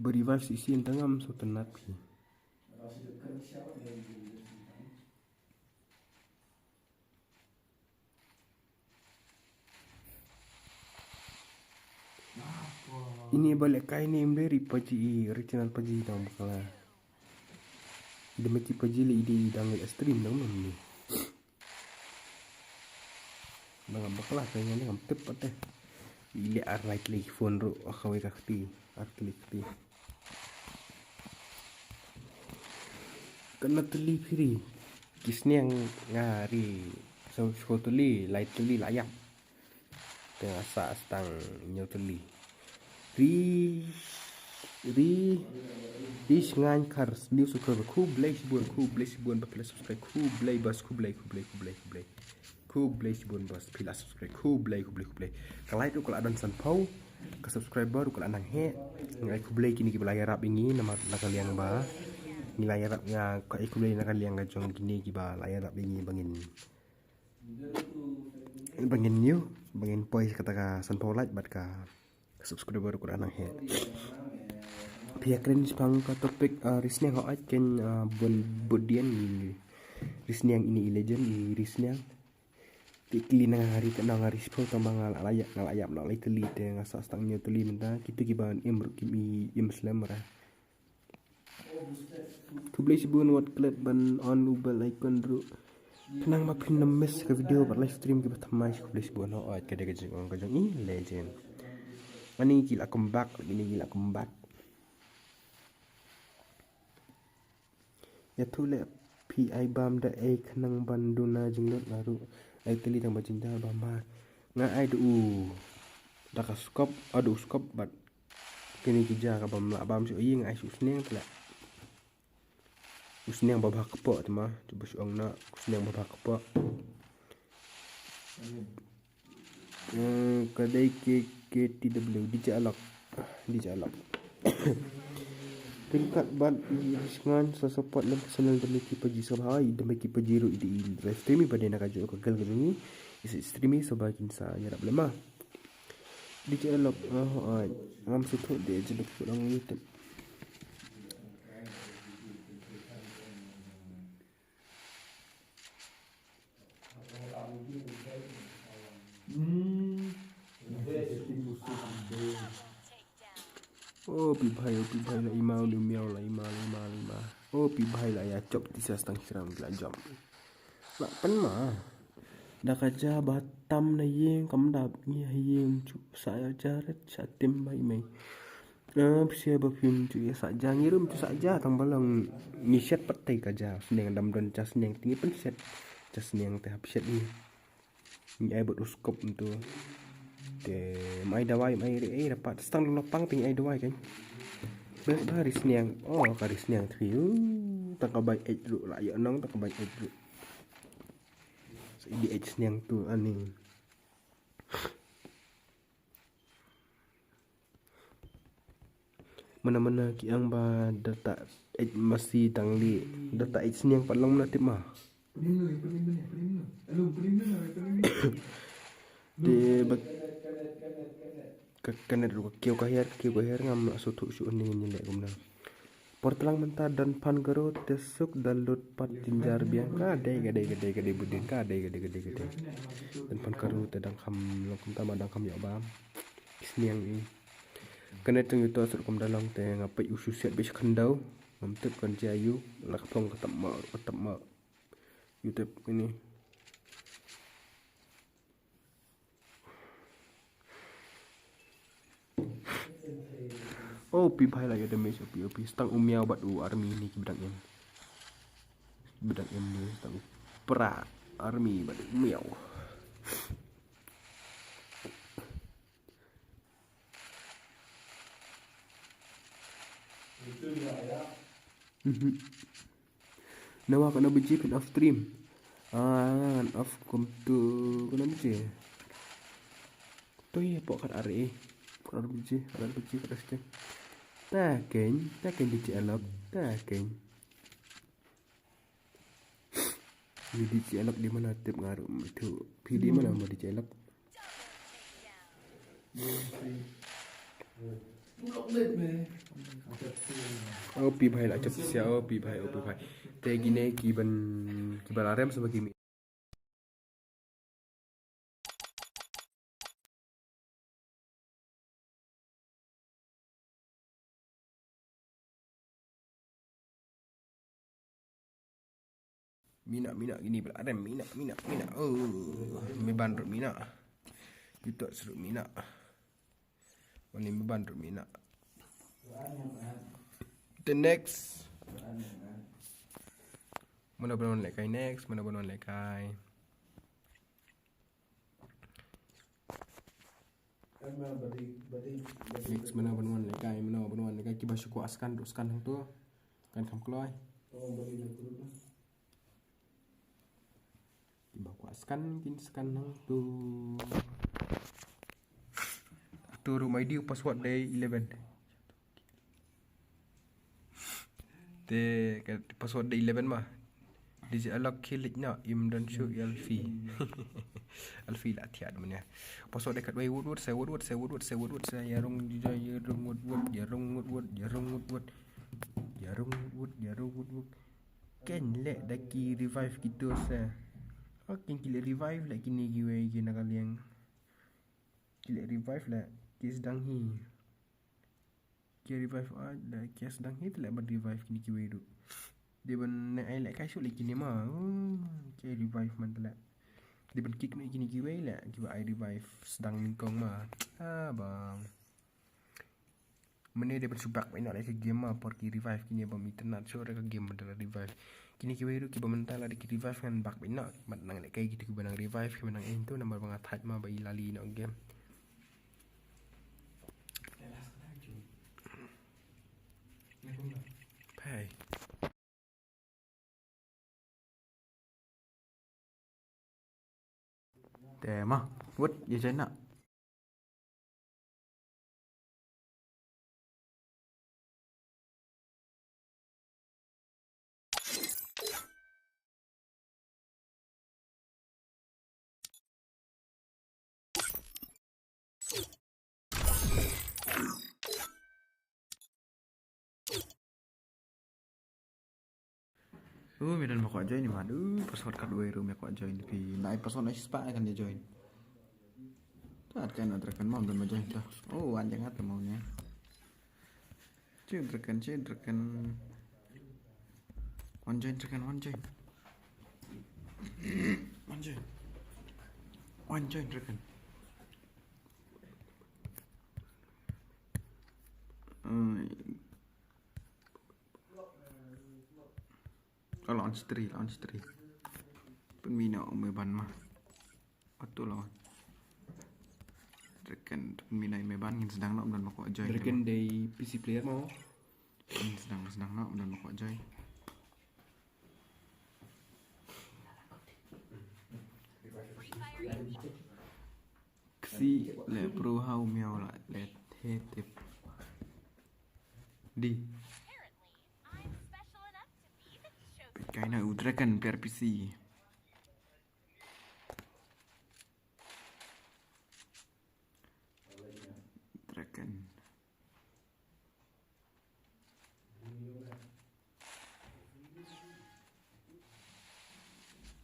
Ba revive shisien te ngam sngewtynnat phi. Ini ba lehkai ni, im dei ri paji, i original paji dang bakla. Dei ma ki paji lei, i dei i dang leh stream dang mem ni. Dang bakla ka ngan ngam tip pat te. I leh ar lai tylli phone ruh, ah, kawei ka kti, ar tylli kti. Kane tylli phi ri. Ki sniang nga ri. So, so tylli, lai tylli la ïap. Te nga sah tang hynñiew tylli. Ri, ri, ri Shngain Khar, new subscriber. Khublei shibun, khublei shibun ba phi la subscribe. Khublei boss, khublei, khublei, khublei, khublei. Khublei shibun boss, phi la subscribe. Khublei, khublei, khublei. Ka like ruh ka la don sanphew. Ka subscriber ruh ka la nang heh. Nga ai khublei kine kiba la ïarap ïa ngi namar na ka liang ba ngi la ïarap, nga ai khublei na ka liang ka jong kine kiba la ïarap ïa ngi ba ngin, ba ngin ïoh, ba ngin poi kata ka sanphew like bad ka, ka subscriber ruh ka la nang heh. Phi ïa kren shaphang ka topic, ah, ri sniang, hooid kein, ah, bun bud dien, ri sniang ini i legend, i ri sniang. Te kylli na nga ri katno nga ri shiphew, tang ba nga la ïap, nga la ïap noh lai tylli te nga sah tang hynñiew tylli mynta. Kito kiba im ruh kim im slem re. Khublei shibun, wat klet ban on u bell icon ruh. Khnang ba phin ym miss ka video bad live stream kiba thymmai. Khublei shibun, hooid ka dei ka jingong ka jong i legend. Ani ki la come back, kine ki la come back. Ïathuh leh phi ai bam da ei khnang ban duna jinglut, nga ruh ai tylli tang ba jynjar bam ba. Nga ai da u, da ka skop, ah, da u skop bad kine ki ja ka bam lah bam shuh ïing, ai shu sniang te leh. U sniang ba bha kpoh te ma, te ba shu ong na, u sniang ba bha kpoh. Eh, ka dei K K T W, D J Alok. D J Alok. Ryngkat bad i Shngain sa support lem ka channel da me ki paji sa bha, i da me ki paji ruh i dei i live stream i ba dei na ka jong ka girl ka jong i. I sa stream i sa ba kin sa ïarap lem ma. D J Alok, ah, hooid. Ngam sngewthuh de, jin da put ong YouTube. Hmm. O phi bhai, o phi bhai, la i ma, u miaw, la i ma, la i ma, la i ma. O phi bhai, la ïa chop ti sa stang shram la jam. La pen ma. Da ka ja ba tam na ïing kam dap ngi ha ïing chu sa ïa ja ret sa tim bai mei. Ah, phi ba phim chu ïa sa ja ngi rum chu sa ja tang ba long ngi shet pat tei ka ja sniang dam don ja sniang tingi pen shet ja sniang te hap shet ngi. Ngi ai bad u skop ntu. Te mai dawai mai re ei rapat stang lo pang ping ai dawai kan. Bes ba ri sniang. Oh, ka ri sniang tri. Uh, tang ka bai ej ru la ïa nong tang ka bai ej ru. Sa i di ej sniang tu ani. Mana mana ki ang ba data ej masi tang li data ej sniang pat long mana tip ma. Te ba ka kanet ru ka kiew ka hiar ka kiew ka hiar ngam la suthu shu ni ni le kumna. Por tlang mynta dan phan karo te suk da lut pat jinjar biang ka dei ka dei ka dei ka dei budin ka dei ka dei ka dei ka dei. Dan phan karo te dang kham long kumta ma dang kham ïoh bam. Sniang i. Kane tang yu to suk kum da long te nga peit u shu siat bit khandau. Ngam tip kan jia yu la ka phong ka tap ma ka tap ma. Yu tip ini. Oh, pi bhai la ïa damage, oh, pi, oh, pi. Stang u miaw bad u army ni ki bdang em. Bdang em ni stang u pra army bad u miaw. Mhm. Nawa kano biji phin off stream. Ah, off kum tu kano biji. Tu ya pok kat ari. Kano biji, kano biji kat ari. Ta keng, ta keng biji elok, ta keng. Ni di ci elok di mana tip ngaru tu. Pi di mana mo di ci elok. Oh, pi bhai la chap sia, oh, pi bhai, oh, pi bhai. Te kine ki ban, ki ban arem sama ki mi. Mina, mina, ini bela ada mina, mina, mina. Oh, me ban rut mina. Kita seru mina. Mani me ban rut mina. The next. Mana ban wan lekai next, mana ban wan lekai. Next, mana ban wan lekai, mana ban wan lekai, kiba shu kwah scan, ruh scan hangto. Kan kham kloi. Kiba kwah scan, kin scan hangto. Tu ruh mai di password dei eleven. Te ka password dei eleven ma. Di ji alok khilik na im don shu elfi. Elfi la thiat manya. Password dei kat wei wut wut se wut wut se wut wut se wut wut se ya rung ji ya rung wut wut ya rung wut wut ya rung wut wut. Ya rung wut wut ya rung wut wut. Ken le da ki revive ki tu se. Oh, ken ki le revive le kini ki wei ki na ka liang. Ki le revive le ki sdang hi. Ki revive, ah, da ki sdang hi te le ban revive kini ki wei ruh. Dei ban ne ai le kai shu le kini ma. Oh, ki revive man te le. Dei ban kick ne kini ki wei le kiba ai revive sdang nyngkong ma. Ah, ba. Mane dei ban shu back beit noh le ki game ma por ki revive kini ba mi tynat shu re ka game ban da revive. Kini ki wei ruh kiba mynta la dei ki revive ngan back beit noh. Mat nang le kai kitu kiba nang revive kiba nang ento namar ba nga thait ma ba i lali noh game. Hey. Te ma, wut, ïa join na. Uh, me don ma kwah join ni ma. Uh, password kat wei ruh me kwah join phi. Nai password nai spa kan join. Tat kan Draken ma don ma join ta. Oh, wan jangat ma ne. Che Draken, che Draken. Wan join Draken, wan join. Wan join. Wan join Draken. Uh, Oh, launch three, launch three. Pynmih noh u Meban ma. Atu launch. Draken, pynmih noh u Meban ngin sdang noh, ym don ma kwah join. Draken dei P C player mo. Ngin sdang, sdang noh, ym don ma kwah join. Ksi le pro ha u miaw la le the tip. Di. Peit kai na u Draken P R P C. Draken.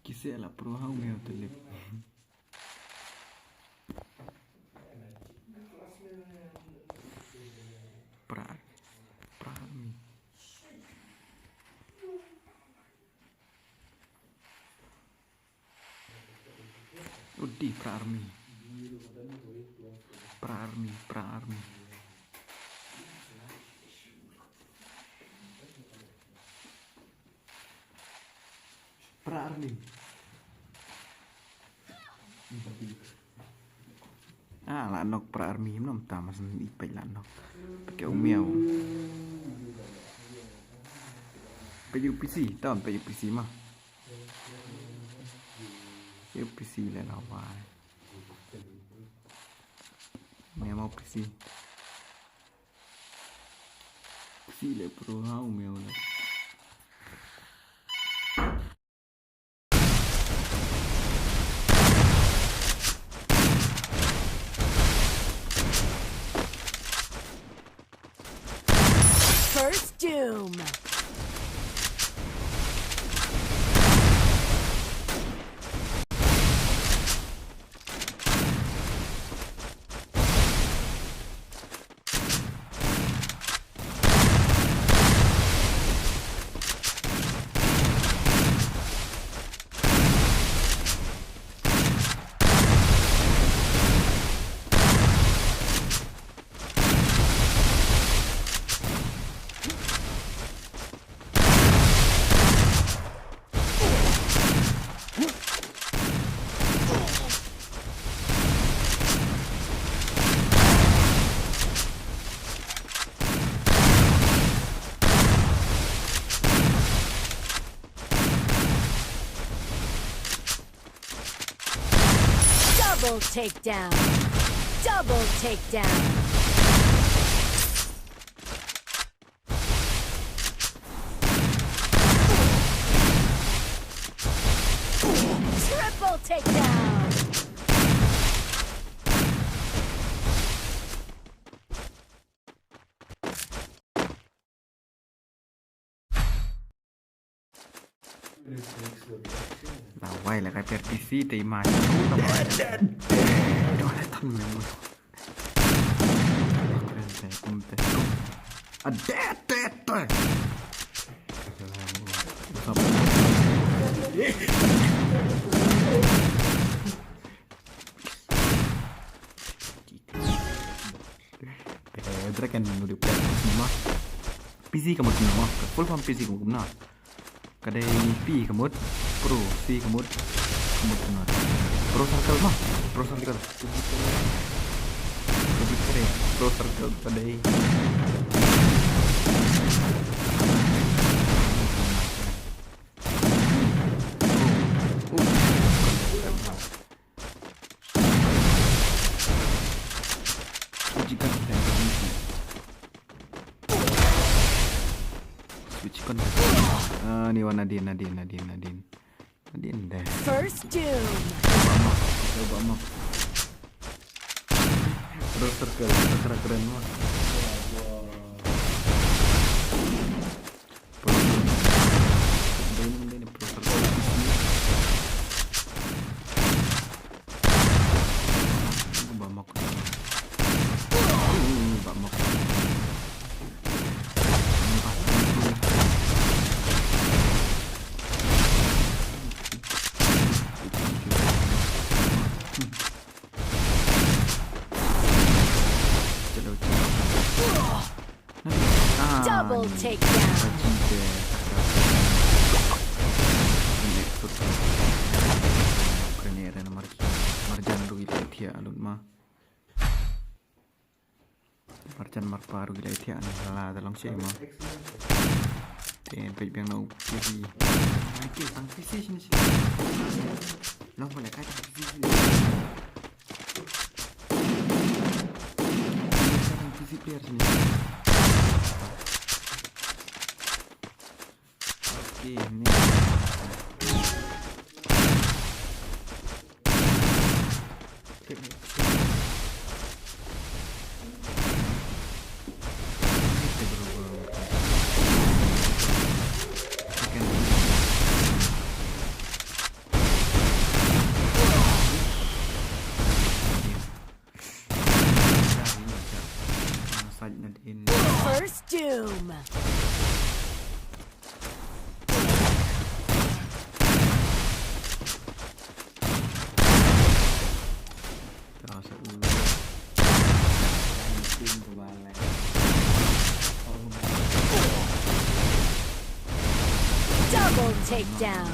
Kise la pro ha u miaw te lip. Pra, pra mi. Udi pra army. Pra army, pra army. Pra army. Ah, la nok pra army, mno mta mas i peit la nok. Peit ka u miaw. Peit ïa u P C, tam peit ïa u P C ma. Ïa u P C leh la wai. Meo ma u P C. P C leh pro ha u meo leh. First Doom. Double takedown. Double takedown. Triple takedown. Na wai la ka per P C te ma. Dua la tan me mo. Kren te kum te kum. A dead dead te. Eh, dragon nu di player P C ma. P C ka mut kumno ma. Full form P C ka mut kumno. Ka dei P ka mut. Pro C ka mut. Ka mut kumno. Pro circle ma. Pro circle. Public area. Pro circle ka dei. Oh. Oh. Switch gun. Switch gun. Ah, ni wan Nadine, Nadine, Nadine, Nadine. Nadine deh. First Doom. Coba map, coba map. Terus circle, kita keren mah. Double takedown. Marjan rugi la thiah lut ma. Marjan marpa rugi la thiah ni hala da long shi ma. Ten peit biang na u P C. Ai ke sang P C sini sini. Long pala kai sang P C sini. Sang P C player sini. Oke, ni. First Doom. Double takedown.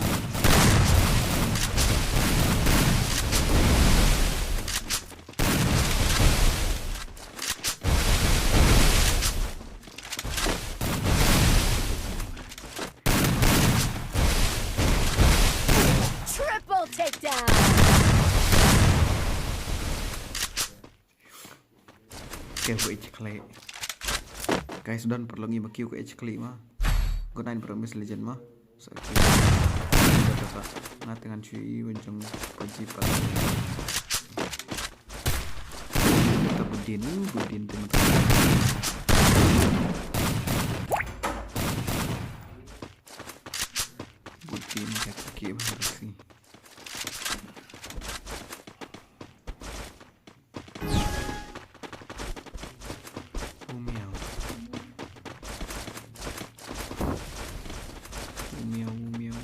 Kiew ka H Clay. Guys, don paralok ngi ba kiew ka H Clay ma. Good night bro, Miss Legend ma. Sa kiew. Nga tyngan shu i wan jong PUBG pa. Ta budin, uh, budin te mata. Budin ka kiew ba si. Meow. Meow, meow.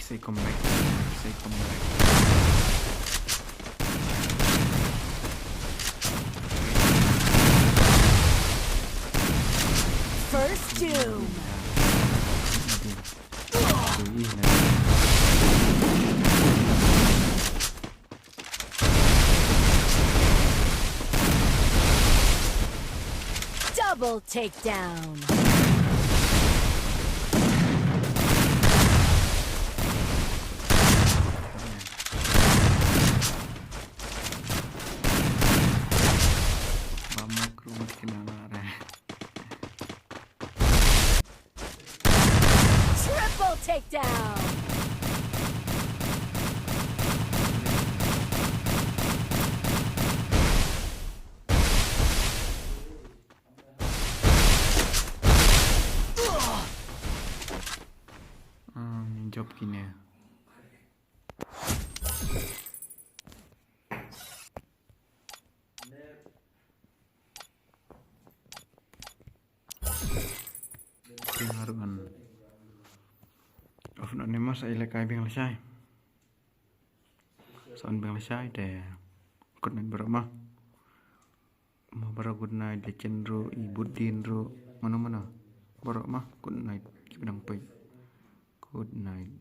Say come back. Say come back. First doom. Double takedown. Triple takedown. Ah, ni job kine. Ping haruh ngan. Of not ni mas ai lekai bing lashai. Son bing lashai te. Good night bro ma. Ma bro good night, Lechin ro, i Budin ro. Mano mano. Bro ma, good night. Keep dang poi. Good night.